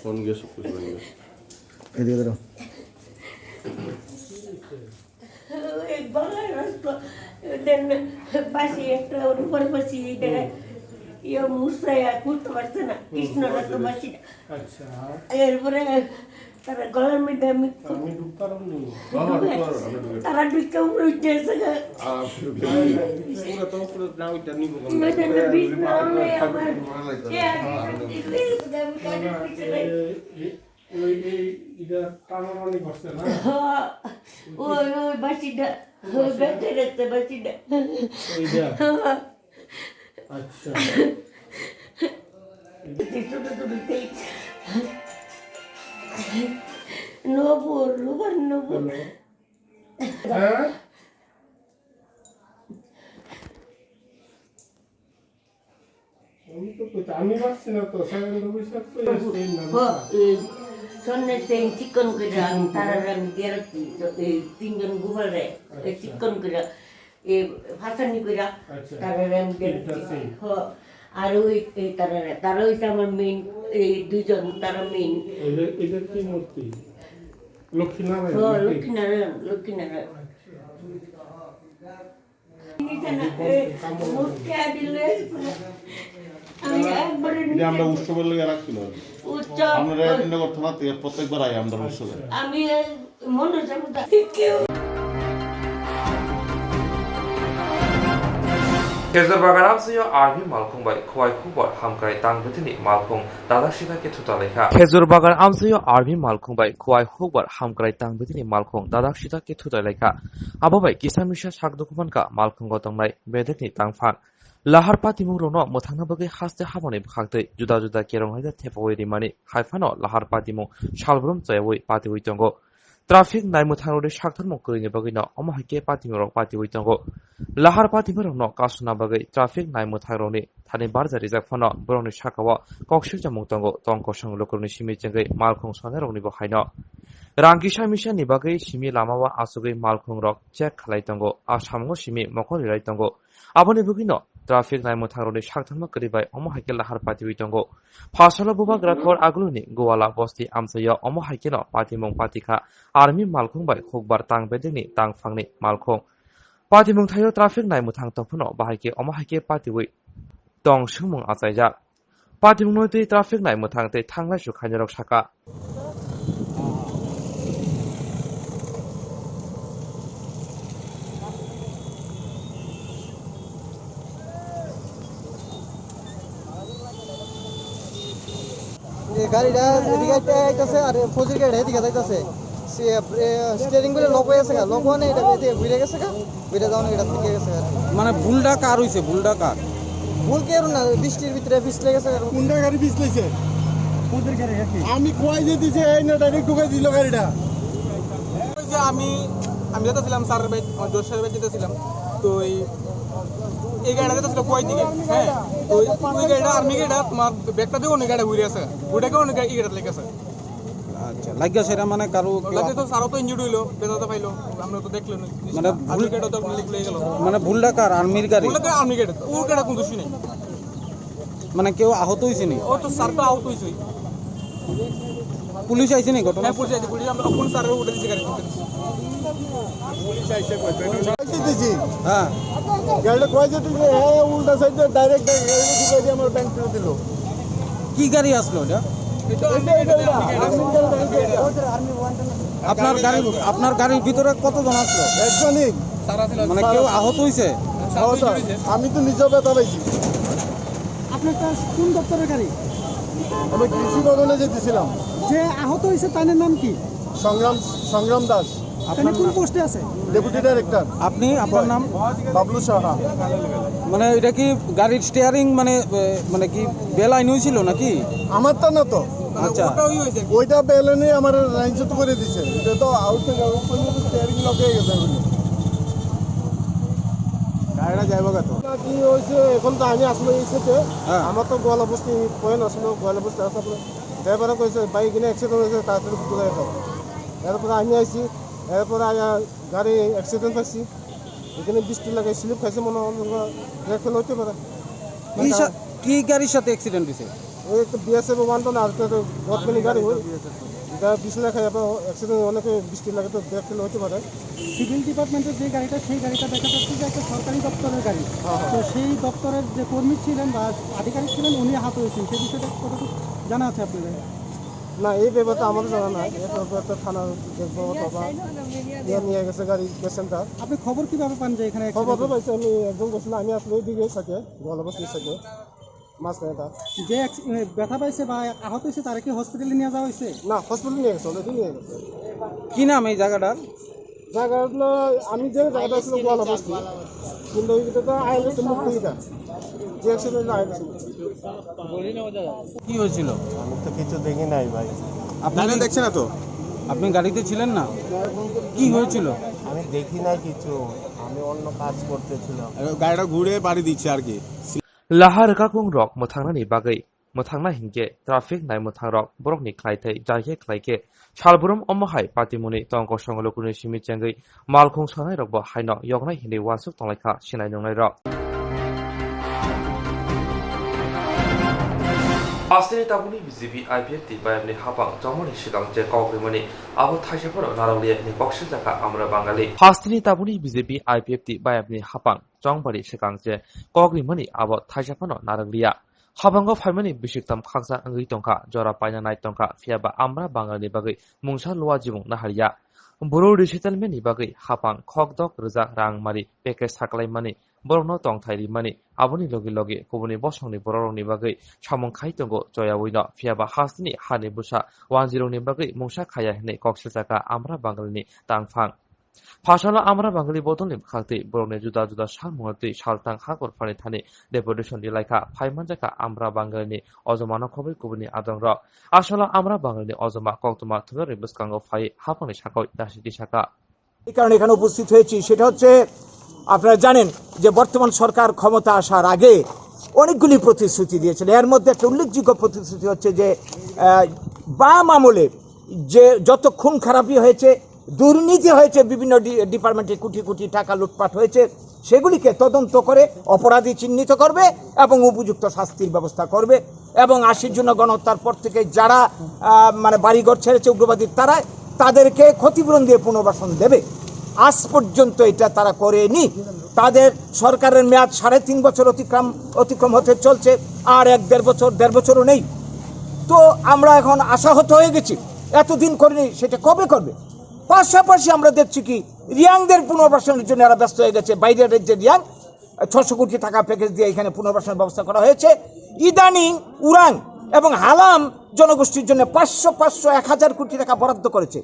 কোন গেছে? এদিকে ধরো। ওই গলার রস তো, দেন বাসি একটা রূপার বাসি, এই জায়গায় ইয়ে মুসাইয়া করতে পারছে না, হুম, কৃষ্ণরত্ন বাসি। আচ্ছা। এরপরে তারা গলার মধ্যে আমি আমি ঢুকতাম নি। বাবা, ঢুকতাম, আমি ঢুকতাম। তারা ঢুকে উপরে উঠে এসে গা। আহ, পুরো তো উপরে না উঠে নিব। ওই জন্য বিষ না হলে আমার, এ, আমি কাজের পিছনে। এই, এই, ওই, এই, এটা টানাটানি করছে না? ওই, ওই বাসিটা, ওই বাসিটা? বেঁচে রাখতে বাসিটা। ওইটা? আচ্ছা। এই ছোট ছোট সেই নবুর, রুবার নবুর। হ্যালো? হ্যাঁ? আমি তো কইতে, আমি পারছি না তো, সায়ন রবি স্যার তো এসে না। হ, এই স্বর্ণের চেইন চিকন করে আমি তারার আমি দিয়ে রাখছি, তো এই তিনজন গুবারে, এই আচ্ছা। চিকন করে, এই ফাসানি করে আচ্ছা। তারার আমি দিয়ে তিনটা রাখছি। চেইন। হ, আর ওই, এই তারার, তারা হইছে আমার মেইন, এই দুইজন তারা মেইন। এটা, এটা কি মূর্তি? লক্ষ্মীনারায়ণ হ, নাকি? লক্ষ্মীনারায়ণ, লক্ষ্মীনারায়ণ। আচ্ছা। এটা আমরা উৎসবের লগে রাখছিল। উৎসব। আপনারা অ্যাটেন্ড করতে না, তো প্রত্যেকবার আই আমরা উৎসবে। আমি মনে হচ্ছে আমরা কেউ Khezur bagan amsio army malkhung bai khowai hukbar hamkrai tang bwtwini malkhung dadak sida khe thuta laikha. Khezur bagan amsio army malkhung bai khowai hukbar hamkrai tang bwtwini malkhung dadak sida khe thuta laikha. Abo bai kisa misa sak dukhumankha malkhungo tongnai bedekni tangphang. Lahar patimung rokno mwthangna bagwi haste haboni bwkhaktwi juda juda kerong laida thepawi rimani hai phano lahar patimung salbrum chayawi patiwi tongo. Traffic naimwthang rokni saktharmung kwrwini bagwino omo hai khe patimung rok patiwi tongo. Lahar patimung rokno kasuna bagwi traffic naimwthang rokni thani barja rijak phano borokni sakao kok swijamung tongo. Tong kosong lukurokni simi chengwi malkhung sonai rokni bo haino rang kisa misa ni bagwi simi lamao achugwi malkhung rok check khlai tongo. A samungo simi mokol rilai tongo. Aboni bagwino traffic naimwthang rokni saktharma kwrwi bai omo hai khe lahar patiwi tongo. Phasalo bubagra khor aguluni Guwala bosti amchaio omo hai kheno patimung patikha army malkhung bai hukbar tang bedekni tangphangni malkhung. Patimung thaio traffic naimwthang tongphano bahai khe omo hai khe patiwi tong swngmung achaijak. Patimungno tei traffic nai mwthang tei thanglai su khainai rok saka. এই গাড়িটা এদিকে একটা আইতাছে, আর ফৌজির গাড়িটা এদিকে যাইতাছে। সে, এ, স্টিয়ারিং গুলো লক হয়ে গেছে গা, লক হওয়া নেই, এটা এদিকে ঘুরে গেছে গা, ঘুরে যাওয়া নেই, এটা থেকে গেছে আর কি। মানে ভুলটা কার হইছে? ভুলটা কার? ভুল কেউ না, বৃষ্টির ভিতরে পিছলে গেছে গা। কোনটা গাড়ি পিছলেছে? ফৌজির গাড়ি আর কি। আমি কই যে দিছে, এই না ডাইরেক্ট ঢুকাই দিল গাড়িটা। ওই যে আমি, আমি যেতেছিলাম স্যারের বাড়ি, আমার জোর স্যারের বাড়ি যেতেছিলাম, তো এই, এই গাড়িটা যেতেছিল কই দিকে, হ্যাঁ, তো ওই, ওই গাড়িটা, আর্মি গাড়িটা, তোমার ব্যাগটা দিয়ে অনেক গাড়ি ঘুরে আছে, ওটাকে অনেক গাড়ি, এই গাড়িটা লেগে আছে। আচ্ছা, লাগিয়া সেটা মানে কারো কেউ লাগে তো, স্যারও তো ইনজুর্ড হইলো, বেদাতে পাইলো, আমরা তো দেখলেন, মানে আর্মি ভুল, গাড়িটা তো আপনি লিখলে গেল। মানে ভুলটা কার? আর্মির গাড়ি? ভুলটা কার? আর্মি গাড়ি, ওর গাড়ি কোনো দোষী নেই। মানে কেউ আহত হইছে নি? ও তো স্যার তো আহত হইছে। পুলিশ আইছে নি ঘটনা? হ্যাঁ, পুলিশ আইছে, পুলিশ আমরা, পুলিশ স্যারের উঠে দিছে গাড়ি। কইছে দিছি। হ্যাঁ। গাড়িটা কইছে দিছি, হ্যাঁ, উল্টা সাইডে ডাইরেক্ট গাড়ি ঢুকাই দিয়ে আমার ব্যাংক ফেরত দিল। কি গাড়ি আসলো এটা? এটা, এটা, এটা, এটা। আপনার গাড়ি, আপনার গাড়ির ভিতরে কতজন আসলো? একজনই। মানে কেউ আহত হইছে? আহত। আমি তো নিজেও ব্যথা পাইছি। আপনারটা কোন দপ্তরের গাড়ি? আমি কৃষি ভবনে যেতেছিলাম। যে আহত হয়েছে তার নাম কি? সংগ্রাম, সংগ্রাম দাস। তাহলে কোন পোস্টে আছে? Deputy director. আপনি, আপনার নাম? বাবলু সাহা। মানে এটা কি গাড়ির স্টিয়ারিং মানে, এ, মানে কি বেলাইন হয়েছিল নাকি? আমার তো না তো। আচ্ছা। ওইটা বেলাইনে আমার লাইন চ্যুত করে দিছে। এটা তো আউট থেকে আউট পর্যন্ত স্টিয়ারিং লক হয়ে গেছে। গাড়িটা যাইব কত? না, কি হয়েছে এখন তো আমি আসলে এই সাথে হ্যাঁ। আমার তো গোয়ালা বস্তি পয়েন্ট আসলে গোয়ালা বস্তি আসলে ড্রাইভারে কইছে, "ভাই, এখানে অ্যাক্সিডেন্ট হয়েছে, তাড়াতাড়ি ঘুরে যাও।" এরপরে আমি আইছি, এরপরে আয়া গাড়ি অ্যাক্সিডেন্ট পাইছি। এখানে বৃষ্টি লাগে, স্লিপ খাইছে মনে হয়, ব্রেক ফেল হইতে পারে। কি সা-, কি গাড়ির সাথে অ্যাক্সিডেন্ট হয়েছে? ওই একটা বিএসএফ ওয়ান টন আর একটা গভর্নমেন্ট গাড়ি হয়। এটা পিছনে খাই আবার অ্যাক্সিডেন্ট, অনেকে বৃষ্টি লাগে তো ব্রেক ফেল হইতে পারে। সিভিল ডিপার্টমেন্টের যে গাড়িটা, সেই গাড়িটা দেখা যাচ্ছে যে একটা সরকারি দপ্তরের গাড়ি। হ্যাঁ, হ্যাঁ। তো সেই দপ্তরের যে কর্মী ছিলেন বা আধিকারিক ছিলেন, উনি আহত হয়েছেন। সেই বিষয়টা কতটুকু জানা আছে আপনাদের? না, এই ব্যাপারটা আমারও জানা নাই। এই ব্যাপারটা থানা দেখবো অথবা নিয়ে, নিয়ে গেছে গাড়ি পেশেন্টটা। আপনি খবর কিভাবে পান যে এখানে খবর অ্যাক্সিডেন্ট তো হয়েছে? পাইছি আমি, একজন বলছিল আমি আসলে ওই দিকে থাকি, গোয়ালা বস্তি থাকি। মাঝখানে তার। যে এক-, এ, ব্যথা পাইছে বা আহত হয়েছে, তারা কি হসপিটালে নিয়ে যাওয়া হয়েছে? না, হসপিটালে নিয়ে গেছে, already নিয়ে গেছে। কি নাম এই জায়গাটার? জায়গাটা হলো, আমি যে জায়গাটা ছিল গোয়ালা বস্তি, কিন্তু ওই ভিতরে তো আইলে তো মুক্তি এটা, যে অ্যাক্সিডেন্ট আইলে তো মুক্তি। কি হয়েছিল? আমি তো কিছু দেখি নাই ভাই। আপনি গাড়ি দেখছে না তো? আপনি গাড়িতে ছিলেন না? কি হয়েছিল? আমি দেখি নাই কিছু, আমি অন্য কাজ করতেছিলাম। গাড়িটা ঘুরে বাড়ি দিচ্ছে আর কি। Lahar kakung rok mwthangnani bagwi mwthangna hinkhe traffic nai mwthang rok borokni khlaithai jai khe khlai khe salbrum omo hai patimuni tongkosong lukurokni simi chengwi malkhung sanai rokbo haino yoknai hinwi uansuk tonglaikha sinai nungnai rok. Hasteni tabukni B J P I P F T bayamni hapang chongmani swkang je kok rimani abo thaisa phano narwkliya hinwi kok swijak kha Amra Bangali. Hasteni tabukni B J P I P F T bayamni hapang chongbari swkang je kok rimani abo thaisa phano narwkliya. Habango phaimani bisiktham khaksa wngwi tongkha, jora paina nai tongkha, phiya ba Amra Bangalini bagwi mungsa luwa jibung naharya. Buru resettlement ni bagwi hapang khokdok rwjak rang mari package saklaimani, borokno tongthai rimani, aboni logi logi kubuni bosongni borokrokni bagwi samung khai tongo choyawino, phiya ba hasteni hani bwsa wanjirokni bagwi mungsa khaya hinwi kok swijak kha Amra Bangalini tangphang. Phasalo Amra Bangali bodolni bwkhaktwi borokni juda juda salmungo twi saltang hakor phani thani deputation rilaikha, phai manjakha Amra Bangalini ojomano khobwi kubuni adongrok. Asalo Amra Bangalini ojoma koktwma thumnarokni bwskango phai haphangni sakao dasiti saka. এই কারণে এখানে উপস্থিত হয়েছি, সেটা হচ্ছে আপনারা জানেন যে বর্তমান সরকার ক্ষমতা আসার আগে অনেকগুলি প্রতিশ্রুতি দিয়েছিল। এর মধ্যে একটা উল্লেখযোগ্য প্রতিশ্রুতি হচ্ছে যে, আহ, বাম আমলে যে যত খুন খারাপি হয়েছে, দুর্নীতি হয়েছে, বিভিন্ন ডি-, ডিপার্টমেন্টে কোটি কোটি টাকা লুটপাট হয়েছে, সেগুলিকে তদন্ত করে অপরাধী চিহ্নিত করবে এবং উপযুক্ত শাস্তির ব্যবস্থা করবে। এবং আশির জন্য গণহত্যার পর থেকে যারা, আহ, মানে বাড়িঘর ছেড়েছে উগ্রবাদীর তারা, তাদেরকে ক্ষতিপূরণ দিয়ে পুনর্বাসন দেবে। আজ পর্যন্ত এটা তারা করেনি। তাদের সরকারের মেয়াদ সাড়ে তিন বছর অতিক্রম অতিক্রম হতে চলছে, আর এক দেড় বছর, দেড় বছরও নেই। তো আমরা এখন আশাহত হয়ে গেছি, এতদিন করেনি, সেটা কবে করবে? পাশাপাশি আমরা দেখছি কি, রিয়াংদের পুনর্বাসনের জন্য এরা ব্যস্ত হয়ে গেছে, বাইরের রাজ্যে রিয়াং ছশো কোটি টাকা প্যাকেজ দিয়ে এখানে পুনর্বাসনের ব্যবস্থা করা হয়েছে। ইদানিং উরাং এবং হালাম জনগোষ্ঠীর জন্য পাঁচশো, পাঁচশো, এক হাজার কোটি টাকা বরাদ্দ করেছে।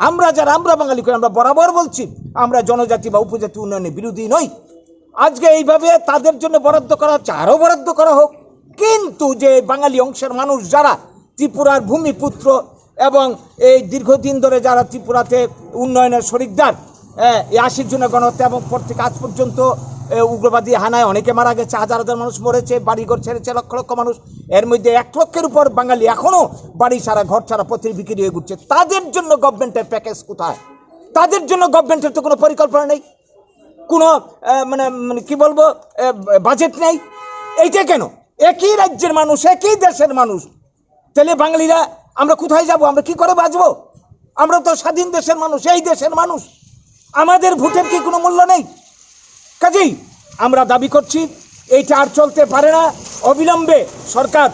আমরা যারা, আমরা বাঙালি করি, আমরা বরাবর বলছি, আমরা জনজাতি বা উপজাতি উন্নয়নের বিরোধী নই। আজকে এইভাবে তাদের জন্য বরাদ্দ করা হচ্ছে, আরও বরাদ্দ করা হোক, কিন্তু যে বাঙালি অংশের মানুষ যারা ত্রিপুরার ভূমিপুত্র এবং এই দীর্ঘদিন ধরে যারা ত্রিপুরাতে উন্নয়নের শরিকদার, এ, এই আশির জন্য গণহত্যা এবং পর থেকে আজ পর্যন্ত, এ, উগ্রবাদী হানায় অনেকে মারা গেছে, হাজার হাজার মানুষ মরেছে, বাড়িঘর ছেড়েছে লক্ষ লক্ষ মানুষ। এর মধ্যে এক লক্ষের উপর বাঙালি এখনো বাড়ি ছাড়া, ঘর ছাড়া, পথে বিক্রি হয়ে ঘুরছে। তাদের জন্য গভর্নমেন্টের প্যাকেজ কোথায়? তাদের জন্য গভর্নমেন্টের তো কোনো পরিকল্পনা নেই, কোনো, এ, মানে, মানে, কি বলবো, এ, বাজেট নেই। এইটা কেন? একই রাজ্যের মানুষ, একই দেশের মানুষ, তাহলে বাঙালিরা আমরা কোথায় যাব? আমরা কি করে বাঁচবো? আমরা তো স্বাধীন দেশের মানুষ, এই দেশের মানুষ, আমাদের ভোটের কি কোনো মূল্য নেই? কাজেই আমরা দাবি করছি, এইটা আর চলতে পারে না। অবিলম্বে সরকার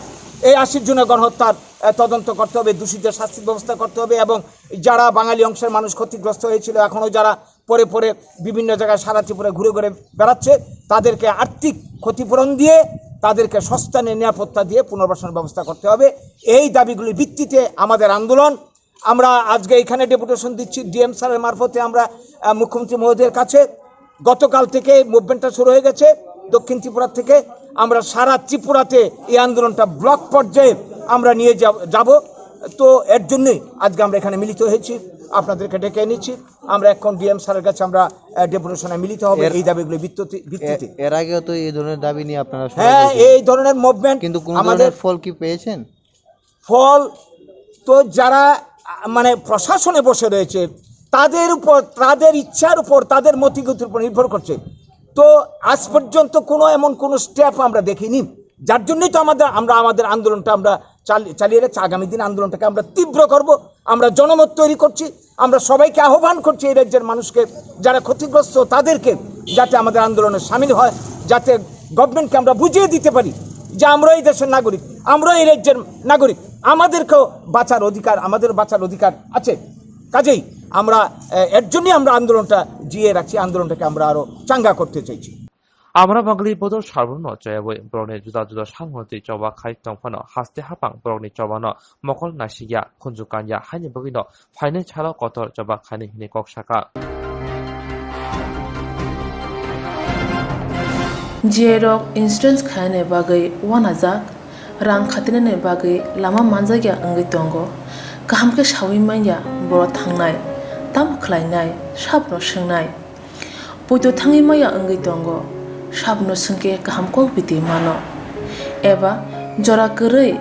এই আশির জন্য গণহত্যার, আহ, তদন্ত করতে হবে, দোষীদের শাস্তির ব্যবস্থা করতে হবে এবং যারা বাঙালি অংশের মানুষ ক্ষতিগ্রস্ত হয়েছিল, এখনো যারা পরে পরে বিভিন্ন জায়গায় সারা ত্রিপুরা ঘুরে ঘুরে বেড়াচ্ছে, তাদেরকে আর্থিক ক্ষতিপূরণ দিয়ে, তাদেরকে সস্তানে নিরাপত্তা দিয়ে পুনর্বাসনের ব্যবস্থা করতে হবে। এই দাবিগুলির ভিত্তিতে আমাদের আন্দোলন। আমরা আজকে এখানে ডেপুটেশন দিচ্ছি ডিএম স্যারের মারফতে আমরা, আহ, মুখ্যমন্ত্রী মহোদয়ের কাছে। গতকাল থেকে মুভমেন্টটা শুরু হয়ে গেছে দক্ষিণ ত্রিপুরা থেকে। আমরা সারা ত্রিপুরাতে এই আন্দোলনটা ব্লক পর্যায়ে আমরা নিয়ে যাব। তো এর জন্যই আজকে আমরা এখানে মিলিত হয়েছি, আপনাদেরকে ডেকে এনেছি। আমরা এখন ডিএম স্যারের কাছে আমরা, আহ, ডেপুটেশনে মিলিত হবে এই দাবিগুলো ভিত্তিতে। এর আগেও তো এই ধরনের দাবি নিয়ে আপনারা সরব হয়েছিলেন। এই ধরনের মুভমেন্ট কিন্তু কোনো আমাদের ধরনের ফল কি পেয়েছেন? ফল তো যারা, আহ, মানে প্রশাসনে বসে রয়েছে, তাদের উপর, তাদের ইচ্ছার উপর, তাদের মতিগতির উপর নির্ভর করছে। তো আজ পর্যন্ত কোনো এমন কোনো স্টেপ আমরা দেখিনি, যার জন্যই তো আমাদের, আমরা আমাদের আন্দোলনটা আমরা চালি-, চালিয়ে যাচ্ছি। আগামী দিন আন্দোলনটাকে আমরা তীব্র করব। আমরা জনমত তৈরি করছি, আমরা সবাইকে আহ্বান করছি এই রাজ্যের মানুষকে, যারা ক্ষতিগ্রস্ত তাদেরকে, যাতে আমাদের আন্দোলনে সামিল হয়, যাতে গভর্নমেন্টকে আমরা বুঝিয়ে দিতে পারি যে আমরা এই দেশের নাগরিক, আমরা এই রাজ্যের নাগরিক, আমাদেরকেও বাঁচার অধিকার, আমাদের বাঁচার অধিকার আছে। কাজেই আমরা, আহ, এর জন্যই আমরা আন্দোলনটা জিয়ে রাখছি, আন্দোলনটাকে আমরা আরো চাঙ্গা করতে চাইছি। Amra bangli bodo sarbono chayabwi borokni juda juda samungni twi choba khai tongphano haste hapang borokni chobano mokol naisingya khunju kanya haini bagwino phainai salo kotor choba khainai hwnwi kok saka. Jiyai rok insurance khainani bagwi uanajak, rang khatinani bagwi lama manjakya wngwi tongo. Kaham khe saui manya borok thangnai, tamo khlainai, sabono swngnai. Poito thangwi maya wngwi tongo, sabono swngkhe kaham kok biti mano. Eba jora kwrwi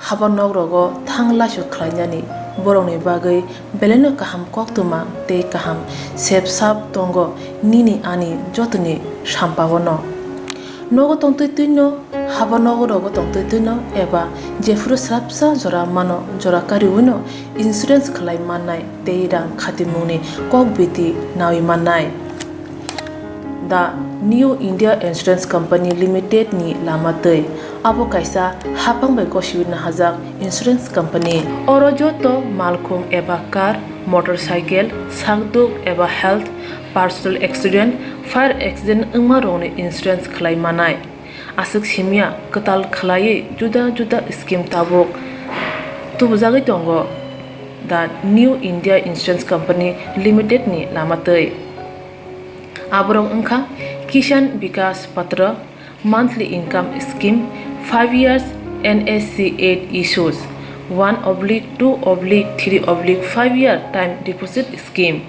haba nok rogo thang laisu khlainani borokni bagwi belaino kaham koktwma tei kaham sep sap tongo nini ani jotoni sampao no. Nogo tongtwi twino, haba nogo rogo tongtwi twino eba jephuru srapsa jora mano, jora kariwino insurance khlai mannai tei rang khatimungni kok biti naui mannai. The New India Insurance Company Limited ni lama twi. Abo kaisa hapang bai gosiwi nahajak insurance company. Oro joto malkhung eba car, motorcycle, sakduk eba health, personal accident, fire accident wngma rokni insurance khlai manai. Aswk simya kwtal khlaiwi juda juda scheme tabuk tubujagwi tongo The New India Insurance Company Limited ni lama twi. Aborok wngkha Kisan Vikas Patra, monthly income scheme, five years N S C eight issues, one oblique two oblique three oblique five year time deposit scheme.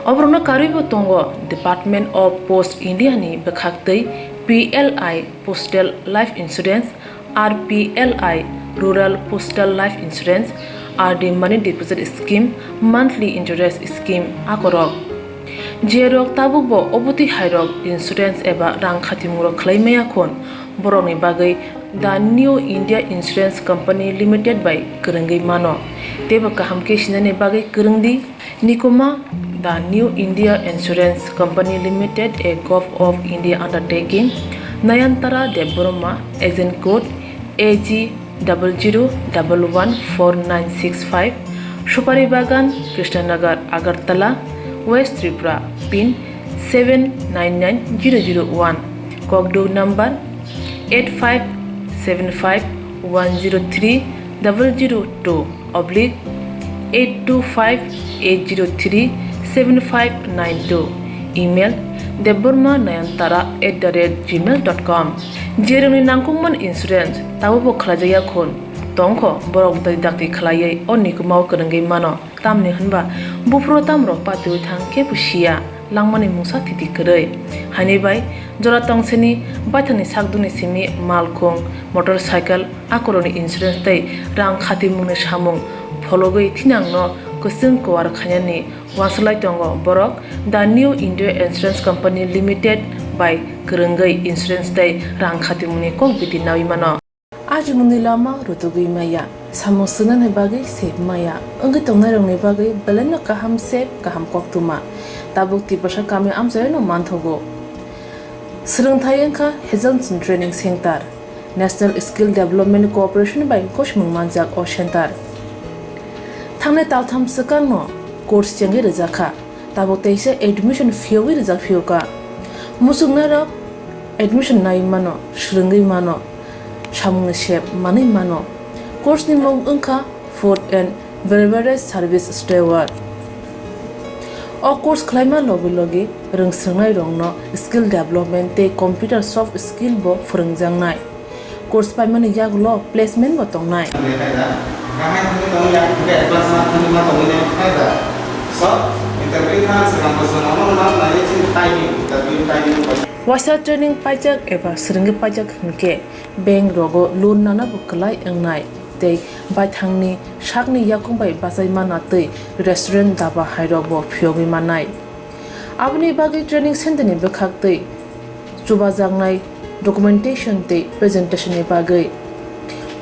Oborokno karwibo tongo Department of Post India ni bwkhaktwi P L I Postal Life Insurance, R P L I Rural Postal Life Insurance, R D Money Deposit Scheme, Monthly Interest Scheme akorok. Jerok tabukbo obotwi hairok insurance eba rang khatimungrok khlai maya khon, borokni bagwi The New India Insurance Company Limited bai kwrwngwi mano. Teibo kaham khe sinani bagwi kwrwngdi. Nikoma The New India Insurance Company Limited, a Govt of India undertaking. Nayantara Debbarma, agent code A G double zero double one four nine six five, Supari Bagan, Krishnanagar, Agartala, West Tripura, pin seven nine nine zero zero one, Kokduk number eight five seven five one zero three double zero two oblique eight two five eight zero three seven five nine two, email debbarma nayantara at the rate gmail dot com. Jerwngni nangkukmani insurance tabukbo khlaijakya khun tongkho, borok dakti dakti khlaiwi o nikumao kwrwngwi mano. Tamni hwnba buphuru tamrok patiwi thang kebo siya, langmani mungsa thiti kwrwi. Haini bai jora tongsini baithangni sakdukni simi malkhung, motorcycle, akorokni insurance tei rang khatimungni samung phologwi thinangno kwchwng kuar khainani uansukhlai tongo borok. The New India Insurance Company Limited bai kwrwngwi insurance tei rang khatimungni kok biti naui mano. Ajimungni lama rutugwi maya, samung swngnani bagwi sep maya, wngwi tongnairokni bagwi belaino kaham sep, kaham koktwma. Tabuk Tiprasa kami amchaino manthogo. Swrwngthai wngkha Hazelson Training Center, National Skill Development Corporation bai gosimung manjak o center. Thangnai taltham swkangno course chengwi rwjakha. Tabuk teisa admission phiyogwi rijak phiyokha. Muchungnairok admission naiwi mano, swrwngwi mano, samungni sep manwi mano. Course ni mung wngkha Food and Beverage Service Steward. O course khlaima logi logi rwngswrwngnairokno skill development tei computer soft skill bo phwrwngjaknai. Course paimani yagulo placement bo tongnai. Waisa training paijak eba swrwngwi paijak hwnkhe bank rogo loan nana bo kwlai wngnai tei baithangni sakni yakung bai bachai mana tei restaurant daba hairok bo phiyogwi mannai. Aboni bagwi training center ni bwkhak tei chubajaknai documentation tei presentation ni bagwi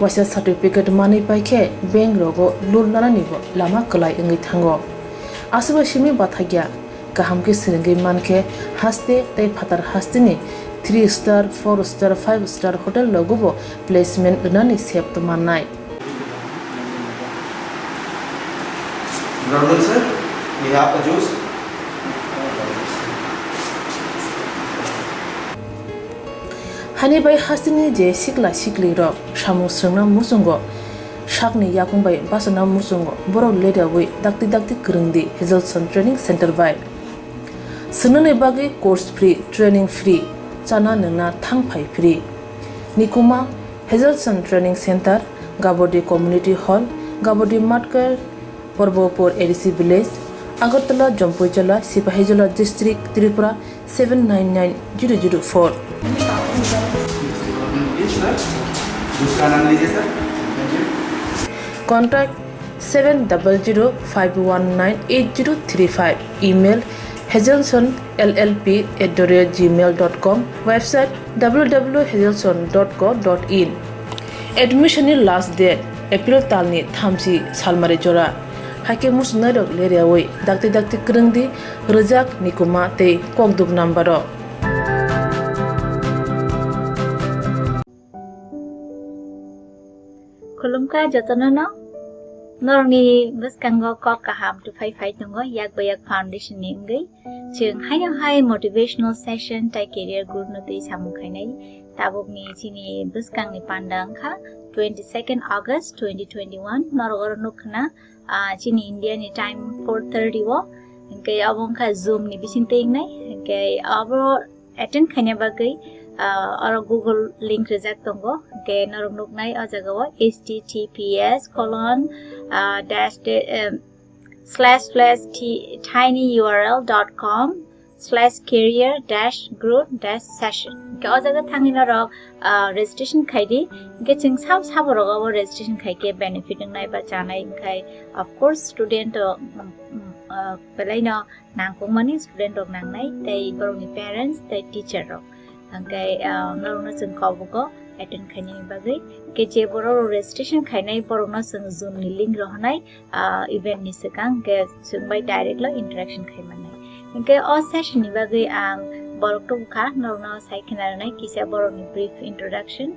waisa certificate manwi paikhe bank rogo loan nanani bo lama kwlai wngwi thango. Aswk bai simi bathakya kaham khe swrwngwi mankhe haste tei phatar hasteni three star, four star, five star hotel rogo bo placement rwnani sep tongmannai. Brother sir, we have a juice. Hani bai hasteni je sikla sikli rok samung swrwngna muchungo, sakni yakung bai bachana muchungo borok leriawi dakti dakti kwrwngdi Hazelson Training Center bai. Swngnani bagwi course free, training free, chana nwngna thang phai free. Nikuma Hazelson Training Center, Gabodi Community Hall, Gabodi Matkar, Porbopur A D C Village, Agartala, Jampuijala, Sipahijola District, Tripura seven nine nine zero zero four. दूसरा नाम लीजिए sir. Contact seven double zero five one nine eight zero three five. Email hazelson L L P at the rate gmail dot com. Website W W W hazelson dot co dot in. Admission ni last date April talni thamchi salmari jora. Haikhe muchungnairok leriawi dakti dakti kwrwngdi rwjak nikuma tei kokduk number o. Khulumkha jotono no. Norokni bwskango kok kaham tuphai phai tongo Yak by Yak Foundation ni wngwi. Chwng haino hai motivational session tei career growth no twi samung khainai. Tabukni chini bwskangni panda wngkha twenty second August twenty twenty one. Norok oro nukkhna, ah, chini India ni time four thirty o. Hwnkhe obo wngkha Zoom ni bising twi wngnai. Hwnkhe abo attend khaina bagwi, ah, oro Google link rijak tongo. Hwnkhe norok nuknai o jaga o H T T P S colon, ah, dash de-, em, slash slash t-, tinyurl dot com slash career dash growth dash session. Hwnkhe o jaga thangwi norok, ah, registration khaidi. Hwnkhe chwng sab saborok abo registration khaikhe benefit wngnai ba chanai wngkhai, of course, student rok, mm, mm, ah, belaino nangkukmani student rok nangnai, tei borokni parents tei teacher rok. Hwnkhe, ah, norokno chwng kobugo attend khainani bagwi. Hwnkhe je borok registration khainai borokno chwng Zoom ni link rohornai, ah, event ni swkang, hwnkhe chwng bai direct lo interaction khai mannai. Hwnkhe o session ni bagwi ang borok tubukha, norokno sai khna rwnai kisa borokni brief introduction.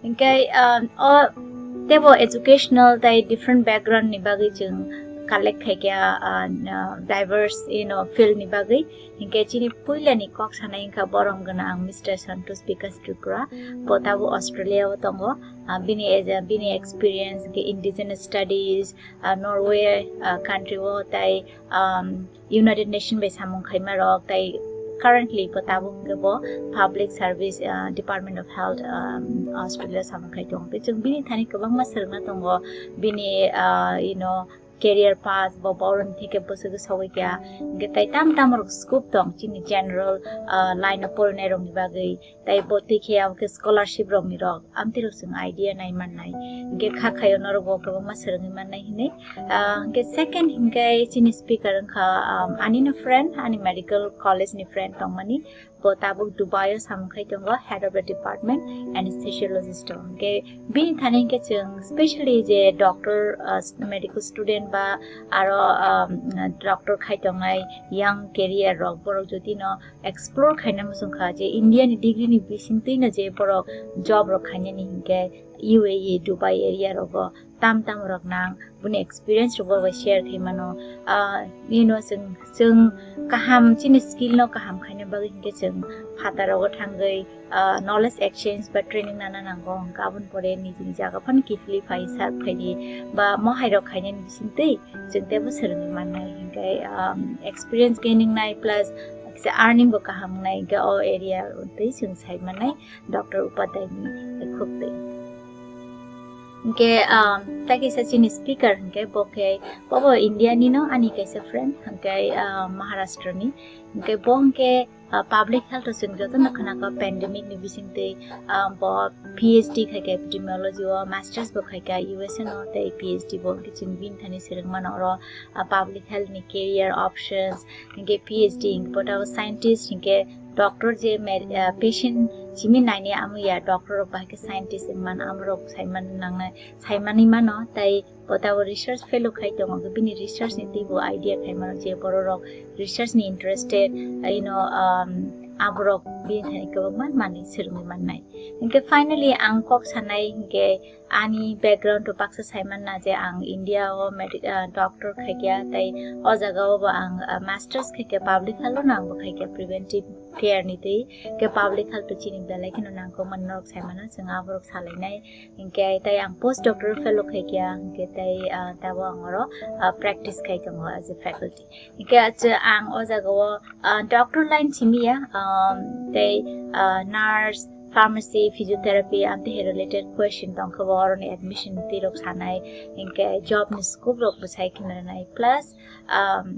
Hwnkhe, um, o teibo educational tei different background ni bagwi chwng collect khaikha, uh, diverse, you know, field ni bagwi. Hwnkhe chini puilani kok sanai wngkha borom gwnang Mister Santosh Bikash Tripura, bo tabuk Australia o tongo. Ah, bini eja-, bini experience hwnkhe indigenous studies, ah, Norway, ah, country o tei, um, United Nation bai samung khaima rok tei currently bo tabuk hwnkhe bo Public Service, ah, Department of Health, um, Australia samung khai tongo. Tei chwng bini thani kwbangma swrwngna tongo, bini, ah, you know, career path bo boroni theke bwswk sogwi kha. Hwnkhe tei tam tam rok scope tong chini general, ah, line o porinai rokni bagwi. Tei bo twi khe abo khe scholarship rokni rok amtwi rok chwng idea nai mannai. Hwnkhe kha khaio norok bo kwbangma swrwngwi mannai hinwi. Ah, hwnkhe second hwnkhe chini speaker wngkha, um, anino friend, ani medical college ni friend tongmani. Bo tabuk Dubai o samung khai tongo, head of the department anesthesiologist o. Hwnkhe bini thani hwnkhe chwng specially je doctor, ah, medical student ba aro, um, doctor khai tongnai young career rok, borok jodi no explore khaina muchung kha je India ni degree ni bisingtwi no je borok job rok khainani hwnkhe U A E, Dubai area rogo tam tam rok nang, boni experience rok bo bai share khai mano. Ah, you know, chwng, chwng kaham chini skill no kaham khaina bagwi hwnkhe chwng phataro thangwi, ah, knowledge exchange ba training nana nango, hwnkhe aboni pore nijini jaga phano kiphilwi phai serve khaidi ba mohai rok khainani bisingtwi chwng teibo swrwngwi mannai, hwnkhe, um, experience gaining nai plus kisa earning bo kaham wngnai, hwnkhe o area twi chwng sai mannai Doctor Upadhyay ni khuk twi. Hwnkhe, um, tei kaisa chini speaker hwnkhe bo khe, bo bo India ni no, ani kaisa friend, hwnkhe, um, Maharashtra ni. Hwnkhe bo hwnkhe, ah, public health o chwng jotono khwnakha pandemic ni bisingtwi, ah, bo P H D khaikha epidemiology o, masters bo khaikha U S A no, tei P H D bo hwnkhe chwng bini thani swrwng mano oro, ah, public health ni career options, hwnkhe P H D hwnkhe bo tabuk scientist, hwnkhe doctor je mer-, ah, patient simi nainai amo ya doctor rok bahai khe scientist wngman amorok saiman nangnai, saimanwi mano, tei bo tabuk research fellow khai tongo, bini research ni twibo idea khai mano je borok rok research ni interested, you know, um, aborok bini thani kwbangma manwi swrwngwi mannai. Hwnkhe finally ang kok sanai hwnkhe ani background to baksa sai manna je ang India o medi-, ah, doctor khaikha tei o jaga o bo ang, ah, masters khaikha public health o no ang bo khaikha preventive care ni twi, hwnkhe public health to chini belai kheno nangkukmani norok sai mano, chwng aborok salainai. Hwnkhe tei ang post doctoral fellow khaikha, hwnkhe tei, ah, tabuk ang oro, ah, practice khai tongo as a faculty. Hwnkhe ang o jaga o, ah, doctor line simi ya, um, tei, ah, nurse, pharmacy, physiotherapy, amtwi hai related question tongkha bo oroni admission twi rok sanai, hwnkhe job ni scope rok bo sai khna nai, plus, um,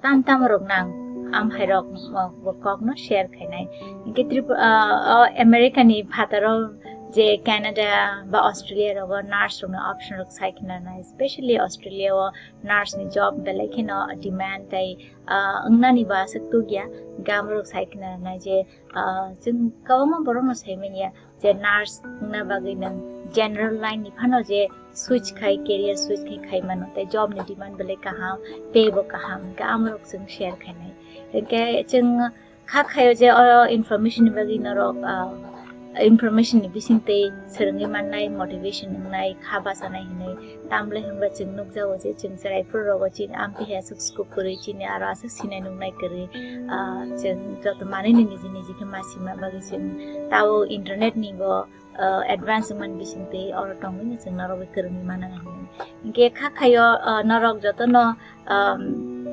tam tam rok nang, am hai rok, uh, bo kok no share khainai. Hwnkhe Tripura, uh, o America ni phataro je Canada ba Australia rogo nurse rokni option rok sai khna nai, specially Australia o nurse ni job belai kheno demand tei, uh, wngnani bo aswk tugya, hwnkhe amorok sai khna nai je, uh, chwng kwbangma borok no sai manya. Je nurse wngna bagwi nwng general line ni phano je switch khai, career switch khai khai mano, tei job ni demand belai kaham, pay bo kaham, hwnkhe amorok chwng share khainai. Hwnkhe chwng kha khaio je o information ni bagwi norok, ah, information ni bisingtwi swrwngwi mannai, motivation wngnai, kha bachanai hinwi. Tamle hwnba chwng nukjago je chwng chwraipur rogo chini amtwi hai aswk scope kwrwi, chini aro aswk sinai nuknai kwrwi, ah, chwng joto manwino niji niji khe ma sima bagwi chwng tao internet ni bo, ah, advance wngmani bisingtwi oro tongwino chwng norok bai kwrwngwi mana nang hinwi. Hwnkhe kha khaio, ah, norok jotono, um,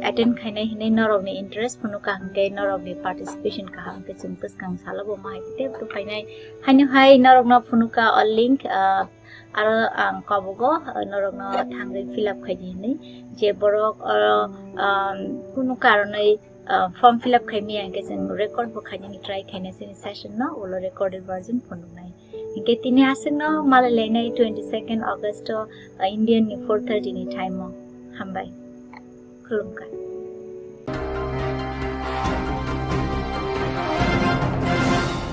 attend khainai hinwi norokni interest phunukha hwnkhe norokni participation kaham khe chwng bwskang salo bo mahai tei tei phainai. Haino hai norokno phunukha o link, ah, Aro ang kobogo, uh, norokno thangwi fill up khaidi hinwi. Je borok, uh, um, kunu karonwi, uh, form fill up khaimaya hwnkhe chwng record bo khainani try khainai chini session no, ulo recorded version phunuknai. Hwnkhe tini aswkno malai lainai twenty second August o, uh, Indian ni four thirty ni time o. Hambai. Khulumkha.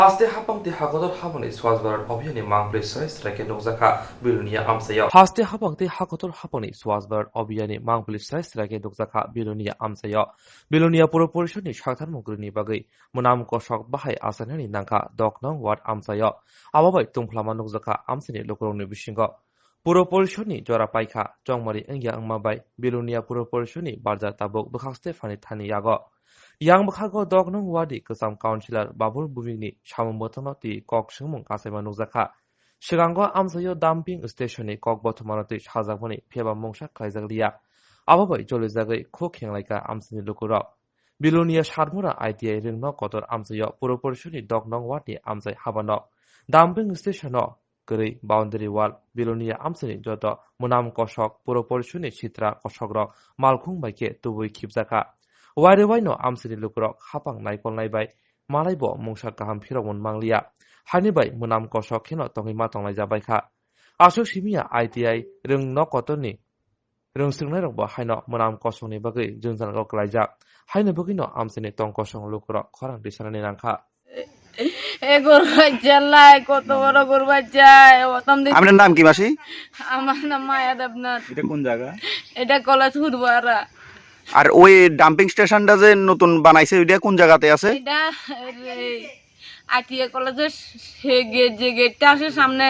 Haste hapang tei hakotor hapangni Swachh Bharat Abhiyanni mangpili srai srai khe nukjakha Bilonia amchaio. Haste hapang tei hakotor hapangni Swachh Bharat Abhiyanni mangpili srai srai khe nukjakha Bilonia amchaio. Bilonia Puro Porishodni sakthar mungkrwini bagwi mwnam kosok bahai achainani nangkha Doknong ward amchaio. Abo bai tungphlama nukjakha amchaini lukurokni bisingo. Puro Porishodni jora paikha, chongmari wngya wngma bai Bilonia Puro Porishodni barja tabuk bwkhakste phani thani yago. Yang bwkhago Doknong wardni kwcham councillor Babul Bhumikni samung bwtangno twi kok swngmung kachaima nukjakha. Swkango amchaio dumping stationni kok bothomano twi sajakmani phiyaba mungsa khlaijak liya. Abo bai jolijagwi khuk khenlaikha amchaini lukurok. Bilonia Satmura I T I Rwngno Kotor amchaio Puro Porishodni Doknong wardni amchai habano dumping stationno kwrwi boundary wall Bilonia amchaini joto mwnam kosok Puro Porishodni sitra kosokrok malkhung bai khe tubui khibjakha. Wairwi waino amchaini lukurok hapang naikolnai bai malaibo mungsa kaham phirokmung mangliya. Haini bai mwnam kosok kheno tongwi ma tonglaijak baikha. Aswk simiya I T I Rwngno Kotorni rwngswrwngnairokbo haino mwnam kosongni bagwi jwngjal kok klaijak. Haino bagwino amchaini tong kosong lukurok khorang tisanani nangkha. এ গরু বাচ্চা লাই, কত বড় গরু বাচ্চা, এ প্রথম দিন। আপনার নাম কি, মাসি? আমার নাম মায়া দেবনাথ। এটা কোন জায়গা? এটা কলেজ ফুটবরা। আর ওই ডাম্পিং স্টেশনটা যে নতুন বানাইছে, ওইটা কোন জায়গাতে আছে? এটা এই আইটিআই কলেজের সে গেট, যে গেটটা আছে সামনে,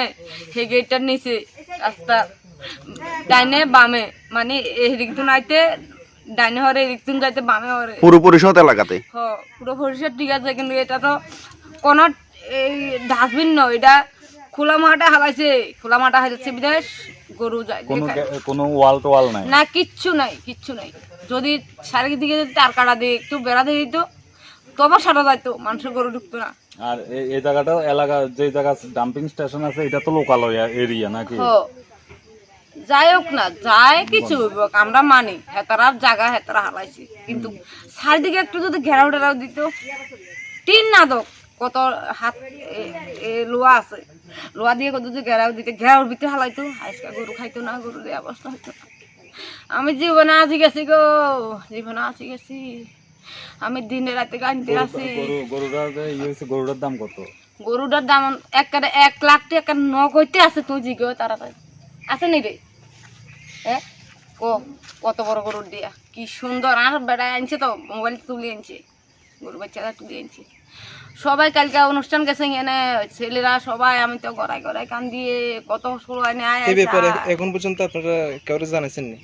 সেই গেটটার নিচে রাস্তা, ডাইনে বামে, মানে এদিক তো নাইতে ডাইনে হরে এদিক তো যাইতে বামে হরে। পুরো পরিষদ এলাকাতে? হ, পুরো পরিষদ ঠিক আছে, কিন্তু এটা তো কোনো এই ডাস্টবিন নয়, এটা খোলা মাঠে হালাইছে, খোলা মাঠে হালাইছে বিদেশ গরু যায় কোনো যেখানে। গে-, কোনো ওয়াল টোয়াল নাই? না, কিচ্ছু নাই, কিচ্ছু নাই। যদি চারিদিকে যদি তার কাটা দিয়ে একটু বেড়া দিয়ে দিত, তবে সারা যাইতো, মানুষের গরু ঢুকতো না। আর এ-, এই জায়গাটা এলাকা, যে জায়গা ডাম্পিং স্টেশন আছে, এটা তো লোকাল এরিয়া নাকি? হ। যাই হোক না, যাই কিছু হইব, আমরা মানি, হেতারার জায়গা হেতারা হালাইছি। কিন্তু চারিদিকে একটু যদি ঘেরাও টেরাও দিত, টিন না দোক, কত হাত এ, এ, লোয়া আছে, লোয়া দিয়ে কত যদি ঘেরাও দিতে, ঘেরাওর ভিতরে হালাইতো, আজকে গরু খাইতো না, গরু দিয়ে অবস্থা হইতো না। আমি জীবনে আজি গেছি গো, জীবনে আজি গেছি। আমি দিনে রাতে কানতে গরু, আছি। গরু, গরুটার যে ইয়ে হয়েছে, গরুটার দাম কত? গরুটার দাম একটা এক লাখ টাকা নগদে আছে, তুই জিগো তাড়াতাড়ি। আছে নি রে? হ্যাঁ? ক-, কত বড় গরুর দিয়া? কি সুন্দর, আর বেড়ায় আনছে তো, মোবাইল তুলে আনছে। গরু বাচ্চাটা তুলে আনছে। সবাই কালকে অনুষ্ঠান গেছে এনে, ছেলেরা সবাই, আমি তো গড়াই গড়াই কান্দি, কত সময় নেয় এই ব্যাপারে আইসা। এখন পর্যন্ত আপনারা কাউরে জানাইছেন নি?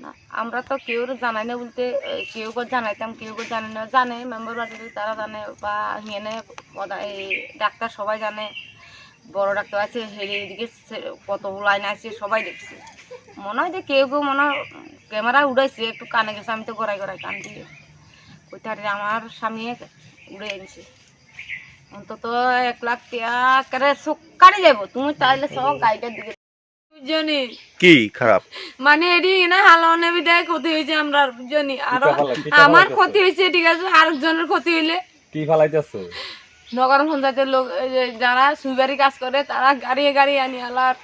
না, আমরা তো কেউরে জানাই না বলতে, এ, কেউ কেউ জানাইতাম, কেউ কেউ জানে না, জানে মেম্বার বাড়িতে তারা জানে বা এনে ওরা এই ডাক্তার সবাই জানে, বড় ডাক্তার আছে, হেরে এদিকে সে-, কত লাইন আছে সবাই দেখছে। মনে হয় যে কেউ কেউ মনে হয় ক্যামেরা উঠাইছে, একটু কানে গেছে, আমি তো গড়াই গড়াই কান দিয়ে কইতারে আমার স্বামী উড়ে আনছে। অন্তত এক লাখ টাকা করে সুক্কারি যাবো, তুমি তাইলে সব গাড়িটার দিকে বুঝছো নি? কি খারাপ? মানে এডি না হালানো বিদায় ক্ষতি হয়েছে আমরার, বুঝছো নি? আরো কিতা ফালা-, কিতা আমার ফালাইতেছে? ক্ষতি হয়েছে, ঠিক আছে, আরেকজনের ক্ষতি হইলে? কি ফালাইতেছে? নগর পঞ্চায়েতের লোক, এই যে যারা সুইবারি কাজ করে, তারা গাড়িয়ে গাড়িয়ে আনি আলার,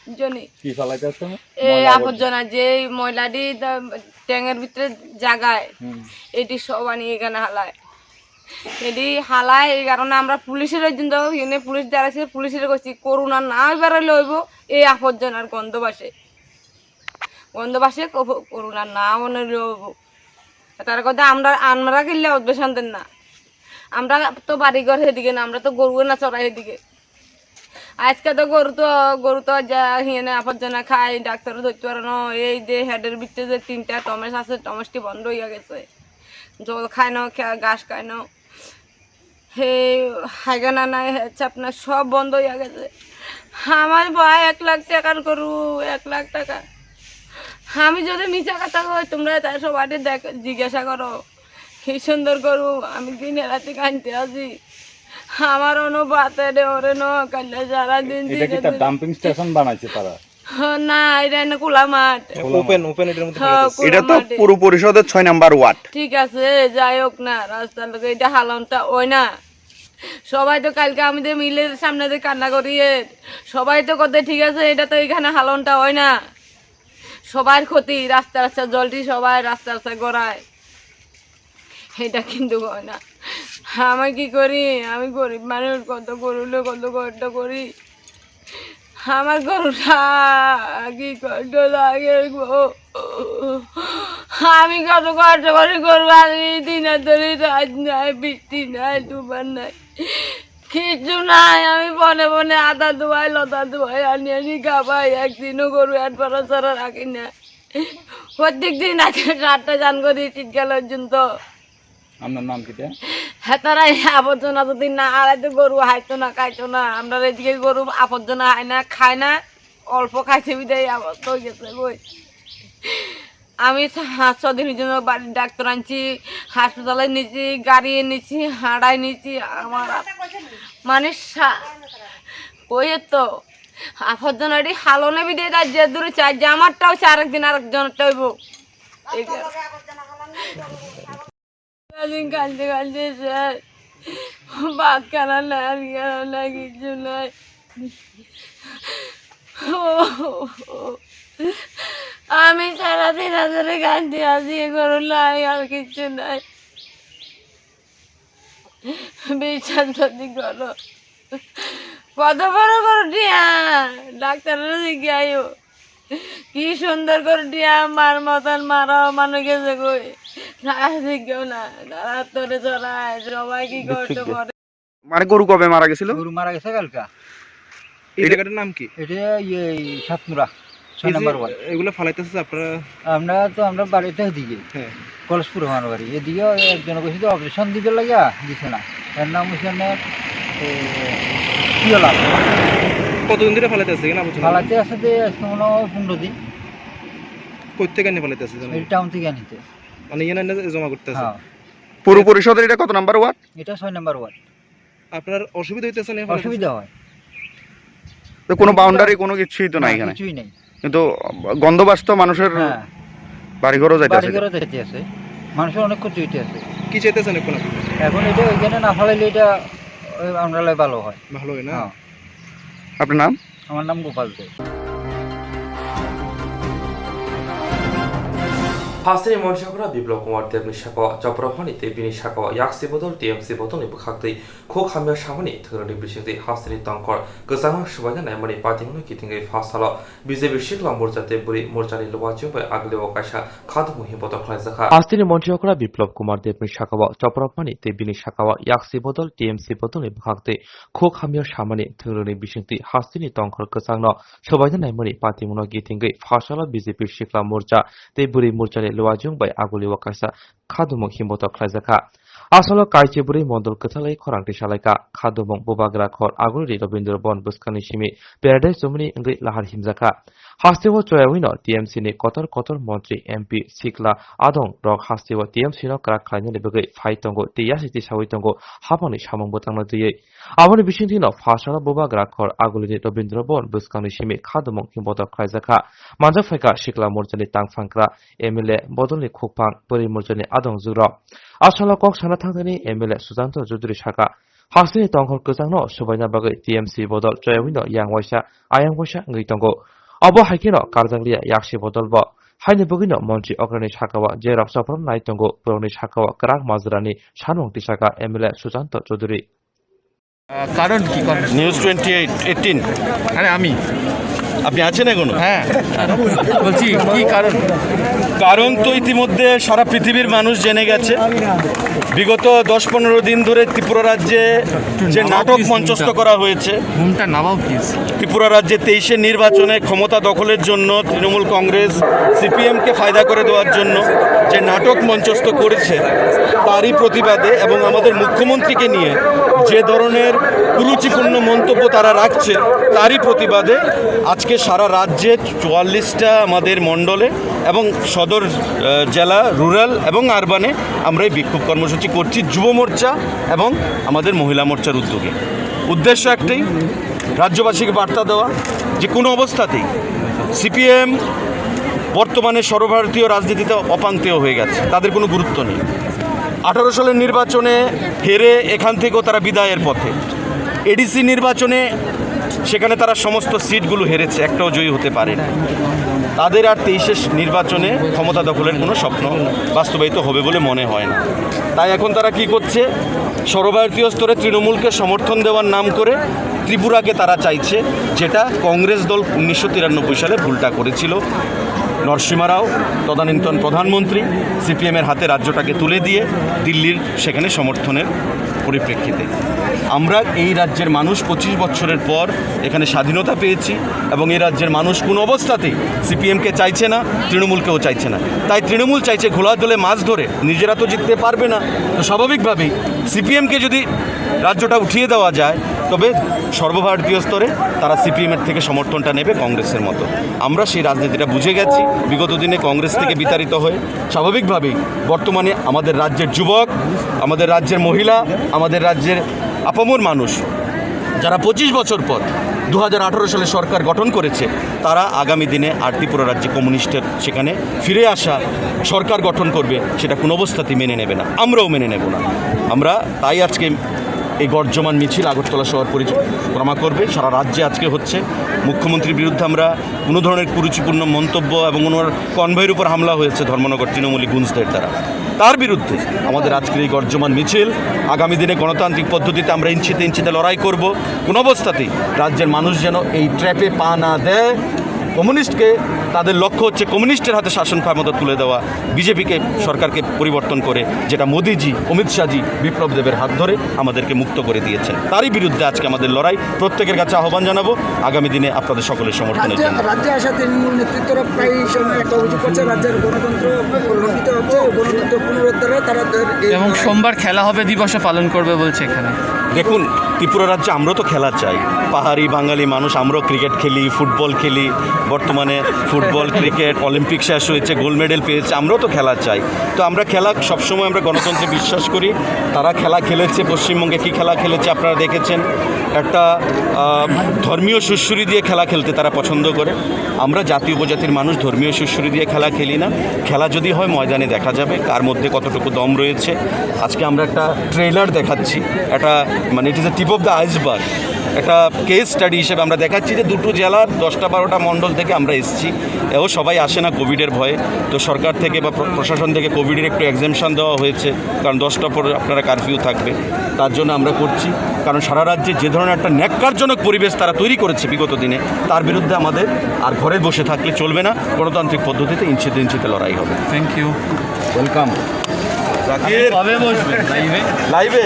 বুঝছো নি? কি ফালাইতেছে? এই ময়লা আবর্জনা, আবর্জনা, যে ময়লাটি দা-, ট্যাংয়ের ভিতরে জাগায়, হুম। এটি সব আনি এখানে হালায়। এটি হালায়, এই কারণে আমরা পুলিশের ওই দিন তো এনে পুলিশ দাঁড়াইছে, পুলিশের কইছি, করোনা না বেরোলে হইব এই আবর্জনার গন্ধ বাসে। গন্ধ বাসে কব-, করোনা না মনে হইব। তার কথা আমরা, আমরা কিনলে অভ্যাস আনতেন না। আমরা তো বাড়ি ঘর হেদিকে না, আমরা তো গরু না চড়াই হেদিকে। আজকে তো গরু তো, গরু তো যা হিয়ানে আবর্জনা খায়, ডাক্তারও ধরতে পারে না। এই যে হেডের ভিতরে যে তিনটা টমেস আছে, টমেসটি বন্ধ হইয়া গেছে। জল খায় না, খে-, ঘাস খায় না। হে হায়গানা নাই, হে চাপনা সব বন্ধ হইয়া গেছে। আমার ভাই এক লাখ টাকার গরু, এক লাখ টাকা। আমি যদি মিছা কথা কই, তোমরা তাই সবাই দেখ, জিজ্ঞাসা করো। কি সুন্দর গরু, আমি দিনে রাতে কানতে আছি। আমার অনো বাতে দে ওরে ন, কাইলে সারা দিন এটা কি দিনে তার দিনে। ডাম্পিং স্টেশন বানাইছে তারা? হ, না, এটা এনে খোলা মাঠ। খোলা ওপেন, মাঠ। ওপেন এটার মধ্যে হ্যাঁ, ফেলে দিছে। খোলা এটা তো মাঠে। পুরো পরিষদের ছয় নাম্বার ওয়ার্ড। ঠিক আছে, যাই হোক না, রাস্তার লোকে এটা হালানটা ওই না। সবাই তো কালকে আমি যে মিলের সামনে যে কান্না করি, এ, সবাই তো কথা ঠিক আছে, এটা তো এখানে হালানটা হয় না। সবার ক্ষতি, রাস্তা রাস্তা জলটি সবাই রাস্তা রাস্তা গড়ায়। এটা কিন্তু হয় না। আমি কি করি? আমি গরিব মানুষ, কত গরু লো, কত কষ্ট করি। আমার গরুটা কি কষ্ট লাগে গো। আমি কত কষ্ট করি গরু আনি, দিনে ধরে রাত নাই, বৃষ্টি নাই, দুবার নাই, কিচ্ছু নাই। আমি বনে বনে আদা দুয়াই, লতা দুয়াই, আনি আনি খাবাই। একদিনও গরু একবারও ছাড়া রাখি না। প্রত্যেক দিন রাতে সাতটা চান করি শীতকাল পর্যন্ত। আপনার নাম কিতা? হেতারা এই আবর্জনা যদি না আড়াইতে গরু হাইতো না, খাইতো না। আমরা এদিকে গরু আবর্জনা হায় না, খায় না, অল্প খাইছে বিদায় আবার তো গেছে কই। আমি সা-, হাত ছ দিনের জন্য বাড়ির ডাক্তার আনছি, হাসপাতালে নিছি, গাড়ি নিছি, হাঁড়াই নিছি। আমার আ-, মানে সা-, ওই তো আবর্জনাটি হালনে বিদায় তার যে দূরে চাই যে আমারটাও সে আরেকদিন আরেকজনটা হইব। এই যে। সারাদিন কাঁদতে কাঁদতে শেষ। ভাত খানা নাই, আমি খানা নাই, কিচ্ছু নাই। আমি সারাদিন আসলে কাঁদতে আছি, এ করো নাই, আর কিচ্ছু নাই। বিশ্বাস যদি করো, কত বড় বড় টিয়া, ডাক্তারের জিজ্ঞাসা কি সুন্দর করে টিয়া মার মতন মারা মানুষ গেছে কই। না, জিজ্ঞাও না, তারা তোরে চড়ায়, সবাই কি কষ্ট করে। মানে গরু কবে মারা গেছিল? গরু মারা গেছে কালকা। এই এটা জায়গাটার নাম কি? এটা ইয়ে, এই সাতমুরা, ছয় এই যে নম্বর ওয়ার্ড। এগুলো ফালাইতেছে আপনারা? আমরা তো, আমরা বাড়িতে দিকে। হ্যাঁ। কলেজপুর আমার বাড়ি। এদিকে একজন কইছে তো অপারেশন দিবে লাগিয়া দিছে না। এর নাম হচ্ছে আপনার, এ, প্রিয়লাল। কতদিন ধরে ফালাইতে আছে এখানে আবর্জনা? ফালাতে আছে যে আজকে মনে হয় পনেরো দিন। কোথা থেকে এনে ফালাইতে আছে জানেন? এই টাউন থেকে আনিতে। মানে এখানে এনে জমা করতে আছে? হ্যাঁ। পুরো পরিষদের এটা কত নাম্বার ওয়ার্ড? এটা ছয় নম্বর ওয়ার্ড। আপনার অসুবিধা হইতেছে না এখানে? অসুবিধা হয়। তো কোনো বাউন্ডারি কোনো কিছুই তো নাই না, এখানে? কিছুই নেই। কিন্তু গন্ধ বাস তো মানুষের হ্যাঁ। বাড়িঘরও যাইতে আছে। বাড়িঘরও যাইতে আছে। মানুষের অনেক ক্ষতি হইতে আছে। কি চাইতেছেন এখন আপনি? এখন এটা ওইখানে না ফালাইলে এটা ওই আমরালাই ভালো হয়। ভালো হয় না? হ্যাঁ। আপনার নাম? আমার নাম গোপাল দে। Hasteni Monchokra Biplop Kumar Debni sakao Chopropmani tei bini sakao Yaksi Bodol T M C Bodolni bwkhaktwi khuk hamya samani thwngrakni bisingtwi hasteni tongkhor kwchangno swbaina naimani patimano kitingwi pha salo B J P Sikla Morcha tei Bwrwi Morchani luachung bai agulio kaisa khadumung himboto khlaijakha. Hasteni Monchokra Biplop Kumar Debni sakao Chopropmani tei bini sakao Yaksi Bodol T M C Bodolni bwkhaktwi khuk hamya samani thwngrakni bisingtwi hasteni tongkhor kwchangno swbaina naimani patimungno kitingwi pha salo B J P Sikla Morcha tei Bwrwi Morchani luachung bai agulio kaisa khadumung himboto khlaijakha. Asalo Kaichibwrwi Mondol kwthalwi khorang tisalaikha. Khadumung Bubagra Khor Agulini Rabindra Bhavan bwskangni simi paradise chumani wngwi lahar himjakha. Hasteo choyawino T M C ni kotor kotor montri, M P, sikla, adong rok hasteo T M C no kwrak khlainani bagwi phai tongo tei yasi tisawi tongo hapangni samung bwtangno twiwi. Aboni bisingtwino pha salo Bubagra Khor Agulini Rabindra Bhavan bwskangni simi khadumung himboto khlaijakha. Manjak phaikha Sikla Morchani tangphangkra M L A Bodolni khukphang Bwrwi Morchani adong jugrok. Asalo kok sana thangthani M L A Sujanto Chaudhury saka, hasteni tongkhor kwchangno swbaina bagwi T M C Bodol choyawino yang waisa ayang waisa wngwi tongo. Obo hai kheno karjakliya Yaksi Bodol bo. Haini bagwino montri okrani sakao jerok choprom nai tongo, borokni sakao kwrak majrani sanmung tisaka M L A Sujanto Chaudhury. আহ, কারণ কি? কারণ? News twenty eight eighteen. আরে আমি। আপনি আছেন এখনো? হ্যাঁ। বলছি, কি কারণ? কারণ তো ইতিমধ্যে সারা পৃথিবীর মানুষ জেনে গেছে। বিগত দশ পনেরো দিন ধরে ত্রিপুরা রাজ্যে যে নাটক মঞ্চস্থ করা হয়েছে, ঘুমটা নামাও প্লিজ। ত্রিপুরা রাজ্যে তেইশের নির্বাচনে ক্ষমতা দখলের জন্য তৃণমূল কংগ্রেস সিপিএমকে ফায়দা করে দেওয়ার জন্য যে নাটক মঞ্চস্থ করেছে, তারই প্রতিবাদে এবং আমাদের মুখ্যমন্ত্রীকে নিয়ে যে ধরনের কুরুচিপূর্ণ মন্তব্য তারা রাখছে, তারই প্রতিবাদে আজকে সারা রাজ্যে চুয়াল্লিশটা আমাদের মণ্ডলে এবং সদর, আহ, জেলা, রুরাল এবং আরবানে আমরা এই বিক্ষোভ কর্মসূচি করছি যুব মোর্চা এবং আমাদের মহিলা মোর্চার উদ্যোগে। উদ্দেশ্য একটাই, রাজ্যবাসীকে বার্তা দেওয়া যে কোনো অবস্থাতেই সিপিএম বর্তমানে সর্বভারতীয় রাজনীতিতে অপাংতেয় হয়ে গেছে, তাদের কোনো গুরুত্ব নেই। আঠারো সালের নির্বাচনে হেরে এখান থেকেও তারা বিদায়ের পথে। এডিসি নির্বাচনে সেখানে তারা সমস্ত সিটগুলো হেরেছে, একটাও জয়ী হতে পারেনি। তাদের আর তেইশের নির্বাচনে ক্ষমতা দখলের কোনো স্বপ্ন বাস্তবায়িত হবে বলে মনে হয় না। তাই এখন তারা কি করছে? সর্বভারতীয় স্তরে তৃণমূলকে সমর্থন দেওয়ার নাম করে ত্রিপুরাকে তারা চাইছে, যেটা কংগ্রেস দল উনিশশো তিরানব্বই সালে ভুলটা করেছিল। নরসিমা রাও, তদানীন্তন প্রধানমন্ত্রী, সিপিএমের হাতে রাজ্যটাকে তুলে দিয়ে দিল্লির সেখানে সমর্থনের পরিপ্রেক্ষিতে আমরা এই রাজ্যের মানুষ পঁচিশ বছরের পর এখানে স্বাধীনতা পেয়েছি এবং এই রাজ্যের মানুষ কোনো অবস্থাতেই সিপিএমকে চাইছে না, তৃণমূলকেও চাইছে না। তাই তৃণমূল চাইছে ঘোলা জলে মাছ ধরে, নিজেরা তো জিততে পারবে না, তো স্বাভাবিকভাবেই সিপিএমকে যদি রাজ্যটা উঠিয়ে দেওয়া যায়, তবে সর্বভারতীয় স্তরে তারা সিপিএমের থেকে সমর্থনটা নেবে কংগ্রেসের মতো। আমরা সেই রাজনীতিটা বুঝে গেছি। বিগত দিনে কংগ্রেস থেকে বিতাড়িত হয়ে স্বাভাবিকভাবেই বর্তমানে আমাদের রাজ্যের যুবক, আমাদের রাজ্যের মহিলা, আমাদের রাজ্যের আপামর মানুষ, যারা পঁচিশ বছর পর দু হাজার আঠারো সালে সরকার গঠন করেছে, তারা আগামী দিনে আর ত্রিপুরা রাজ্যে কমিউনিস্টের সেখানে ফিরে আসা সরকার গঠন করবে, সেটা কোনো অবস্থাতেই মেনে নেবে না, আমরাও মেনে নেব না। আমরা তাই আজকে এই গর্জমান মিছিল আগরতলা শহর পরিক্রমা করবে, সারা রাজ্যে আজকে হচ্ছে। মুখ্যমন্ত্রীর বিরুদ্ধে আমরা কোনো ধরনের কুরুচিপূর্ণ মন্তব্য এবং ওনার কনভয়ের উপর হামলা হয়েছে ধর্মনগর তৃণমূলী গুন্ডাদের দ্বারা, তার বিরুদ্ধে আমাদের আজকের এই গর্জমান মিছিল। আগামী দিনে গণতান্ত্রিক পদ্ধতিতে আমরা ইঞ্চিতে ইঞ্চিতে লড়াই করব। কোনো অবস্থাতেই রাজ্যের মানুষ যেন এই ট্র্যাপে পা না দেয়। কমিউনিস্টকে, তাদের লক্ষ্য হচ্ছে কমিউনিস্টের হাতে শাসন ক্ষমতা তুলে দেওয়া, বিজেপিকে, সরকারকে পরিবর্তন করে, যেটা মোদিজি, অমিত শাহজি, বিপ্লব দেবের হাত ধরে আমাদেরকে মুক্ত করে দিয়েছেন। তারই বিরুদ্ধে আজকে আমাদের লড়াই। প্রত্যেকের কাছে আহ্বান জানাবো আগামী দিনে আপনাদের সকলের সমর্থনের রাজ্যে, জন্য। রাজ্যে আসা তৃণমূল নেতৃত্বরা প্রায় সময় একটা অভিযোগ করছে, রাজ্যের গণতন্ত্র লঙ্ঘিত হচ্ছে, গণতন্ত্র পুনরুদ্ধারে তারা দের-, এই এবং লড়াই। সোমবার খেলা হবে দিবসও পালন করবে বলছে এখানে। দেখুন, ত্রিপুরা রাজ্যে আমরা তো খেলা চাই। পাহাড়ি বাঙালি মানুষ, আমরাও ক্রিকেট খেলি, ফুটবল খেলি। বর্তমানে ফুটবল, ক্রিকেট, অলিম্পিক শেষ হয়েছে, গোল্ড মেডেল পেয়েছে, আমরাও তো খেলা চাই। তো আমরা খেলা সবসময়, আমরা গণতন্ত্রে বিশ্বাস করি। তারা খেলা খেলেছে, পশ্চিমবঙ্গে কি খেলা খেলেছে আপনারা দেখেছেন। একটা, আহ, ধর্মীয় সুরসুরি দিয়ে খেলা খেলতে তারা পছন্দ করে। আমরা জাতি উপজাতির মানুষ, ধর্মীয় সুরসুরি দিয়ে খেলা খেলি না। খেলা যদি হয়, ময়দানে দেখা যাবে কার মধ্যে কতটুকু দম রয়েছে। আজকে আমরা একটা ট্রেলার দেখাচ্ছি, একটা, মানে, it is a tip of the iceberg। একটা কেস স্টাডি হিসেবে আমরা দেখাচ্ছি যে দুটো জেলার দশটা বারোটা মণ্ডল থেকে আমরা এসেছি। এও সবাই আসে না কোভিডের ভয়ে। তো সরকার থেকে বা প্র-, প্রশাসন থেকে কোভিডের একটু এক্সেমশন দেওয়া হয়েছে, কারণ দশটা পরে আপনারা কারফিউ থাকবে, তার জন্য আমরা করছি। কারণ সারা রাজ্যে যে ধরনের একটা ন্যাক্কারজনক পরিবেশ তারা তৈরি করেছে বিগত দিনে, তার বিরুদ্ধে আমাদের আর ঘরে বসে থাকলে চলবে না। গণতান্ত্রিক পদ্ধতিতে ইঞ্চিতে ইঞ্চিতে লড়াই হবে। Thank you. ওয়েলকাম। জাকির, কবে বসবেন লাইভে? লাইভে।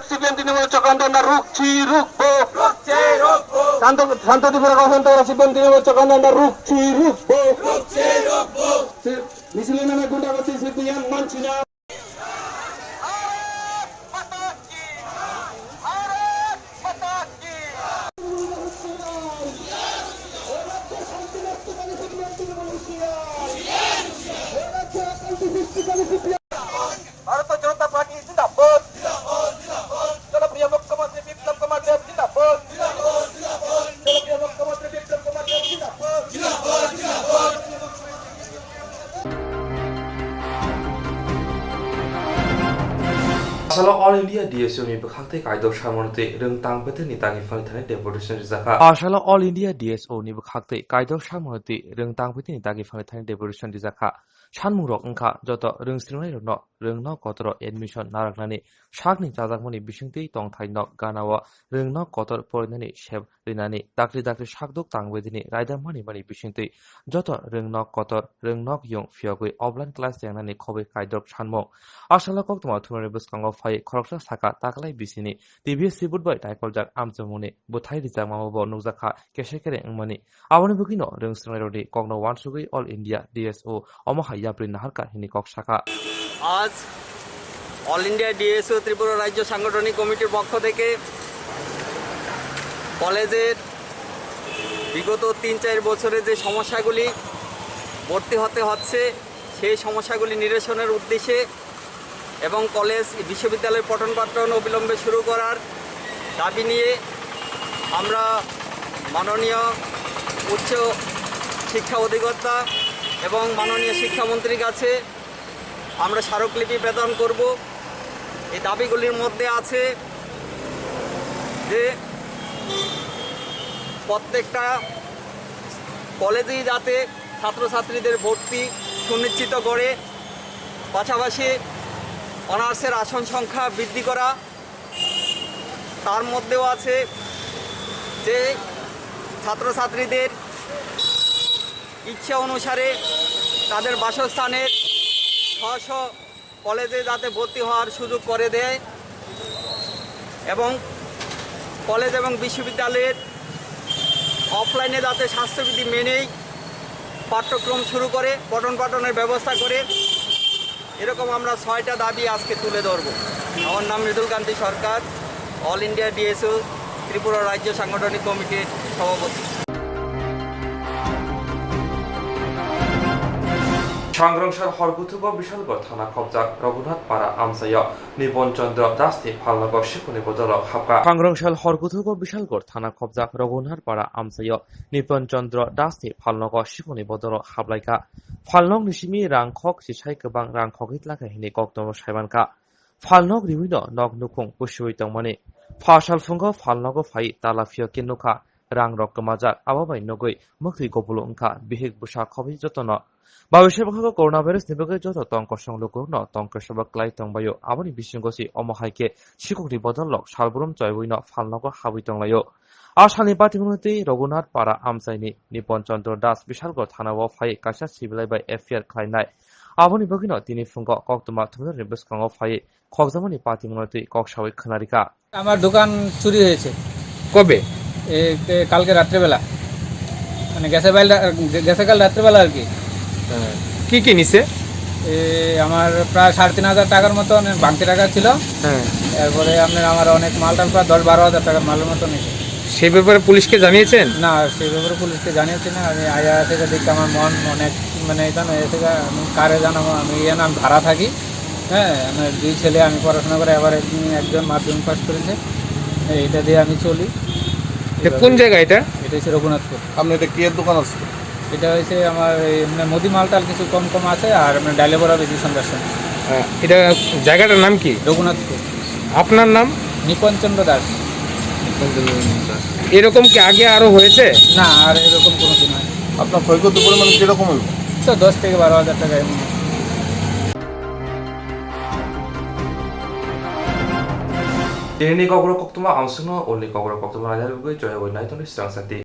সিপিএম তৃণমূল চক্রান্ত আমরা রুখছি, রুখবো। শান্ত, শান্ত ত্রিপুরা গঠন তো সিপিএম তৃণমূল চক্রান্ত আমরা রুখছি, রুখবো। মিছিলের নামে গুন্ডাগর্দি সিপিএম মানছি না। ভারতীয় জনতা পার্টি জিন্দাবাদ। জনপ্রিয় মুখ্যমন্ত্রী বিপ্লব কুমার দেব জিন্দাবাদ। জনপ্রিয় মুখ্যমন্ত্রী বিপ্লব কুমার দেব জিন্দাবাদ। Asalo All India D S O ni bwkhak tei kaidok samano tei rwng tang bwtwini dagi phani thani deputation rijak kha. Asalo All India D S O ni bwkhak tei kaidok samano tei rwng tang bwtwini dagi phani thani deputation rijak kha. Sanmungrok wngkha joto rwngsrwngnairokno rwngno kotoro admission narwknani sakni chajakmani bisingtwi tongthai nok ganao rwngno kotor porinani sep rinani dakri dakri sakduk tangbaidini raida mani mani bisingtwi joto rwngno kotor rwngno yung phiyogwi offline class chengnani khobwi kaidok sanmung. Asalo koktwma thumnani bwskango phai khoroksa saka taklai bisini T V S reboot bai taikoljak amchomungni bwthai rijakmamo bo nukjakha kese kere wngmani. Aboni bagwino rwngsrwngnairokni kokno uansugwi All India D S O omo hai yapri naharkha hwnwi kok sakha. আজ all India DSO Tripura রাজ্য সাংগঠনিক কমিটির পক্ষ থেকে কলেজের বিগত তিন চার বছরে যে সমস্যাগুলি ভর্তি হতে হচ্ছে, সেই সমস্যাগুলি নিরসনের উদ্দেশ্যে এবং কলেজ বিশ্ববিদ্যালয়ের পঠন পাঠন অবিলম্বে শুরু করার দাবি নিয়ে আমরা মাননীয় উচ্চ শিক্ষা অধিকর্তা এবং মাননীয় শিক্ষামন্ত্রীর কাছে আমরা স্মারকলিপি প্রদান করব। এই দাবিগুলির মধ্যে আছে যে প্রত্যেকটা কলেজেই যাতে ছাত্রছাত্রীদের ভর্তি সুনিশ্চিত করে, পাশাপাশি অনার্সের আসন সংখ্যা বৃদ্ধি করা, তার মধ্যেও আছে যে ছাত্রছাত্রীদের ইচ্ছা অনুসারে তাদের বাসস্থানের স্ব স্ব কলেজে যাতে ভর্তি হওয়ার সুযোগ করে দেয় এবং কলেজ এবং বিশ্ববিদ্যালয়ের অফলাইনে যাতে স্বাস্থ্যবিধি মেনেই পাঠ্যক্রম শুরু করে, পঠন পাঠনের ব্যবস্থা করে, এরকম আমরা ছয়টা দাবি আজকে তুলে ধরব। আমার নাম মৃদুল কান্তি সরকার, অল ইন্ডিয়া ডিএসও ত্রিপুরা রাজ্য সাংগঠনিক কমিটির সভাপতি। Sangrongsa hor kuthugo Bishalgarh thana khopjak Raghunath Para amchaio Nipon Chandra Das ni phalnogo sikuni bodolrok hapkha. Sangrongsa hor kuthugo Bishalgarh thana khopjak Raghunath Para amchaio Nipon Chandra Das ni phalnogo sikuni bodolrok haplaikha. Phalnokni simi rangkhok chisai kwbang rangkhok hitla khe hwnwi koktwma saimankha. Phalnok riwino nok nukhung pusiwi tongmani. Pha salphungo phalnogo phai tala phiyokhe nukha rangrok kwmajak, abo bai nugwi mwkhwi gobolo wngkha bihik bwsa khobwi jotono. Bawisa bwkhago coronavirus ni bagwi joto tong kosong lukurokno tong kwsaba klai tongbaio, aboni bisingo se omo hai khe sikokni bodol rok salbrum choiwino phalnogo habwi tonglaio. A salni patimungo twi Raghunath Para amchaini Nipon Chandra Das Bishalgarh thanao phai kaisa sibilai bai F I R khlainai. Aboni bagwino tini phungo koktwma thumnarni bwskango phai khokjakmani patimungo twi kok sawi khwnarikha. আমার দোকান চুরি হয়েছে। কবে? এ, তে কালকে রাত্রেবেলা, মানে গেছে বাইল রা-, গেছে কাল রাত্রেবেলা আর কি। হ্যাঁ। কি কি নিছে? এ, আমার প্রায় সাড়ে তিন হাজার টাকার মতন বাংতি টাকা ছিল। হ্যাঁ। এরপরে আপনার আমার অনেক মাল টাল প্রায় দশ বারো হাজার টাকার মালের মতো নিছে। সেই ব্যাপারে পুলিশকে জানিয়েছেন? না, সেই ব্যাপারে পুলিশকে জানিয়েছি না। আমি আয়া থেকে দেখি আমার মন অনেক, মানে, এখানে এসে গা-, আমি কারে জানাবো, আমি এখানে আমি ভাড়া থাকি। হ্যাঁ, আমার দুই ছেলে, আমি পড়াশোনা করে, আবার একজন, একজন মাধ্যমিক পাস করেছে। এই, এটা দিয়ে আমি চলি। এটা কোন জায়গা এটা? এটা হচ্ছে রঘুনাথপুর। আপনি এটা কি এর দোকান আছে? এটা হচ্ছে আমার এই, মানে, মুদি মালটাল কিছু কম কম আছে, আর, মানে, ডালে বড়া বেশি সন্ধ্যার সময়। হ্যাঁ, এটা জায়গাটার নাম কি? রঘুনাথপুর। আপনার নাম? নিপন চন্দ্র দাস। নিপন চন্দ্র দাস। এরকম কি আগে আরো হয়েছে? না, আর এরকম কোনো দিন হয়নি। আপনার ক্ষয়ক্ষতির পরিমাণ কিরকম হইব? তো দশ থেকে বারো হাজার টাকা এমনি। Tinini kokborok koktwma ang sungno, ulni kokborok koktwma naina bagwi joya bai naitongdi swrang sati.